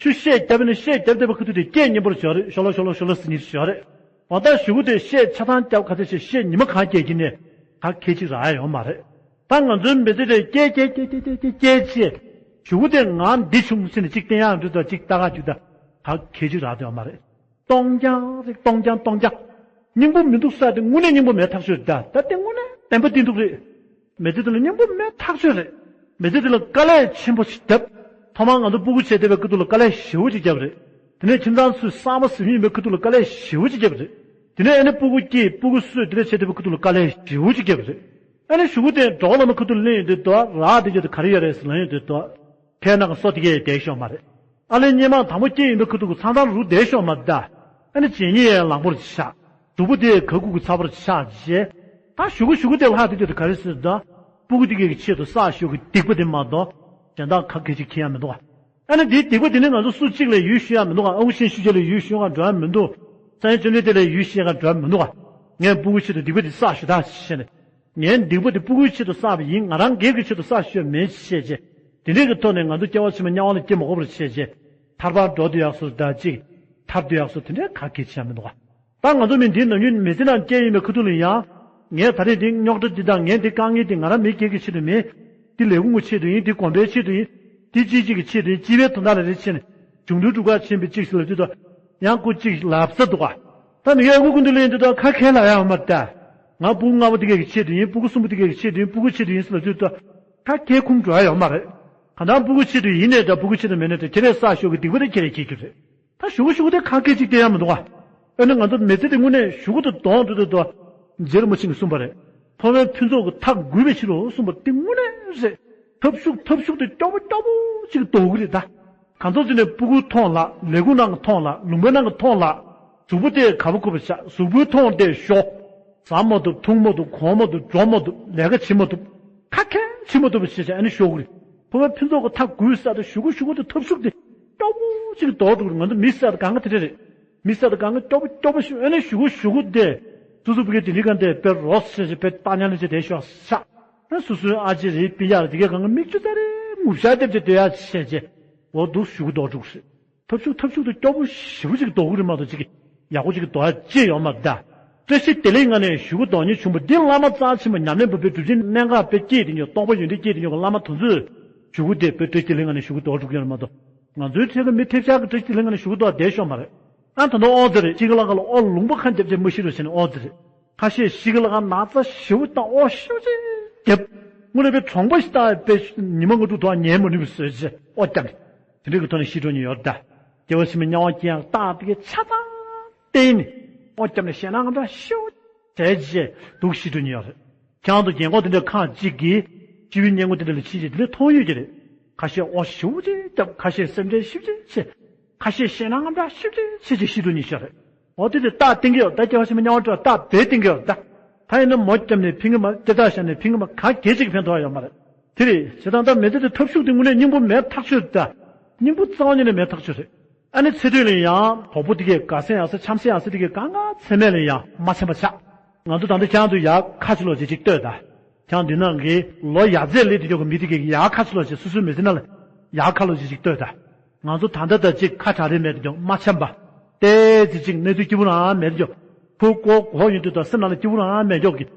ཆུ་ཤེལ་བརྒྱབ་ནས་ཤེལ་བརྒྱབ་བསྡད་པ་ཁུ་ཐུག་དེ་སྐད་སྙན་པོར་ཞོག་རེད། ཤོ་ལོ་ཤོ་ལོ་ཤོ་ལོ་ཟེར་མཁན་ཞིག་ཞོག་རེད། འོ་ད་གཞུག་གུ་དེ་ཤེལ་ཆ་ཚང་བརྒྱབ་ག་ཚོད་ཤེལ་ཤེལ་ཉི་མ་གང་རྒྱག་གི་ནས་ག་གེ་གཅིག་རག་ཡ་ཡོད་མ་རེད། ད་ང་ཚོའི་མི་ཚེ་དེ་སྐྱེལ་སྐྱེལ་སྐྱེལ་སྐྱེལ་སྐྱེལ་སྐྱེལ་བྱས། གཞུག་གུ་དེ་ང་འདི་བྱུང་ཟེར་ནས་གཅིག་བསྟན་ཡག་འདུག་ད་གཅིག་ལྟ་ག་རྒྱུག་ད། ག་གེ་གཅིག་རག་དེ་ཡོད་མ་རེད། སྟོང་རྐྱང་རེད། སྟོང་རྐྱང་སྟོང་རྐྱང་། སྙིང་པོ་མི་འདུག་ས་དེ་དངོས་གནས་སྙིང་པོ་མེད་ཐག་ཆོད་རེད་ད། ད་དེ་དངོས་གནས་བདེན་པ་བདེན་ཐུག་རེད། མི་ཚེ་དེ་ལ་སྙིང་པོ་མེད་ཐག་ཆོད་རེད། མི་ཚེ་དེ་ལ་དཀའ་ལས་ཆེན་པོ་ཞིག་བརྒྱབ། ཐོག་མར་ང་ཚོ་སྤུ་གུ་བྱས་བསྡད་པའི་སྐབས་དུས་ལ་དཀའ་ལས་ཞེ་པོ་ཅིག་བརྒྱབ་རེད། དེ་ནས་ཁྱིམ་ཚང་ཚོས་གསར་མ་ཟིན་ཡིན་པའི་ཁུ་ཐུག་ལ་དཀའ་ལས་ཞེ་པོ་ཅིག་བརྒྱབ་རེད། དེ་ནས་ཨ་ནི་སྤུ་གུ་སྐྱེས་སྤུ་གུ་གསོས་དེ་ལས་བྱས་བསྡད་པའི་ཁུ་ཐུག་ལ་དཀའ་ལས་ཞེ་པོ་ཅིག་བརྒྱབ་རེད། ཨ་ནི་གཞུག་གུ་དེ་གྲོགས་བླ་མའི་ཁུ་ཐུག་ལ་སླེབས་ཡོང་དུས་དོ་རག་དེ་ཆོད་དུ་ག་རེ་ཡོད་རེད་ཟེར་ལབ་ཡོང་དུས་དོ། ཁའི་ནང་གི་སོ་དེ་གས་བསྡད་ཤོག་མ་རེད། ཨ་ལས་སྙེ་མ་དང་པོ་སྐྱེས་ཡོང་དུས་ཁུ་ཐུག་གི་ཚང་ཚང་རུ་བསྡད་ཤོག་མ་རེད་ད། ཨ་ནི་བྱས་ཉེས་ཡང་ལང་པོར་བཞག་གཟུགས་པོ་དེ་ག་ཁུག་གི་ཚ་པོར་བཞག་བྱས། ད་གཞུག་གུ་གཞུག་གུ་དེ་ལྷག་དེ་ཆོད་དུ་ག་རེ་ཟེར་ད། སྤུ་གུ་དེ་གས་ཀྱི་ཆེད་དུ་བསགས་ཤོག་གི་སྡིག་པ་དེ་མ་གཏོགས། གཞན་དག་ག་གེ་ཅིག་ཁྱེར་ཡ་མི་འདུག་ག་ཨ་ནི་དེའི་སྡིག་པ་དེ་ནི་ང་ཚོ་སུ་གཅིག་ལ་ཡུལ་ཤུལ་ཡ་མི་འདུག་ག་ཨ་ཁུ་ཤེས་ཤུལ་ཅིག་ལ་ཡུལ་ཤུལ་ག་འགྲོ་ཡ་མི་འདུག་སངས་རྒྱས་བཅོམ་ལྡན་འདས་ལ་ཡུལ་ཤུལ་ག་འགྲོ་ཡ་མི་འདུག་ག་ངས་སྤུ་གུའི་ཆེད་དུ་སྡིག་པ་དེ་བསགས་ཞུ་དག་ཞེས་ནས། ངའི་སྡིག་པ་དེ་སྤུ་གུའི་ཆེད་དུ་བསགས་པ་ཡིན། ང་རང་སྒེར་གྱི་ཆེད་དུ་བསགས་ཞུ་ཡ་མིན་ཞེས་བྱས། དེ་འདྲའི་གི་ཐོག་ནས་ང་ཚོ་སྐྱེ་བ་ཕྱི་མ་དམྱལ་བ་ལ་སྐྱེ་མ་དགོས་པར་བྱས་བྱས། ཐར་པར་འགྲོ་དུ་ཡག་སོ་ད་ཅིག་ཐར་དུ་ཡག་སོ་དེ་འདྲའི་ག་གེ་བྱས་ཡ་མི་འདུག་ག་ད་ང་ཚོ་མི་འདིའི་ནམ་རྒྱུན་མི་ཚེ་ནང་སྐྱེ་ཡིན་པའི་ཁུ་ཐུག་ལ་ཡང་། ངས་ད་རེས་འདི་རྙོག་དྲ་འདི་དང་ངས་འདི་དཀའ་ངལ་འདི་ང་རང་མི་སྒེར་གྱི་ཆེད་དུ་མིན། འདི་ལས་ཁུངས་ཀྱི་ཆེད་དུ་ཡིན། འདི་དགོན་པའི་ཆེད་དུ་ཡིན། འདི་ཅི་ཅིག་གི་ཆེད་དུ་ཡིན། སྤྱི་པའི་དོན་དག་ལ་རེ་བྱས་ནས་གཞུང་དུ་འགྲོ་ག་ཕྱིན་པའི་ཅིག་ཟེར་ལབ་དུས་དོ། ཡང་སྐུ་ཅིག་ལབ་ས་འདུག་ག་ད་མི་ཡག་སྐུ་ཀུན་ཏུ་ལེན་དུས་དོ་ཁ་ཁས་ལ་ཡང་མ་ལྟ། ང་སྤུ་གུ་ལྔ་པོ་འདི་གས་ཀྱི་ཆེད་དུ་ཡིན། སྤུ་གུ་གསུམ་པོ་འདི་གས་ཀྱི་ཆེད་དུ་ཡིན། སྤུ་གུ་ཆེད་དུ་ཡིན་ཟེར་ལབ་དུས་དོ། ཁ་ཁས་ཁུངས་འགྲོ་ཡ་ཡོད་མ་རེད། གང་ལྟར་སྤུ་གུ་ཆེད་དུ་ཡིན་ནས་འདྲ་སྤུ་གུ་ཆེད་དུ་མེད་ནས་འདྲ་ཁྱེད་རས་བསགས་ཤོག་གི་སྡིག་པ་དེ་ཁྱེད་རས་འཁྱེར་རྒྱུ་རེད། ད་གཞུག་གུ་གཞུག་གུ་དེ་ཁ་སྐད་ཅིག་བསྟན་ཡ་མི་འདུག་ག་ཨ་ནི་ང་ཚོ་མི་ཚེ་དེ་དངོས་གནས་གཞུག་གུ་དེ་གདོང་དུ་དུ་དུ། རྗེ་རིན་པོ་ཆེ་གིས་གསུངས་པ་རེད། ཕོ་མོའི་ཕུན་ཚོགས་ཀྱི་མཐའ་འགུལ་བའི་ཕྱིར་རོ་གསུངས་པ་དེ་དངོས་གནས་རེད། ཐབས་ཤུགས་ཐབས་ཤུགས་དེ་སྐྱོ་པོ་སྐྱོ་པོ་ཅིག་ལྡོག་གི་རེད་ད། གང་ཚོད་ཅིག་ནས་སྤུ་གུ་མཐོང་ལ་ལས་ཁུངས་ནང་གི་མཐོང་ལ་ལུང་པའི་ནང་གི་མཐོང་ལ། གཟུགས་པོ་དེ་ག་བ་ཁུ་བ་བཞག་གཟུགས་པོའི་མཐོང་དེ་ཤོག་ཟ་མ་ཐུབ་འཐུང་མ་ཐུབ་གོན་མ་ཐུབ་འགྲོ་མ་ཐུབ་ལས་ཀ་བྱེད་མ་ཐུབ། ཁ་ཁས་བྱེད་མ་ཐུབ་པ་བྱེད་བྱས་ཨ་ནི་ཤོག་གི་རེད། ཕོ་བའི་ཕུན་ཚོགས་ཀྱི་མཐའ་འགུལ་ས་དེ་གཞུག་གུ་གཞུག་གུ་དེ་ཐབས་ཤུགས་དེ་སྐྱོ་པོ་ཅིག་ལྡོག་འགྲོ་གི་རེད། ང་ཚོ་མི་ཟེར་ཡ་དེ་གང་ག་དེ་འདྲ་རེད། མི་ཟེར་ཡ་དེ་གང་ག་སྐྱོ་པོ་སྐྱོ་པོ་ཞིག་ཨ་ནི་གཞུག་གུ་གཞུག་གུ་དེ། སོ་སོ་སྤུ་གུའི་དེ་འདྲའི་གང་དེ་དཔེ་རོགས་ཟེར་ཞིག་དཔེ་ལྟ་ཉན་ལ་ཅིག་དེ་ཤོག་ཤག་ཨ་སོ་སོའི་ཨ་ཅེ་རེད་པི་ཡ་རེད་དེ་གས་གང་ག་མིག་ཆུ་ཚ་རེ་ངུ་ཤ་རྡེབ་ཅིག་སྡོད་ཡ་བྱས་བྱས། འོ་འདུག་གཞུག་གུ་ལྡོག་འགྲོ་གི་རེད། ཐབས་ཤུགས་ཐབས་ཤུགས་དེ་སྐྱོ་པོ་ཞེ་པོ་ཅིག་ལྡོག་གི་རེད་མ་གཏོགས་ཅིག་ཡག་པོ་ཅིག་ལྡོག་ཡ་ཅི་ཡོད་མ་རེད་ད། བཀྲ་ཤིས་བདེ་ལེགས་ངང་ནས་གཞུག་གུ་ལྡོག་ཉེན་བྱུང་བ་འདི་བླ་མ་རྩ་ཆེན་པོ་ཉམས་ལེན་པ་དཔེ་གྲུབ་ཆེན་གནད་འགག་དཔེ་སྐྱེས་དེ་ཉོ་རྟོགས་པ་ཡོན་ཏན་སྐྱེས་དེ་ཉོ་གི་བླ་མ་དེ་ཚོས་གཞུག་གུ་དེ་དཔེ་བཀྲ་ཤིས་བདེ་ལེགས་ངང་ནས་གཞུག་གུ་ལྡོག་འགྲོ་གི་ཡོད་རེད་མ་གཏོགས། ང་ཚོའི་ཆེད་དུ་མི་ཐེབས་ཤག་གི་བཀྲ་ཤིས་བདེ་ལེགས་ངང་ནས་གཞུག་གུ་ལྡོག་བསྡད་ཤོག་མ་རེད། ཨ་ད་དུང་ཨོ་ཙི་རེད། གཅིག་གི་ལག་ཁ་ལ་ཨོ་ལུང་པ་ཁ་འདེབས་བྱས་མ་ཤི་རུ་བྱས་ནས་ཨོ་ཙི་རེད། ཁ་ཤས་ཤིག་གི་ལ་ཁ་ན་ཚ་ཞེ་པོ་དང་ཨོ་ཞེ་པོ་ཅིག་བརྒྱབ། དངོས་གནས་པའི་གྲོང་པ་ཞིག་ལྟ་བུའི་ཉི་མ་ལྔ་དྲུག་ཐོག་ཉལ་མ་ནུས་པའི་བཟོས་རྗེས་ཨོ་བརྒྱབ་ནས། དེ་འདྲའི་གི་ཐོག་ནས་ཤི་འགྲོ་མཁན་ཡོད་རེད་ད། སྐྱེ་བ་ཕྱི་མའི་དམྱལ་བ་སྐྱེ་ཡག་རྟགས་དེ་གའི་ཆ་ཚང་བསྟན་ནས་ཨོ་བརྒྱབ་ནས་ཞེད་སྣང་ངམ་འདྲ་ཞེ་པོ་བྱས་རྗེས་སྡུག་ཤི་འགྲོ་མཁན་ཡོད་རེད། ཁྱེད་རང་ཚོ་རྒན་གོག་དེ་འདྲ་ཁག་ཅིག་གིས་སྤྱི་བོའི་སྔས་མགོ་དེ་འདྲ་ལ་ཕྱིན་རྗེས་དེ་འདྲ་མཐོང་ཡོད་ཀྱི་རེད། ཁ་ཤས་ཨོ་ཞེ་པོ་ཅིག་བརྒྱབ། ཁ་ཤས་སེམས་ཁྲལ་ཞེ་པོ་ཅིག་བྱས། ཁ་ཤས་ཞེད་སྣང་ངམ་འདྲ་ཞེ་པོ་ཅིག་བྱས་རྗེས་ཤི་འགྲོ་མཁན་ཞིག་ཡོད་རེད། འོ་དེ་དེ་རྟགས་བསྟན་གྱི་ཡོད། ད་སྐྱེ་བ་ཕྱི་མའི་དམྱལ་བ་སྤྲོ་རྟགས་དེ་བསྟན་གྱི་ཡོད་ད། ད་ཡིན་ན་མོ་བརྒྱབ་ནས་ཕིང་གི་མ་སྐེ་ཐག་བཞག་ནས་ཕིང་གི་མ་ག་གེ་ཅིག་ཕན་ཐོགས་ཡོད་མ་རེད། དེ་རེད། བྱས་ཙང་ད་མི་ཚེ་དེ་ཐབས་ཤུགས་དེ་དངོས་གནས་སྙིང་པོ་མེད་ཐག་ཆོད་ད། སྙིང་པོ་རྩ་བ་ཉིད་ནས་མེད་ཐག་ཆོད་རེད། ཨ་ནི་ཚེ་སྟོད་ལ་ཡང་གྲོགས་པོ་དེ་གས་དགའ་སེམས་ཡག་ས་འཆམ་སེམས་ཡག་ས་དེ་གས་གང་ག་ཚེ་སྨད་ལ་ཡང་མ་འཆམ་པ་ཆགས། ང་ཚོ་ད་ལྟ་ཁྱེད་རང་ཚོ་ཡར་ཁ་ཕྱི་ལོགས་བྱས་ཅིག་ལྟོས་ད། ཁྱེད་རང་འདི་ནང་གི་ལོ་ཡར་རྩེར་སླེབས་དེ་ཡོད་གི་མི་དེ་གས་ཡར་ཁ་ཕྱི་ལོགས་བྱས་སོ་སོའི་མི་ཚེ་ནང་ལ་ཡར་ཁ་ལོགས་བྱས་ཅིག་ལྟོས་ད། ང་ཚོ་ད་ལྟ་ད་ཅིག་ཁ་གྲག་རེ་མེད་དེ་ཀྱང་མ་འཆམ་པ། ཏོག་ཙམ་ཅིག་གནས་ཚུལ་སྐྱིད་པོ་རང་མེད་དེ་ཀྱང་། ཁོ་ཀོ་གོ་ཡོང་དུས་ད་སེམས་ནང་ལ་སྐྱིད་པོ་རང་མེད་ཀྱོག་གི།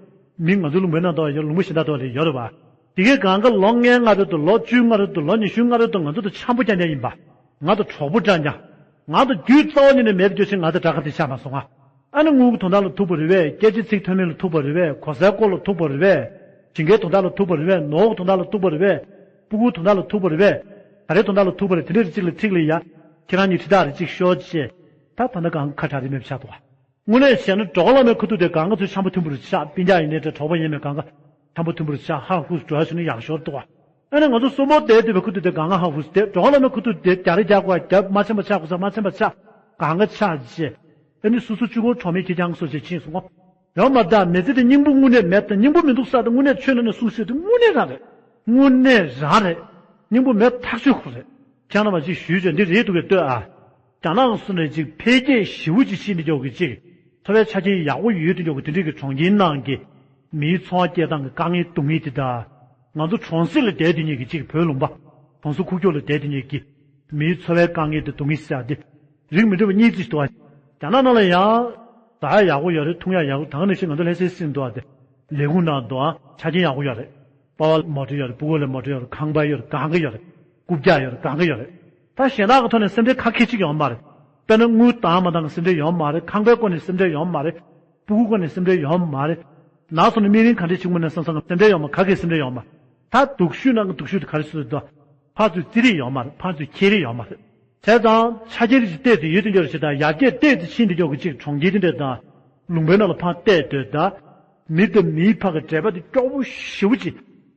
མི་ང་ཚོའི་ལུང་པའི་ནང་དུ་ཡང་ལུང་པ་གཞན་དག་ཏུ་ལ་ཡོད་རེད་བ། དེ་གའི་གང་ག་ལོ་ལྔའི་སྔ་རོལ་དུ་ལོ་བཅུའི་སྔ་རོལ་དུ་ལོ་ཉི་ཤུའི་སྔ་རོལ་དུ་ང་ཚོ་དང་འཆམ་པོ་རྐྱང་རྐྱང་ཡིན་པ། ང་དང་གྲོགས་པོ་རྐྱང་རྐྱང་། ང་དང་རྒྱུད་རྩ་བ་ཉིད་ནས་མེད་དུ་གྱུར་ཕྱིན་ང་དང་དགྲ་ཁ་དེ་ཆགས་མ་སོང་ང་། ཨ་ནི་དངུལ་གྱི་དོན་དག་ལ་ཐུག་པ་རེད་བས། སྐད་ཆའི་ཚིག་མཐོན་མིན་ལ་ཐུག་པ་རེད་བས། གོ་སའི་སྐོར་ལ་ཐུག་པ་རེད་བས། ཞིང་ཁའི་དོན་དག་ལ་ཐུག་པ་རེད་བས། ནོར་བུ་དོན་དག་ལ་ཐུག་པ་རེད་བས། སྤུ་གུའི་དོན་དག་ལ་ཐུག་པ་རེད་བས། ག་རེའི་དོན་དག་ལ་ཐུག་པ་རེད། དེ་འདྲའི་གཅིག་ལ་ཚིག་ལ་ཡ། ཁྱེད་རང་གཉིས་དྲི་རྟགས་རེ་གཅིག་ཤོག་ཅེས། ད་ད་ལྟ་གང་ཁ་གྲག་རེ་མེད་པ་ཆགས་འདུག་བ། དངོས་གནས་བྱས་ན་གྲོགས་བླ་མའི་ཁ་ཐུག་དེ་གང་ག་ཚོས་འཆམ་པོ་མཐུན་པོ་རུ་ཆགས། སྤུན་ཀྱག་ཡིན་ནའི་འདྲ་གྲོགས་པོ་ཡིན་ནའི་གང་ག་འཆམ་པོ་མཐུན་པོ་རུ་ཆགས། ཧ་ཧུ་འགྲོ་ཡ་བྱུང་ན་ཡག་ཤོས་འདུག་བ། ཨ་ནི་ང་ཚོ་གསོན་པོ་བསྡད་བསྡད་པའི་ཁུ་ཐུག་དེ་གང་ག་ཧ་ཧུ་བསྡད། གྲོགས་བླ་མའི་ཁུ་ཐུག་དེ་རྒྱ་རེ་རྒྱག་དགོས་རྒྱབ། མ་འཆམ་པ་ཆགས་དགོས་ས་མ་འཆམ་པ་ཆགས། གང་ག་ཆགས་རྗེས། ཨ་ནི་སོ་སོ་གཅིག་པོ་གྲོགས་མེད་ཁྱི་རྐྱང་སོ་ཞེས་ཕྱིན་སོང་ངོ་། ཡང་མ་གཏོགས་མི་ཚེ་དེ་སྙིང་པོ་དངོས་གནས་མེད་དང་། སྙིང་པོ་མི་འདུག་ས་དེ་དངོས་གནས་ཆོས་ནང་ནས་གསུངས་ཤོད་དེ་དངོས་གནས་རང་རེད། དངོས་གནས་རང་རེད། སྙིང་པོ་མེད་ཐག་ཆོད་ཁོ་རེད། ཁྱེད་རྣམ་པ་ཅིག་ཞུས་བྱས་འདི་རེད་འདུག་གས་ལྟོས་ཨ། རྒྱ་ནག་སོ་ནས་ཅིག་འཕེལ་རྒྱས་ཞེ་པོ་ཅིག་ཕྱིན་ནས་ཀྱོག་གི་ཅིག་འཚོ་བའི་ཆ་རྐྱེན་ཡག་པོ་ཡོད་དུ་འཇོག་གི་དེ་འདྲའི་གི་གྲོང་ཁྱེར་ནང་གི་མིའི་འཚོ་བ་སྐྱེལ་སྟངས་ཀྱི་དཀའ་ངལ་སྡུག་བསྔལ་དེ་དང་། ང་ཚོ་གྲོང་གསེབ་ལ་བསྡད་དེ་ཉིད་ཀྱི་གཅིག་བོད་ལུང་པ། གྲོང་གསེབ་ཁུག་ཀྱོག་ལ་བསྡད་དེ་ཉིད་ཀྱི་མིའི་འཚོ་བའི་དཀའ་ངལ་དང་སྡུག་བསྔལ་ཟེར་ཡ་དེ་རིགས་མི་འདྲ་བ་གཉིས་ཅིག་འདུག་ཨ། རྒྱ་ནག་ནང་ལ་ཡང་ཟ་ཡ་ཡག་པོ་ཡོད་རེད། འཐུང་ཡ་ཡག་པོ། ད་ག་ནང་བཞིན་ང་ཚོ་ལྷ་སའི་སྲིད་འདུག་ཨ། དེ་ལས་ཁུངས་ནང་འདུག་ཨ། ཆ་རྐྱེན་ཡག་པོ་ཡོད་རེད། པ་ཝ་མོ་ཊ་ཡོད་རེད། སྤུ་གུ་ལ་མོ་ཊ་ཡོད་རེད། ཁང་པ་ཡོད་རེད། གང་ག་ཡོད་རེད། རྐུབ་བཀྱག་ཡོད་རེད། གང་ག་ཡོད་རེད། ད་གཞན་དག་གི་ཐོག་ནས་སེམས་ཁྲལ་ག་གེ་ཅིག་ཡོད་མ་རེད། དཔེར་ན་དངུལ་དང་མ་དང་གི་སེམས་ཁྲལ་ཡོད་མ་རེད། ཁང་པའི་སྐོར་ནས་སེམས་ཁྲལ་ཡོད་མ་རེད། སྤུ་གུ་སྐོར་ནས་སེམས་ཁྲལ་ཡོད་མ་རེད། ནགས་ཚལ་ནས་སྨན་རིན་ག་འདྲས་བྱུང་མིན་ནས་བསམ་བསམ་སེམས་ཁྲལ་ཡོད་མ། ག་གེ་སེམས་ཁྲལ་ཡོད་མ། ད་སྡུག་ཤོས་ནང་གི་སྡུག་ཤོས་དེ་ག་རེ་ཟེར་དུས། ཕར་ཚུར་རྩེད་རིགས་ཡོད་མ་རེད། ཕར་ཚུར་འཁྱེར་རིགས་ཡོད་མ་རེད། བྱས་ཙང་ཆ་རྐྱེན་རིགས་ཅིག་ཏོག་ཙམ་ཡོད་དུ་འགྱུར་ཞེས་དང་། ཡར་རྒྱས་ཏོག་ཙམ་ཕྱིན་དུ་འགྱུར་གྱི་གཅིག་གྲོང་ཁྱེར་དེ་འདྲ་དང་། ལུང་པའི་ནང་ལ་ཕར་བལྟས་དུས། ད་མི་དང་མིའི་བར་གྱི་འབྲེལ་བ་དེ་སྐྱོ་པོ་ཞེ་པོ་ཅིག་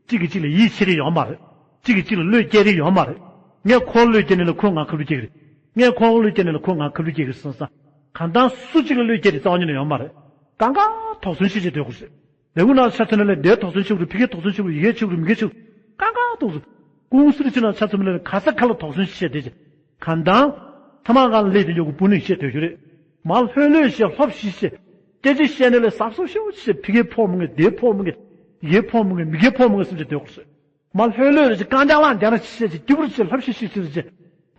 གཅིག་གིས་གཅིག་ལ་ཡིད་ཆེས་རིགས་ཡོད་མ་རེད། གཅིག་གིས་གཅིག་ལ་བློས་འགེལ་རིགས་ཡོད་མ་རེད། ངས་ཁོར་བློས་འགེལ་ནས་ལ་ཁོས་ང་ཁ་བློས་འགེལ་གི་རེད། ངས་ཁོར་བློས་འགེལ་ནས་ལ་ཁོས་ང་ཁ་བློས་འགེལ་གི་རེད་བསམ་བསམ། གང་ལྟར་སུ་གཅིག་ལ་བློས་འགེལ་རིགས་རྩ་བ་ཉིད་ནས་ཡོད་མ་རེད། གང་ག་དོགས་ཟོན་བྱེད་བྱེད་སྡོད་དགོས་རེད། ལས་ཁུངས་ནང་ཆ་མཚོན་ན་ལས་འདིའི་དོགས་ཟོན་བྱེད་དགོས་རེད། ཕ་གིའི་དོགས་ཟོན་བྱེད་དགོས་རེད། ཡ་གིའི་དོགས་ཟོན་བྱེད་དགོས་རེད། ཕ་གིའི་དོགས་ཟོན། གང་ག་དོགས་ཟོན། ཀུང་སིར་ཕྱིན་ན་ཆ་མཚོན་ན་ལས་ག་ས་ག་ལ་དོགས་ཟོན་བྱེད་བྱེད་བྱེད། གང་ལྟར་ཐ་མག་སྒང་ལ་སླེབས་དུས་ཡོད་གི་སྤུ་ནས་བཤད་སྡོད་རྒྱུ་རེད། མར་ལྷོད་ལྷོད་བཤད། ལྷོད་ཤིག་བཤད། སྐད་ཆ་བཤད་ནས་ལས་གཟབ་གཟབ་ཤོག་བཤད། ཕ་གིའི་ཕོག་མི་ངེས། འདིའི་ཕོག་མི་ངེས། ཡ་གིའི་ཕོག་མི་ངེས། མི་གིའི་ཕོག་མི་ངེས་བསམ་བྱས་སྡོད་དགོས་རེད། མར་ལྷོད་ལྷོད་རེ་བྱས། རྐང་རྒྱག་ལག་རྒྱག་རེ་བྱས་བྱས། སྐྱིད་པོ་རེ་བྱས། ལྷོད་ཤིག་ཤིག་ཤིག་རེ་བྱས།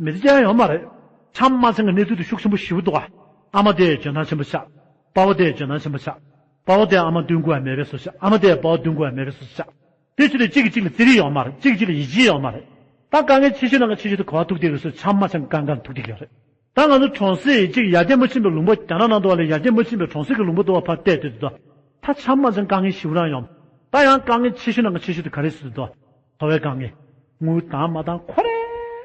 མི་ཚེ་སྐྱེལ་ཡ་ཡོད་མ་རེད། ཆམ་མ་ཚན་གྱི་གནས་ཚུལ་དེ་ཤུགས་ཆེན་པོ་ཞེ་པོ་འདུག་ཨ། ཨ་མ་དེ་འཇོན་ཐང་ཆེན་པོ་ཆགས། པ་ཕ་དེ་འཇོན་ཐང་ཆེན་པོ་ཆགས། པ་ཕ་དེ་ཨ་མ་འདུན་དགོས་ཡ་མེད་པའི་བཟོ་ཆགས། ཨ་མ་དེ་པ་ཕ་འདུན་དགོས་ཡ་མེད་པའི་བཟོ་ཆགས། དེ་ཕྱིར་དེ་གཅིག་གིས་གཅིག་ལ་རྩེད་རིགས་ཡོད་མ་རེད། གཅིག་གིས་གཅིག་ལ་ཡིད་ཆེས་ཡོད་མ་རེད། ད་དཀའ་ངལ་ཆེ་ཤོས་ནང་གི་ཆེ་ཤོས་དེ་ག་པར་ཐུག་བསྡད་ཀྱི་རེད་ཟེར། ཆམ་མ་ཚན་གྱི་དཀའ་ངལ་ཐུག་བསྡད་ཀྱི་ཡོད་རེད། ད་ང་ཚོ་གྲོང་གསེབ་གཅིག་ཡར་རྒྱས་མ་ཕྱིན་པའི་ལུང་པ། རྒྱ་ནག་ནང་དུ་བ་ལས་ཡར་རྒྱས་མ་ཕྱིན་པའི་གྲོང་གསེབ་ཀྱི་ལུང་པ་དུ་བ་ཕར་བལྟས་དུས་དུ། ད་ཆམ་མ་ཚན་དཀའ་ངལ་ཞེ་པོ་རང་ཡོང་། ད་ཡང་དཀའ་ངལ་ཆེ་ཤོས་ནང་གི་ཆེ་ཤོས་དེ་ག་རེ་ཟེར་དུས། འཚོ་བའི་དཀའ་ངལ། དངུལ་དང་མ་དང་ཁོ་རའི་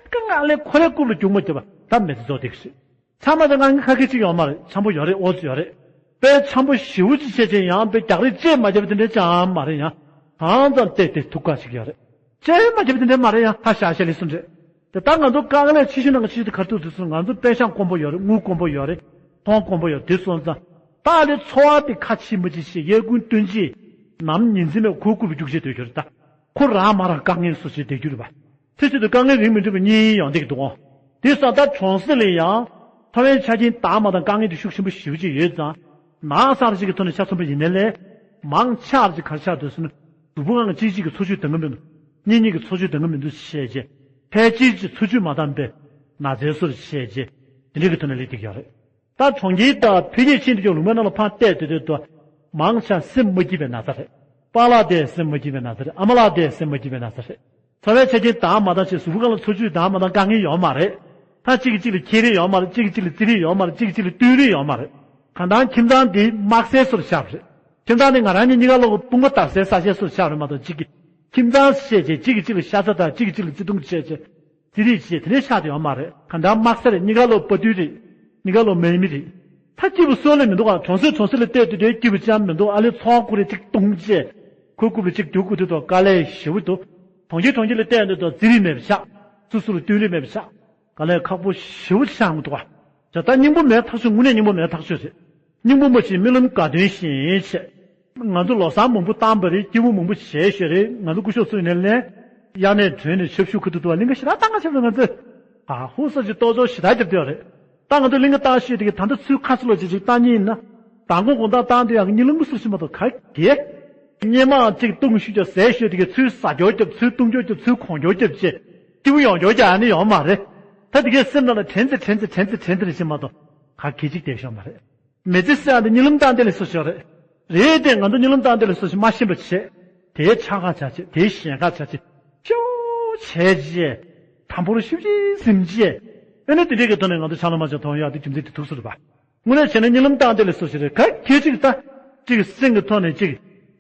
དཀའ་ངལ་ལས་ཁོ་རའི་རྐུབ་ལ་རྒྱུག་མ་བརྒྱབ་པ་ད་མི་ཚེ་རྫོགས་བསྡད་ཀྱི་རེད། ཆམ་མ་ཚན་དཀའ་ངལ་ག་གེ་ཅིག་ཡོད་མ་རེད། འཆམ་པོ་ཡོད་རེད། ཨོ་ཙི་ཡོད་རེད། དཔེ་འཆམ་པོ་ཞེ་པོ་ཅིག་བྱས་བྱས་ཡང་དཔེ་རྒྱག་རེས་ཅིག་མ་བརྒྱབ་པ་དེ་འདྲ་ཅང་མ་རེད། ཡང་གང་ཙམ་བལྟས་བལྟས་ཐུག་ག་ཅིག་ཡོད་རེད། ཅིག་མ་བརྒྱབ་པ་དེ་འདྲ་མ་རེད། ཡང་ཧ་ཤ་ཤ་ལི་སུ་རེད། དེ་ལྟར་ང་ཚོ་དཀའ་ངལ་ཆེ་ཤོས་ནང་གི་ཆེ་ཤོས་དེ་ག་རེ་འདུག་ཟེར་ན། ང་ཚོ་དཔེ་ཤག་དཀོན་པོ་ཡོད་རེད། དངུལ་དཀོན་པོ་ཡོད་རེད། ཐོང་དཀོན་པོ་ཡོད་རེད། དེ་སོང་ཙང་ད་ལས་འཚོ་བ་དེ་ཁ་ཕྱིན་པ་ཅིག་བྱས། གཡས་གུང་སྟོན་ཅིག་ནམ་ཉིན་མཚན་མེད་ཁོའི་རྐུབ་ལ་རྒྱུག་བྱས་སྡོད་རྒྱུ་རེད། ད་ཁོ་རང་མ་རང་དཀའ་ངལ་བཟོ་བྱས་བསྡད་རྒྱུ་རེད་པ། དེ་ཕྱིར་དུ་དཀའ་ངལ་རིགས་མི་འདྲ་བ་གཉིས་ཡོང་བསྡད་ཀྱི་འདུག་གོ། དེ་སོང་ཙང་ད་གྲོང་གསེབ་ལ་ཡང་འཚོ་བའི་ཆ་རྐྱེན་དང་མ་དང་དཀའ་ངལ་དེ་ཤུགས་ཆེན་པོ་ཞེ་པོ་ཅིག་ཡོད་ཙང་། ནགས་གསར་ཅིག་གི་ཐོག་ནས་ཆ་མཚོན་པ་ཡིན་ནའི་ལས། མང་ཆེ་བ་ཅིག་ག་རེ་ཆགས་འདུག་ཟེར་ན། གཟུགས་པོ་སྒང་གཅིག་གཅིག་གི་འཚོ་བཅུད་འདང་གི་མི་འདུག་གཉིས་གཉིས་ཀྱི་འཚོ་བཅུད་འདང་གི་མི་འདུག་བྱས་བྱས། ཕལ་ཆེར་ཅིག་འཚོ་བཅུད་མ་འདང་པའི་ན་ཚའི་སོར་བྱས་བྱས། དེ་འདྲ་གི་ཐོག་ནས་སླེབས་བསྡད་ཀྱི་ཡོད་རེད། ད་གྲོང་ཁྱེར་དང་འཕེལ་རྒྱས་ཕྱིན་དུ་ཡོང་ལུང་པའི་ནང་ལ་ཕར་བལྟས་དུས་དུས་དུ། མང་ཆེ་བ་སེམས་མ་སྐྱིད་པའི་ན་ཚ་རེད། པཱ་ལགས་དེ་སེམས་མ་སྐྱིད་པའི་ན་ཚ་རེད། ཨ་མ་ལགས་དེ་སེམས་མ་སྐྱིད་པའི་ན་ཚ་རེད། འཚོ་བའི་ཆ་རྐྱེན་དང་མ་དང་བྱས། གཟུགས་པོ་སྒང་ལ་འཚོ་བཅུད་དང་མ་དང་དཀའ་ངལ་ཡོད་མ་རེད། ད་གཅིག་གིས་གཅིག་ལ་འཁྱེར་རེས་ཡོད་མ་རེད། གཅིག་གིས་གཅིག་ལ་རྩེད་རེས་ཡོད་མ་རེད། གཅིག་གིས་གཅིག་ལ་བསྟུན་རེས་ཡོད་མ་རེད། གང་ལྟར་ཁྱིམ་ཚང་འདི་དམག་སའི་སོར་ཆགས་པ་རེད། ཁྱིམ་ཚང་འདི་ང་རང་གཉིས་གཉིས་ཀ་ལོག་གི་དཔུང་པ་དར་སའི་ས་ཆའི་སོར་ཆགས་པ་རེད་མ་གཏོགས། གཅིག་གིས་ཁྱིམ་ཚང་བཤད་བྱས། གཅིག་གིས་གཅིག་ལ་ཤ་ཚ་དང་། གཅིག་གིས་གཅིག་ལ་བརྩེ་དུང་བྱས་བྱས། རྩེད་རེས་བྱས། དེ་འདྲའི་ཆགས་དེ་ཡོད་མ་རེད། གང་ལྟར་དམག་ས་རེད། གཉིས་ཀ་ལོག་དཔའ་རྟུལ་རེད། གཉིས་ཀ་ལོག་དམག་མི་རེད། ད་སྐྱིད་པོ་བཟོ་ལེ་མི་འདུག་ག་གྲོང་གསེབ་གྲོང་གསེབ་ལ་བལྟས་དུས་དེ་སྐྱིད་པོ་ཅང་མི་འདུག་ཨ་ལས་ཚོང་ཁུ་རེ་གཅིག་བཏུང་བྱས། ཁོའི་རྐུབ་ལ་གཅིག་རྒྱུག་དགོས་དུས་དུ་དཀའ་ལས་ཞེ་པོ་འདུག་གྲོང་ཁྱེར་གྲོང་ཁྱེར་ལ་བལྟས་དུས་དུ་རྩེད་རེས་མེད་པ་ཆགས། སོ་སོ་ལ་བསྟུན་རེས་མེད་པ་ཆགས། དཀའ་ལས་ཁག་པོ་ཞེ་པོ་ཆགས་འདུག་ག་ད་ལྟ་སྙིང་པོ་མེད་ཐག་ཆོད། དངོས་གནས་སྙིང་པོ་མེད་ཐག་ཆོད་རེད། སྙིང་པོ་མ་མཆིས་རྨི་ལམ་དགའ་སྟོན་བཞིན་བྱས། ང་ཚོ་ལོ་གསར་མང་པོ་བཏང་བ་རེད། སྐྱིད་པོ་མང་པོ་བྱས་ཤག་རེད། ང་ཚོ་སྐུ་ཞབས་ཚོ་ཡིན་ནའི་ལས། དབྱར་གནས་གྲོལ་ནས་ཆབ་ཞུ་ཁ་ཐུག་ཏུ་བ་གླིང་ག་ཞེ་དྲག་བཏང་ག་ཆབ་ང་ཚོས། ཨ་ཧུ་ས་ཅིག་ལྟོ་ཚོ་ཞེ་དྲག་རྒྱབ་བསྡད་པ་རེད། ད་ང་ཚོ་གླིང་ག་བཏང་ཤོད་དེ་གི་ད་ལྟ་ཚུར་ཁ་སུ་ལོ་ཅིག་ཅིག་བཏང་ཉིན་ན། མདང་དགོང་དགོང་དག་བཏང་དུས་ཡང་གཉིད་ལམ་ག་སུ་ཞིག་མ་གཏོགས་ག་གེ། སྙེ་མ་ཅིག་བཏུང་ཤུགས་ཀྱང་ཟས་ཤོད་དེ་གི་ཚུར་ཟ་རྒྱོ་རྒྱབ། ཚུར་བཏུང་རྒྱོ་རྒྱབ། ཚུར་གོང་རྒྱོ་རྒྱབ་བྱས། སྐྱིད་པོ་ཡོང་རྒྱོ་རྒྱག་ཨ་ནི་ཡོང་མ་རེད། ད་དེ་གའི་སེམས་ནང་ལ་དྲན་ཚེ་དྲན་ཚེ་དྲན་ཚེ་དྲན་ཚེ་རེ་ཞིག་མ་གཏོགས་ག་གེ་ཅིག་བསྡད་ཤོག་མ་རེད། མི་ཚེ་ཟེར་ཡ་འདི་གཉིད་ལམ་བཏང་དེ་ལས་སུ་ཞིག་རེད། རེད་དེ་ང་ཚོ་གཉིད་ལམ་བཏང་དེ་ལས་སུ་ཞིག་མ་ཤེས་པ་བྱས། དེའི་ཆ་ཁ་བྱ་བྱེད། དེའི་ཞེན་ཁ་བྱ་བྱེད། ཤོ་བྱས་རྗེས། དམ་པོར་ཤུབ་ཅིག་ཟིན་རྗེས། ཨེ་ནི་དེ་འདྲའི་གི་ཐོག་ནས་ང་ཚོ་ཆ་ལ་མ་ཆ་མཐོང་ཡག་དེ་རྒྱུ་མཚན་དེ་ཐུག་སོང་རེད་པ། དངོས་གནས་བྱས་ན་གཉིད་ལམ་བཏང་དེ་ལས་སུ་ཞིག་རེད། ག་གེ་ཅིག་ད། ཅིག་སེམས་ཀྱི་ཐོག་ནས་ཅིག་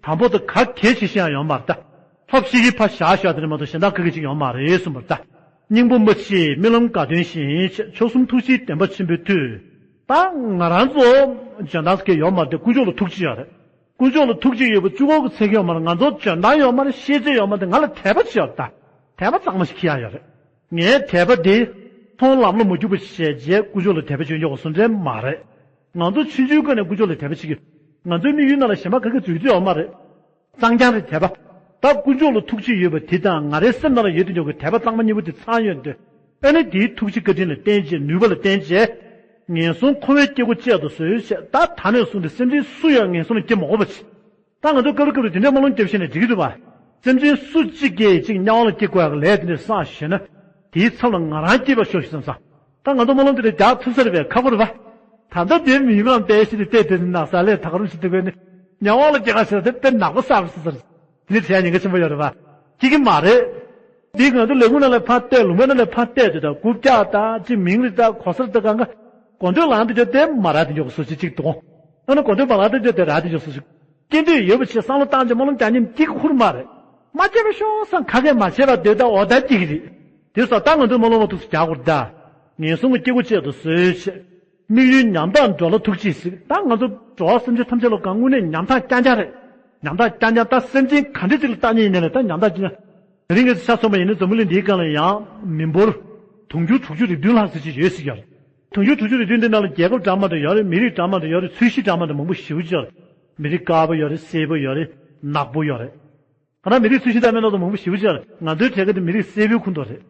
དམ་པོ་དང་ག་གེ་ཞིག་ཤེས་ཡ་ཡོད་མ་རེད་ད། ལྷོད་ཤིག་གི་ཕར་བཞག་ཤོག་དེ་རེད་མ་གཏོགས་གཞན་དག་ག་གེ་ཅིག་ཡོད་མ་རེད་གསུངས་པ་རེད་ད། སྙིང་པོ་མ་མཆིས་རྨི་ལམ་དགའ་སྟོན་བཞིན་བྱས། མཆོག་གསུམ་ཐུགས་རྗེའི་བདེན་པ་ཆེན་པོའི་མཐུས། ད་ང་རང་ཚོ་འཇོན་ཐང་གི་ཡོད་མ་རེད་དེ། དཀོན་མཆོག་ལ་ཐུགས་རྗེ་ཡོད་རེད། དཀོན་མཆོག་ལ་ཐུགས་རྗེ་ཡོད་པ་གཅིག་པོ་གི་ཚད་ཀྱི་ཡོད་མ་རེད། ང་ཚོ་འཇོན་ཐང་ཡོད་མ་རེད། ཤེས་ཚད་ཡོད་མ་རེད། ང་ལ་དད་པ་ཅིག་ཡོད་རེད་ད། དད་པ་གཙང་མ་ཞིག་འཁྱེར་ཡ་ཡོད་རེད། ངའི་དད་པ་འདི་མཐོང་ལམ་ལ་མ་རྒྱུག་པ་བྱས་རྗེས་དཀོན་མཆོག་ལ་དད་པ་བྱེད་ཡོང་བ་སུ་འདྲ་མ་རེད། ང་ཚོ་ཆུང་ཆུང་སྒང་ནས་དཀོན་མཆོག་ལ་དད་པ་བྱེད་ཀྱི། ང་ཚོའི་དམིགས་ཡུལ་ནང་ལ་གཞན་པ་ག་གེ་འཛུལ་རྒྱུ་ཡོད་མ་རེད། གཙང་རྐྱང་རེད་དད་པ། ད་དཀོན་མཆོག་ལ་ཐུགས་རྗེ་ཡོད་པ་དེ་དང་ང་རའི་སེམས་ནང་ལ་ཡོད་དུ་འཇོག་གི་དད་པ་གཙང་མ་གཉིས་པོ་དེ་ཚང་ཡོད་དུས། ཨ་ནི་དེའི་ཐུགས་རྗེ་བཀའ་དྲིན་ལ་བརྟེན་བྱས། ནུས་པ་ལ་བརྟེན་བྱས། ངན་སོང་འཁོར་བའི་སྐྱེ་སྒོ་གཅད་དུ་གསོལ་ཞེས། ད་ད་ནས་བཟུང་སྟེ་སེམས་ཅན་སུ་ཡང་ངན་སོང་ལ་སྐྱེ་མ་དགོས་པ་བྱེད། ད་ང་ཚོ་སྐབས་རེ་སྐབས་རེ་དེ་འདྲའི་སྨོན་ལམ་རྒྱབ་ཤེས་ནས་འགྲིག་གི་འདུག་བ། སེམས་ཅན་སུ་གཅིག་གིས་ཅིག་དམྱལ་བ་ལ་སྐྱེ་དགོས་ཡག་ལས་དེ་འདྲ་བསགས་ཤེས་ན། དེའི་མཚམས་ལ་ང་རང་སྐྱེས་པ་ཤོག་ཤིག་བསམ་ས། ད་ང་ཚོ་སྨོན་ལམ་དེ་འདྲ་རྒྱག་ཐུབ་ས་རེད་པས། ཁག་པོ་རེད་པ། ད་ལྟ་དེ་མི་མང་དཔེ་ཤེས་ཏེ་བལྟས་དེ་ནགས་ས་ལས་ད་ག་རུ་ཞིག་འདུག་པས་ནི། དམྱལ་བ་ལ་སྐྱེ་ག་ཟེར་དེ་དཔེ་ནག་པོ་བསགས་པ་ཟེར་ས་རེད། དེ་འདྲ་བྱས་ཉེན་ཁ་ཆེན་པོ་ཡོད་རེད་པ། སྐྱེ་གི་མ་རེད། འདི་ང་ཚོ་ལས་ཁུངས་ནང་ལ་ཕར་བལྟས། ལུང་པའི་ནང་ལ་ཕར་བལྟས་དུས། ད་རྐུབ་བཀྱག་དང་ཅིག་མིང་རིགས་དང་གོ་སར་དང་གང་ག་གོ་འདོད་ལངས་དེ་ཚོ་དེ་མ་རག་དེ་འཇོག་སུ་ཞིག་ཅིག་འདུག་ཨ་ནི་གོ་འདོད་མ་ལངས་དེ་ཚོ་དེ་རག་དེ་འཇོག་སུ་ཞིག་སྐྱེ་འདོད་ཡོད་པ་ཞིག་བསམ་བློ་བཏང་རྗེས་སྨོན་ལམ་རྒྱག་སྙིང་སྐྱེ་གི་ཁུར་མ་རེད། མ་བྱས་པ་ཤོག་བསམ། ག་གེ་མ་བྱས་པ་དེ་ད་འོ་ད་སྐྱེ་གི་རེད། དེ་སོགས་ད་ང་ཚོས་སྨོན་ལམ་འོ་ཐུགས་སུ་རྒྱག་དགོས་རེད་ད། ངན་སོང་གི་སྐྱེ་སྒོ་གཅད་དུ་གསོལ་ཞེས། དམིགས་ཡུལ་ཉམ་ཐག་འགྲོ་ལ་ཐུགས་རྗེས་གཟིགས། ད་ང་ཚོ་འགྲོ་བ་སེམས་ཅན་ཐམས་ཅད་ལ་གང་དངོས་གནས་ཉམ་ཐག་རྐྱང་རྐྱང་རེད། ཉམ་ཐག་རྐྱང་རྐྱང་། ད་སེམས་ཅན་ག་འདྲ་ཅིག་ལ་བལྟ་མཁན་ཡིན་ནའི་ད་ཉམ་ཐག་རྐྱང་རྐྱང་། དེ་རིང་གི་ཆ་མཚོན་པ་ཡིན་ན་འཛམ་བུ་གླིང་འདིའི་སྒང་ལ་ཡང་མི་འབོར་དུང་ཕྱུར་དྲུག་ཅུ་རེ་བདུན་ལྷག་ཙམ་ཅིག་ཡོད་ཟེར་གྱི་ཡོད་རེད། དུང་ཕྱུར་དྲུག་ཅུ་རེ་བདུན་འདི་ནང་ལ་རྒྱལ་ཁབ་འདྲ་མི་འདྲ་ཡོད་རེད། མི་རིགས་འདྲ་མི་འདྲ་ཡོད་རེད། ཚོས་གཞི་འདྲ་མི་འདྲ་མང་པོ་ཞེ་པོ་ཅིག་ཡོད་རེད། མི་རིགས་དཀར་པོ་ཡོད་རེད། སེར་པོ་ཡོད་རེད། ནག་པོ་ཡོད་རེད། ང་རང་མི་རིགས་ཚོས་གཞི་འདྲ་མིན་སྣ་ཚོགས་མང་པོ་ཞེ་པོ་ཅིག་ཡོད་རེད། ང་ཚོའི་གྲས་ཀ་དེ་མི་རིགས་སེར་པོའི་ཁོངས་གཏོགས་རེད།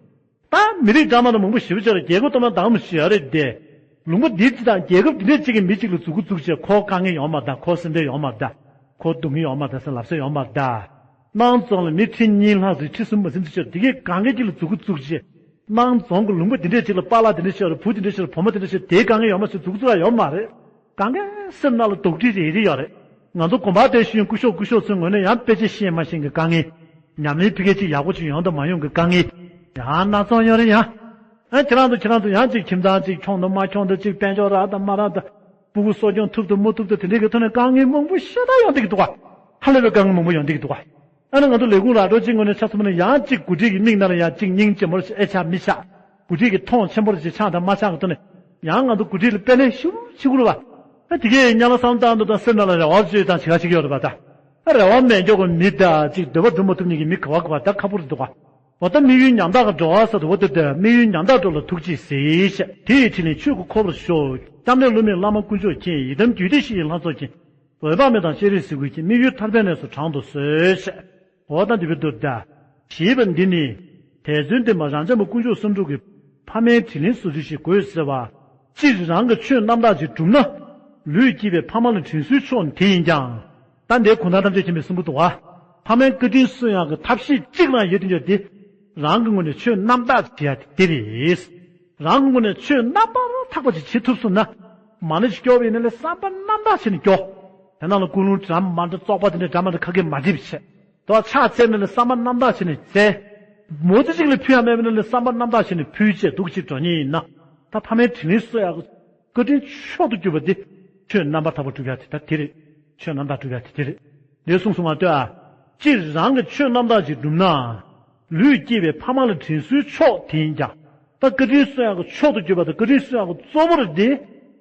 ད་མི་རིགས་འདྲ་མི་འདྲ་མང་པོ་ཞེ་པོ་ཅིག་ཡོད་རེད། རྒྱལ་ཁབ་སྟོང་མ་དང་མི་ཞིག་ཡོད་རེད་དེ། ལུང་པ་འདི་གཅིག་དང་རྒྱལ་ཁབ་འདི་འདྲ་གཅིག་གི་མི་གཅིག་ལ་མཛུབ་གུ་བཙུགས་བྱས། ཁོ་དཀའ་ངལ་ཡོད་མ་རེད་ད། ཁོ་སེམས་ཁྲལ་ཡོད་མ་རེད་ད། ཁོ་སྡུག་བསྔལ་ཡོད་མ་རེད་ད་ཟེར་ལབ་ས་ཡོད་མ་རེད་ད། སྣང་རྫོང་ལ་མི་ཁྲི་གཉིས་ལྷག་ཙམ། ཁྲི་གསུམ་མ་ཟིན་ཙམ་ཅིག་ཡོད་རེད། དེ་གའི་སྒང་ག་གཅིག་ལ་མཛུབ་གུ་བཙུགས་བྱས། སྣང་རྫོང་གི་ལུང་པ་འདི་འདྲ་གཅིག་ལ་པཱ་ལགས་འདི་འདྲ་ཞིག་ཡོད་རེད། བུ་འདི་འདྲ་ཞིག་ཡོད་རེད། བུ་མོ་འདི་འདྲ་ཞིག་ཡོད་རེད། དེའི་དཀའ་ངལ་ཡོད་མ་རེད་ཟེར་མཛུབ་གུ་བཙུགས་ཡ་ཡོད་མ་རེད། སྒང་གའི་སེམས་ནང་ལ་དོགས་འདྲི་རེ་རེ་ཡོད་རེད། ང་ཚོ་དགོན་པ་དེར་ཞུགས་མཁན་སྐུ་ཞབས་སྐུ་ཞབས་ཚོའི་ངོས་ནས་ཡང་དཔེ་ཆ་ཤེས་མ་ཤེས་ཀྱི་དཀའ་ངལ། ཉམས་ལེན་ཕ་གི་ཅིག་ཡག་པོ་ཅིག་ཡོང་དང་མ་ཡོང་གི་དཀའ་ངལ་ཡང་སྣ་ཚོགས་ཡོད་རེད་ཡ། ཨ། ཁྱེད་རང་ཚོ་ཁྱེད་རང་ཚོ་ཡང་ཅིག་ཁྱིམ་ཚང་ཅིག་ཁྱོངས་དང་མ་ཁྱོངས་དང་། ཅིག་དཔལ་འབྱོར་རག་དང་མ་རག་དང་། སྤུ་གུ་གསོ་སྐྱོང་ཐུབ་དང་མ་ཐུབ་དང་། དེ་འདྲའི་གི་ཐོག་ནས་དཀའ་ངལ་མང་པོ་ཞེ་དྲག་ཡོང་བསྡད་ཀྱི་འདུག་ག། ཧ་ལས་པའི་དཀའ་ངལ་མང་པོ་ཡོང་བསྡད་ཀྱི་འདུག་ག། ཨ་ནི་ང་ཚོ་ལས་ཁུངས་ར་སྤྲོད་ཅིག་ངོས་ནས་ཆ་མཚོན་པ་ན་ཡང་ཅིག་འགོ་ཁྲིད་ཀྱི་མིག་ནང་ལ་ཡང་ཅིག་སྙིང་རྗེ་མོ་ཞིག་ཨེ་ཆགས་མི་ཆགས། འགོ་ཁྲིད་ཀྱི་མཐོང་ཆེན་པོ་ཞིག་ཆགས་དང་མ་ཆགས་ཀྱི་ཐོག་ནས། ཡང་ང་ཚོ་འགོ་ཁྲིད་ལ་དཔེ་ལེན་ཞུ་ཞུ་དགོས་རེད་པ། ཨ། དེ་གས་ཡིན་སྙམ་ལ་བསམ་བཏང་དུས་ད་སེམས་ནང་ལ་རེ་བ་བཅོལ་དང་བྱེད་ག་ཞིག་ཡོད་རེད་པ་ད། ཨ། རེ་བ་མེད་མགྱོགས་ཀྱི་མི་ད་ཅིག་འདོད་པ་སྒྲུབ་མ་ཐུབ་མཁན་གྱི་མི་ག་བ་ག་བ་ད་ཁག་པོ་རེད་འདུག་ག། འོ་ད་དམིགས་ཡུལ་ཉམ་ཐག་གི་འགྲོ་བ་ཟེར་དུས། འོ་དེ་ད་དམིགས་ཡུལ་ཉམ་ཐག་འགྲོ་ལ་ཐུགས་རྗེས་གཟིགས་ཤིག། དེ་ཡི་ཕྲིན་ལས་ཆོས་སྐུ་འཁོར་བར་ཤོག། སྐྱབས་གནས་བསླུ་མེད་བླ་མ་དཀོན་མཆོག་མཁྱེན། ཡི་དམ་རྒྱུད་སྡེ་བཞི་ཡི་ལྷ་ཚོགས་མཁྱེན། འོད་དཔག་མེད་དང་སྤྱན་རས་གཟིགས་མགོན་མཁྱེན། དམིགས་ཡུལ་ཐར་པའི་གནས་སུ་དྲངས་དུ་གསོལ་ཞེས། འོ་ད་འདི་བའི་མདོར་ད། ཞེས་པ་འདི་ནི། དད་བརྩོན་ལྡན་པ་རང་འཇམ་དཔལ་དཀོན་མཆོག་གསུམ་དྲུག་གི་ཕ་མའི་དྲིན་ལན་གསོ་ཚུལ་ཞིག་དགོས་ཟེར་བ། སྤྱིར་རང་གི་ཆོས་རྣམ་དག་ཅིག་བསྒྲུབས་ན། ལུས་སྐྱེས་པའི་ཕ་མ་ལ་དྲིན་གཟོའི་མཆོག་དེ་ཡིན་ཀྱང་། ད་འདིའི་གུང་ཐང་ཐམས་ཅད་མཁྱེན་པས་གསུང་གི་འདུག་ག། ཕ་མའི་བཀའ་དྲིན་གསོ་ཡག་གི་ཐབས་ཤེས་གཅིག་རང་ཡོད་དེ་འདྲ་དེ། རང་གི་ངོས་ནས་ཆོས་རྣམ་དག་བྱེད་ཡ་དེ་རེད། རང་གི་ངོས་ནས་ཆོས་རྣམ་པར་དག་པ་ཅིག་བྱེད་ཐུབ་སོང་ན། མ་ཎི་ཞིག་སྐྱོར་བ་ཡིན་ན་ལས་བསམ་པ་རྣམ་དག་བྱས་ནས་སྐྱོར། དེ་ནང་ལ་ཀུན་སློང་འདྲ་མི་འདྲ་བཙོག་པ་དེ་འདྲ་འདྲ་མི་འདྲ་ག་གེ་མ་བྲིས་པ་བྱས། དོ་ཕྱག་འཚལ་ན་ལས་བསམ་པ་རྣམ་དག་བྱས་ནས་འཚལ། མོ་ཙི་ཅིག་ལ་ཕུལ་ཡ་མེད་པ་ན་ལས་བསམ་པ་རྣམ་དག་བྱས་ནས་ཕུལ་བྱས་འདུག་ཅིག་འགྲོ་མཁན་ཡིན་ན། ད་ཕ་མའི་དྲིན་ལན་གསོ་ཡག་གི་བཀའ་དྲིན་མཆོག་ཏུ་གྱུར་པ་དེ། ཆོས་རྣམ་པར་དག་པ་སྒྲུབ་ཡ་དེ་ད་དེ་རེད། ཆོས་རྣམ་དག་སྒྲུབ་ཡ་དེ་དེ་རེད། འདིར་གསུངས་སོང་ང་ལྟོས་ཨ། སྤྱིར་རང་གི་ཆོས་རྣམ་དག་ཅིག་བསྒྲུབས་ན། ལུས་སྐྱེས་པའི་ཕ་མ་ལ་དྲིན་གཟོའི་མཆོག་དེ་ཡིན་ཀྱང་། ད་བཀའ་དྲིན་གསོ་ཡག་གི་མཆོག་ཏུ་གྱུར་པ་དང་བཀའ་དྲིན་གསོ་ཡག་གི་གཙོ་བོ་རེད་དེ།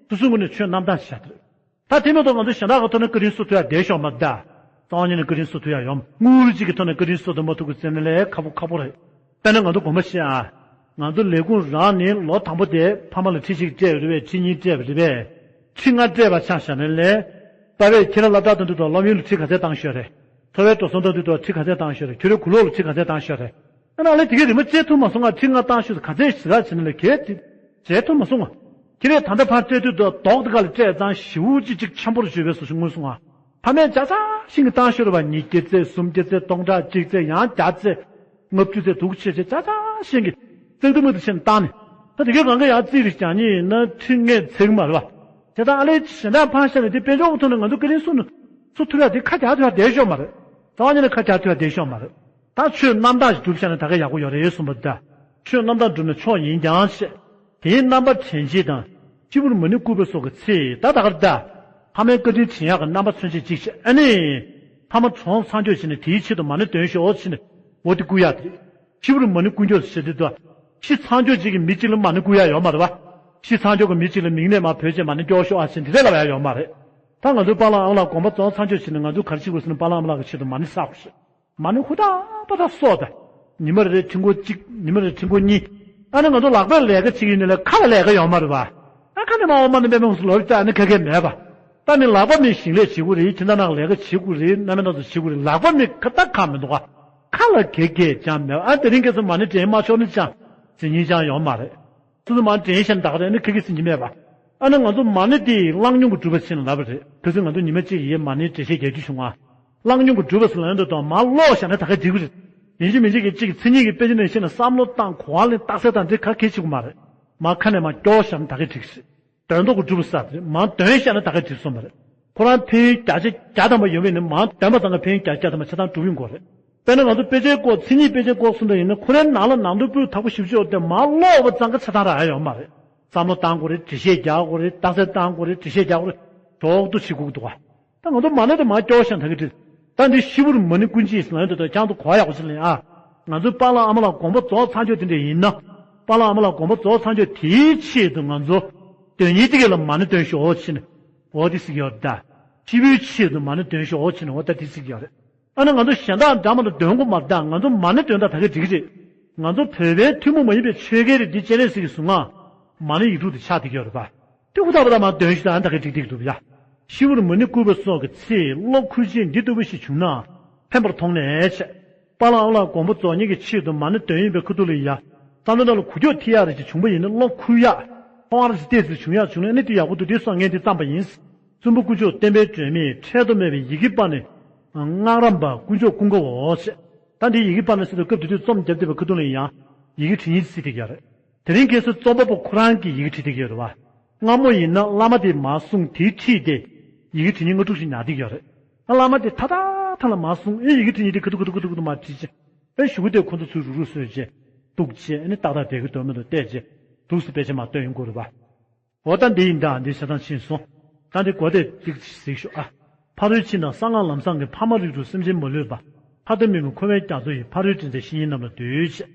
སོ་སོའི་ངོས་ནས་ཆོས་རྣམ་དག་བྱ་དེ་རེད། ད་དེ་མ་གཏོགས་ང་ཚོ་གཞན་དག་གི་ཐོག་ནས་བཀའ་དྲིན་གསོ་ཐུབ་ཡ་བསྡད་ཤོག་མ་རེད་ད། རྩ་བ་ཉིད་ནས་བཀའ་དྲིན་གསོ་ཐུབ་ཡ་ཡོད་མ། དངུལ་གཅིག་གི་ཐོག་ནས་བཀའ་དྲིན་གསོ་ཐུབ་མ་ཐུབ་ཀྱི་རྩ་ནས་ལས་ཁག་པོ་ཁག་པོ་རེད། དཔེར་ན་ང་ཚོ་དགོན་པ་བཤད་ཨ། ང་ཚོ་ལས་ཁུངས་རང་ནས་ལོ་དང་པོ་དེ་ཕ་མ་ལ་ཁྲི་གཅིག་སྤྲད་ཡོད་རེད་པས། ཁྲི་གཉིས་སྤྲད་པ་རེད་པས། ཁྲི་ལྔ་སྤྲད་པ་ཆ་བཞག་ན་ལས། རྩ་བའི་ཁྱེད་རང་སློབ་གྲྭ་གཏོང་དུས་དང་སློབ་ཡོན་ལ་ཁྲི་ག་ཚད་བཏང་ཤོད་རེད། འཚོ་བའི་འགྲོ་སོང་གཏོང་དུས་དང་ཁྲི་ག་ཚད་བཏང་ཤོད་རེད། ཁྱོད་རའི་གོས་ལོག་ལ་ཁྲི་ག་ཚད་བཏང་ཤོད་རེད། ཨ་ནི་ཨ་ལས་དེ་གའི་རིན་པ་བྱེད་ཐུབ་མ་སོང་ང་། ཁྲི་ལྔ་བཏང་ཤོད་ག་ཚད་ཞིག་ར་བྱེད་ན་ལས་གལ་ཏེ་བྱེད་ཐུབ་མ་སོང་ང་། ཁྱེད་རས་ད་ལྟ་ཕར་སྤྲད་དུས་དང་རྡོག་དེ་ག་ལ་སྤྲད་ཙང་ཞེ་པོ་ཅིག་ཅིག་ཆེན་པོ་རུ་བརྗོད་པའི་བཟོ་ཞིག་མངོན་སོང་ང་། ཕ་མས་ཅག་ཅག་ཤིང་གི་བཏང་ཤོར་བ་ཉིས་བརྒྱ་ཙེ་སུམ་བརྒྱ་ཙེ་སྟོང་ཕྲག་གཅིག་ཙེ་ཡང་བརྒྱ་ཙེ་ལྔ་བཅུ་ཙེ་འདུག་ཆེ་ཆེ་ཅག་ཅག་ཤིང་གི་ཙེག་ཏུ་མུ་ཏུ་ཕྱིན་བཏང་ནས། ད་དེ་གའི་གང་ག་ཡང་རྩིས་རིགས་ཀྱང་ཉིད་ཡིན་ན་ཁྲི་ལྔས་ཚེག་མ་རེད་བ། དེ་དང་ཨ་ལས་གཞན་དག་ཕར་བཞག་ནས་དེ་དཔལ་འབྱོར་གྱི་ཐོག་ནས་ང་ཚོ་བཀའ་དྲིན་གསོ་ནས་གསོ་ཐུབ་ཡ་དེ་ཁ་རྒྱག་ཐུབ་ཡ་བསྡད་ཤོག་མ་རེད། རྩ་བ་ཉིད་ནས་ཁ་རྒྱག་ཐུབ་ཡ་བསྡད་ཤོག་མ་རེད། ད་ཆོས་རྣམ་དག་ཞིག་སྒྲུབ་བཞག་ན་ད་ག་ཡག་པོ་ཡོད་རེད་གསུངས་པ་འདྲ། ཆོས་རྣམ་དག་བསྒྲུབས་ན་མཆོག་ཡིན་ཀྱང་ཞེས། དེའི་རྣམ་པ་དྲན་བྱེད་དང་། སྤྱི་བོར་མ་ཎི་བཀུར་བ་སོགས་ཀྱི་ཚེ། ད་ད་གར་ད། ཕ་མའི་བཀའ་དྲིན་དྲན་ཡག་གི་རྣམ་པ་མཚོན་བྱེད་ཅིག་བྱས། ཨ་ནི། ཕ་མ་གྲོངས་ཚར་ཆོག་བྱས་ནས་དེའི་ཆེད་དུ་མ་ཎི་འདོན་ཤོག་བྱས་ནས། འོ་དེ་བཀུར་ཡག་དེ། སྤྱི་བོར་མ་ཎི་བཀུར་རྒྱུ་ཞེས་དེ་དུ། ཤི་ཚར་ཆོག་ཅིག་གི་མི་གཅིག་ལ་མ་ཎི་བཀུར་ཡག་ཡོད་མ་རེད་བ། ཤི་ཚར་ཆོག་གི་མི་གཅིག་ལ་མིང་ནས་མར་བོས་བྱས་མ་ཎི་སྐྱོར་ཤོག་ཨ་ཞེས་འདི་འདྲས་ལབ་ཡག་ཡོད་མ་རེད། ད་ང་ཚོའི་པཱ་ལགས་ཨ་མ་ལགས་དགོངས་པ་རྫོགས་ཚར་ཆོག་བྱས་ནས་ང་ཚོས་ག་རེ་བྱེད་དགོས་ཟེར་ན། པཱ་ལགས་ཨ་མ་ལགས་ཀྱི་ཆེད་དུ་མ་ཎི་བསགས་དགོས་ཟེར། མ་ཎི་ཧུར་ཐག་པ་ཐག་གསོག་དང་། ཉི་མ་རེ་རེ་ཕྲེང་སྐོར་གཅིག་ཉི་མ་རེ་ཕྲེང་སྐོར་གཉིས། ཨ་ནི་ང་ཚོ་ལག་པས་ལས་ཀ་བྱེད་ཀྱི་ཡིན་ན་ལས་ཁ་ལ་ལས་ཀ་ཡོད་མ་རེད་པ། ཨ་ཁ་ནས་མ་འོ་མ་ནི་དཔེ་མང་སུ་ལོ་རེ་ལྟ་ནི་ཁ་སྐད་མེད་པ། ད་ནི་ལག་པ་ནི་ཞིང་ལས་བྱེད་དགོས་རེད། ཁྱིམ་ཚང་ནང་ལས་ཀ་བྱེད་དགོས་རེད། རྣམ་པའི་སྣ་ཚོགས་བྱེད་དགོས་རེད། ལག་པ་ནི་ཁ་ད་ཁ་མི་འདུག་ག། ཁ་ལ་གེ་གེ་ཅང་མེད་པ། ཨ་དེ་རིང་ཁ་སང་མ་ཎི་འདྲེན་མ་ཆོག་ནི་ཅང་ཟེར་མཁན་ཅང་ཡོད་མ་རེད། སོ་སོ་མ་ཎི་འདྲེན་ཤེས་ན་ད་ག་རེད། ནི་ཁ་སྐད་ཟེར་གྱི་མེད་པ། ཨ་ནི་ང་ཚོ་མ་ཎི་དེ་བླངས་མྱོང་གི་སྒྲུབ་པ་ཟེར་ནས་ལབ་པ་རེད། ཁ་སང་ང་ཚོ་ཉི་མ་གཅིག་ཡས་མ་ཎི་འགྲེལ་བཤད་རྒྱག་རྒྱུ་བྱུང་ང་། བླངས་མྱོང་གི་སྒྲུབ་པ་ཟེར་ལབ་ཡོང་དུས་དང་མར་ཀློག་བཞག་ན་ད་ག་འགྲིག་གི་རེད། ཡིན་གཅིག་མིན་གཅིག་གི་གཅིག་མཚན་ཉིད་ཀྱི་དཔེ་ཆ་ནས་བཤད་ན་བསམ་བློ་བཏང་གོ་བ་ལེན་རྟགས་གསལ་དང་འདི་ག་གེ་བྱེད་དགོས་མ་རེད། མར་ཁ་ནས་མར་སྐྱོར་བཞག་ན་ད་ག་འགྲིག་གི་རེད། དོན་ཐོག་གི་སྒྲུབ་པ་ཟེར་དེ་མར་འདོན་བཞག་ན་ད་ག་འགྲིག་སོང་བ་རེད། ཁོ་རང་ཕན་ཡོན་བརྒྱ་ཆ་བརྒྱ་ཐམ་པ་ཡོད་པས་ནི་མར་འདོན་པ་ཙམ་གྱིས་ཕན་ཡོན་བརྒྱ་ཆ་བརྒྱ་ཐམ་པ་ཆ་ཚང་འགྲུབ་ཡོང་གི་རེད། དཔེར་ན་ང་ཚོ་དཔེ་ཆའི་སྐོར་མཚན་ཉིད་དཔེ་ཆའི་སྐོར་གསུངས་པ་ཡིན་ན་ཁོ་རའི་ནང་ལ་ནང་དོན་སྤུས་དག་པོ་ཞེ་པོ་ཅིག་ཡོད་དེ་མར་ཀློག་པ་ཙམ་གྱིས་ཆ་ཚང་རག་ཡ་ཡོད་མ་རེད། བསམ་བློ་བཏང་དགོས་རེད། འགྲེལ་བཤད་རྒྱག་དགོས་རེད། རྟགས་གསལ་བཏང་དགོས་རེད། འགྲེལ་བཤད་རྒྱག་དགོས་རེད། ཞོག་ཏུ་བྱེད་དགོས་ཀྱི་འདུག་ག་ད་ང་ཚོ་མ་ཎི་དེ་མར་སྐྱོར་བཞག་ན་ད་ག་འགྲིག་ད་འདི་ཤི་བོར་མ་ཎི་ཀུན་སྤྱོད་ཟེར་ལབ་ཡོང་དུས་ད་ཁྱེད་རང་ཚོ་གོ་བ་ཡག་པོ་ཞིག་ལེན་ཨ། ང་ཚོའི་པཱ་ལགས་ཨ་མ་ལགས་དགོངས་པ་རྫོགས་ཚར་ཆོག་དེ་འདྲ་ཡིན་ན། པཱ་ལགས་ཨ་མ་ལགས་དགོངས་པ་རྫོགས་ཚར་ཆོག་དེའི་ཆེད་དུ་ང་ཚོ་དོན་གཉིས་དེ་ག་ལ་མ་ཎི་འདོན་ཤོག་ཕྱིན་ནས་འོ་དེ་ཟེར་གྱི་ཡོད་རེད་ད། ཤི་བོའི་ཆེད་དུ་མ་ཎི་འདོན་ཤོག་ཕྱིན་ནས་འོ་ད་དེ་ཟེར་གྱི་ཡོད་རེད། ཨ་ནི་ང་ཚོ་གཞན་དག་འདྲ་མ་འདྲ་འདོན་དགོས་མ་རེད་ད། ང་ཚོ་མ་ཎི་འདོན་ད་ད་ག་འགྲིག་གི་རེད། ང་ཚོ་བོད་པའི་ཐུན་མོང་མ་ཡིན་པའི་ཆོས་སྐད་རེད་འདི་སྤྱན་རས་གཟིགས་ཀྱིས་གསུངས་ང་། མ་ཎི་ཡིག་དྲུག་དེ་ཆགས་བསྡད་ཀྱི་ཡོད་རེད་པ། དེ་ཧུར་ཐག་པ་ད་མར་འདོན་ཞིག་དང་ད་ག་འགྲིག་འགྲིག་འདུག་ཡ། ཤི་བོར་མ་ཎི་བསྐུར་བ་སོགས་ཀྱི་ཚེ་བློ་ཁུར་ཅན་འདི་ལྟ་བུ་ཞིག་བྱུང་ན། ཕན་པར་མཐོང་ནས་བྱས། པཱ་ལགས་ཨ་མ་ལགས་དགོངས་པ་རྫོགས་ཉིད་ཀྱི་ཆེད་དུ་མ་ཎི་འདོན་ཡིན་པའི་ཁ་ཐུག་ལ་ཡ། བསམ་བློ་ནང་ལ་འགུལ་སྐྱོད་ཐེབས་ཡག་རེ་ཞིག་བྱུང་པ་ཡིན་ན་བློ་ཁུར་ཡག་མཐོང་བ་རེ་ཞིག་ཏོག་ཙམ་བྱུང་ཡག་བྱུང་ན་ཨ་ནི་དེ་ཡག་པོ་འདུག་དེ་སོགས་ངས་འདི་བརྩམས་པ་ཡིན། བཙུན་པ་དཀོན་མཆོག་བསྟན་པའི་སྒྲོན་མེས་འཕྲལ་དུ་སྨྲས་པའི་ཡི་གེ་པ་ཎི། སྔགས་རམས་པ་དཀོན་མཆོག་ཀུན་དགའ་བོ་ཞེས། ད་འདི་ཡི་གེ་པ་ཎི་ཟེར་དུས་སྐབས་དེ་དུས་རྩོམ་རྒྱབ་བསྡད་པའི་ཁ་ཐུག་ལ་ཡང་ཡི་གེ་བྲིས་ཉིན་ཅིག་བྲིས་བསྡད་ཀྱི་ཡོད་རེད། དེ་རིང་ཁ་སང་རྩོམ་པ་པོ་ཁོ་རང་གིས་ཡི་གེ་བྲིས་བསྡད་ཀྱི་ཡོད་རེད་བ། སྔ་མོ་ཡིན་ན་བླ་མ་དེས་མར་གསུངས་དེའི་འཁྲིས་དེ་ཡི་གེ་བྲིས་ཉིན་ལྔ་དྲུག་ཞིག་ཉར་བསྡད་ཀྱི་ཡོད་རེད། ཨ་བླ་མ་དེས་ད་ད་ཐ་ལ་མར་གསུངས་ཨེ་ཡི་གེ་བྲིས་ཉིན་དེ་ཁ་ཐུག་ཁ་ཐུག་ཁ་ཐུག་ཁ་ཐུག་མར་བྲིས་བྱས། ཨེ་གཞུག་གུ་དེ་ཁོ་ཚོ་ཚུར་རུག་རུག་བཟོས་བྱས་འདུག་བྱས་ཨ་ནི་ཏག་ཏག་བསྡད་ཀྱི་འདུག་མི་འདུག་བལྟས་བྱས་འདུག་སེ་དཔེ་ཆ་མར་བཏོན་ཡོང་དགོས་རེད་བ། འོ་ད་འདི་ཡིན་ད་འདི་ཆ་ཚང་ཕྱིན་སོང་། ད་འདི་གོ་དེ་ཅིག་གཟིགས་ཤོག་ཨ། ཕ་རོལ་ཕྱིན་དང་གསང་སྔགས་ལམ་བཟང་གི་ཕ་མ་རིགས་དྲུག་སེམས་ཅན་མ་ལུས་པ། ཐར་འདོད་མི་མངོན་འཁོར་བའི་རྒྱ་མཚོ་ཡི། ཕ་རོལ་ཏྲི་འཛིན་བཤེས་གཉེན་རྣམས་ལ་འདུད་ཅེས།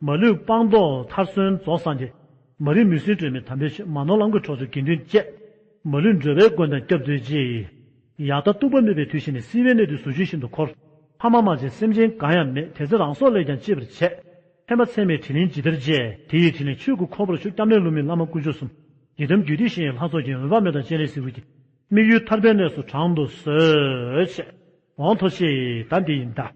མ་ལུས་སྤངས་རྟོགས་མཐར་སོན་རྫོགས་སངས་རྒྱས། མ་རིག་མུན་སེལ་སྒྲོན་མེའི་དམ་པའི་ཆོས། མ་ནོར་ལམ་གྱི་གྲོགས་མཆོག་དགེ་འདུན་བཅས། མ་ལུས་འགྲོ་བའི་མགོན་དང་སྐྱབས་མཛོད་ཅིག་ཡང་དག་ཐུབ་པ་སྨྲས་པའི་མཐུས་བཞེས་ནས། སྲིད་པའི་གནས་དུ་ཟུག་རྒྱུ་ཤིན་ཏུ་འཁོར། ཕ་མ་མ་བྱས་སེམས་ཅན་གང་ཡང་མེད། དེ་ཚེ་རང་སྲོག་ལས་ཀྱང་གཅེས་པར་བྱས། ཕན་པ་ཚད་མེད་དྲིན་ལན་ཇི་ལྟར་འཇལ། དེ་ཡི་དྲིན་ལན་ཆོས་ཀྱི་ཁོལ་པོར་ཤོག་སྐྱབས་གནས་ལུང་མིན་བླ་མ་དཀོན་མཆོག་གསུམ། ཡི་དམ་རྒྱུད་སྡེ་བཞི་ཡི་ལྷ་ཚོགས་ཀྱིས། འོད་དཔག་མེད་དང་སྤྱན་རས་གཟིགས་དབུས་ཀྱི། དམིགས་ཡུལ་ཐར་པའི་གནས་སུ་དྲང་དུ་གསོལ་ཞེས། འོང་ཐོབ་ཤིག་ད་འདི་ཡིན་ད།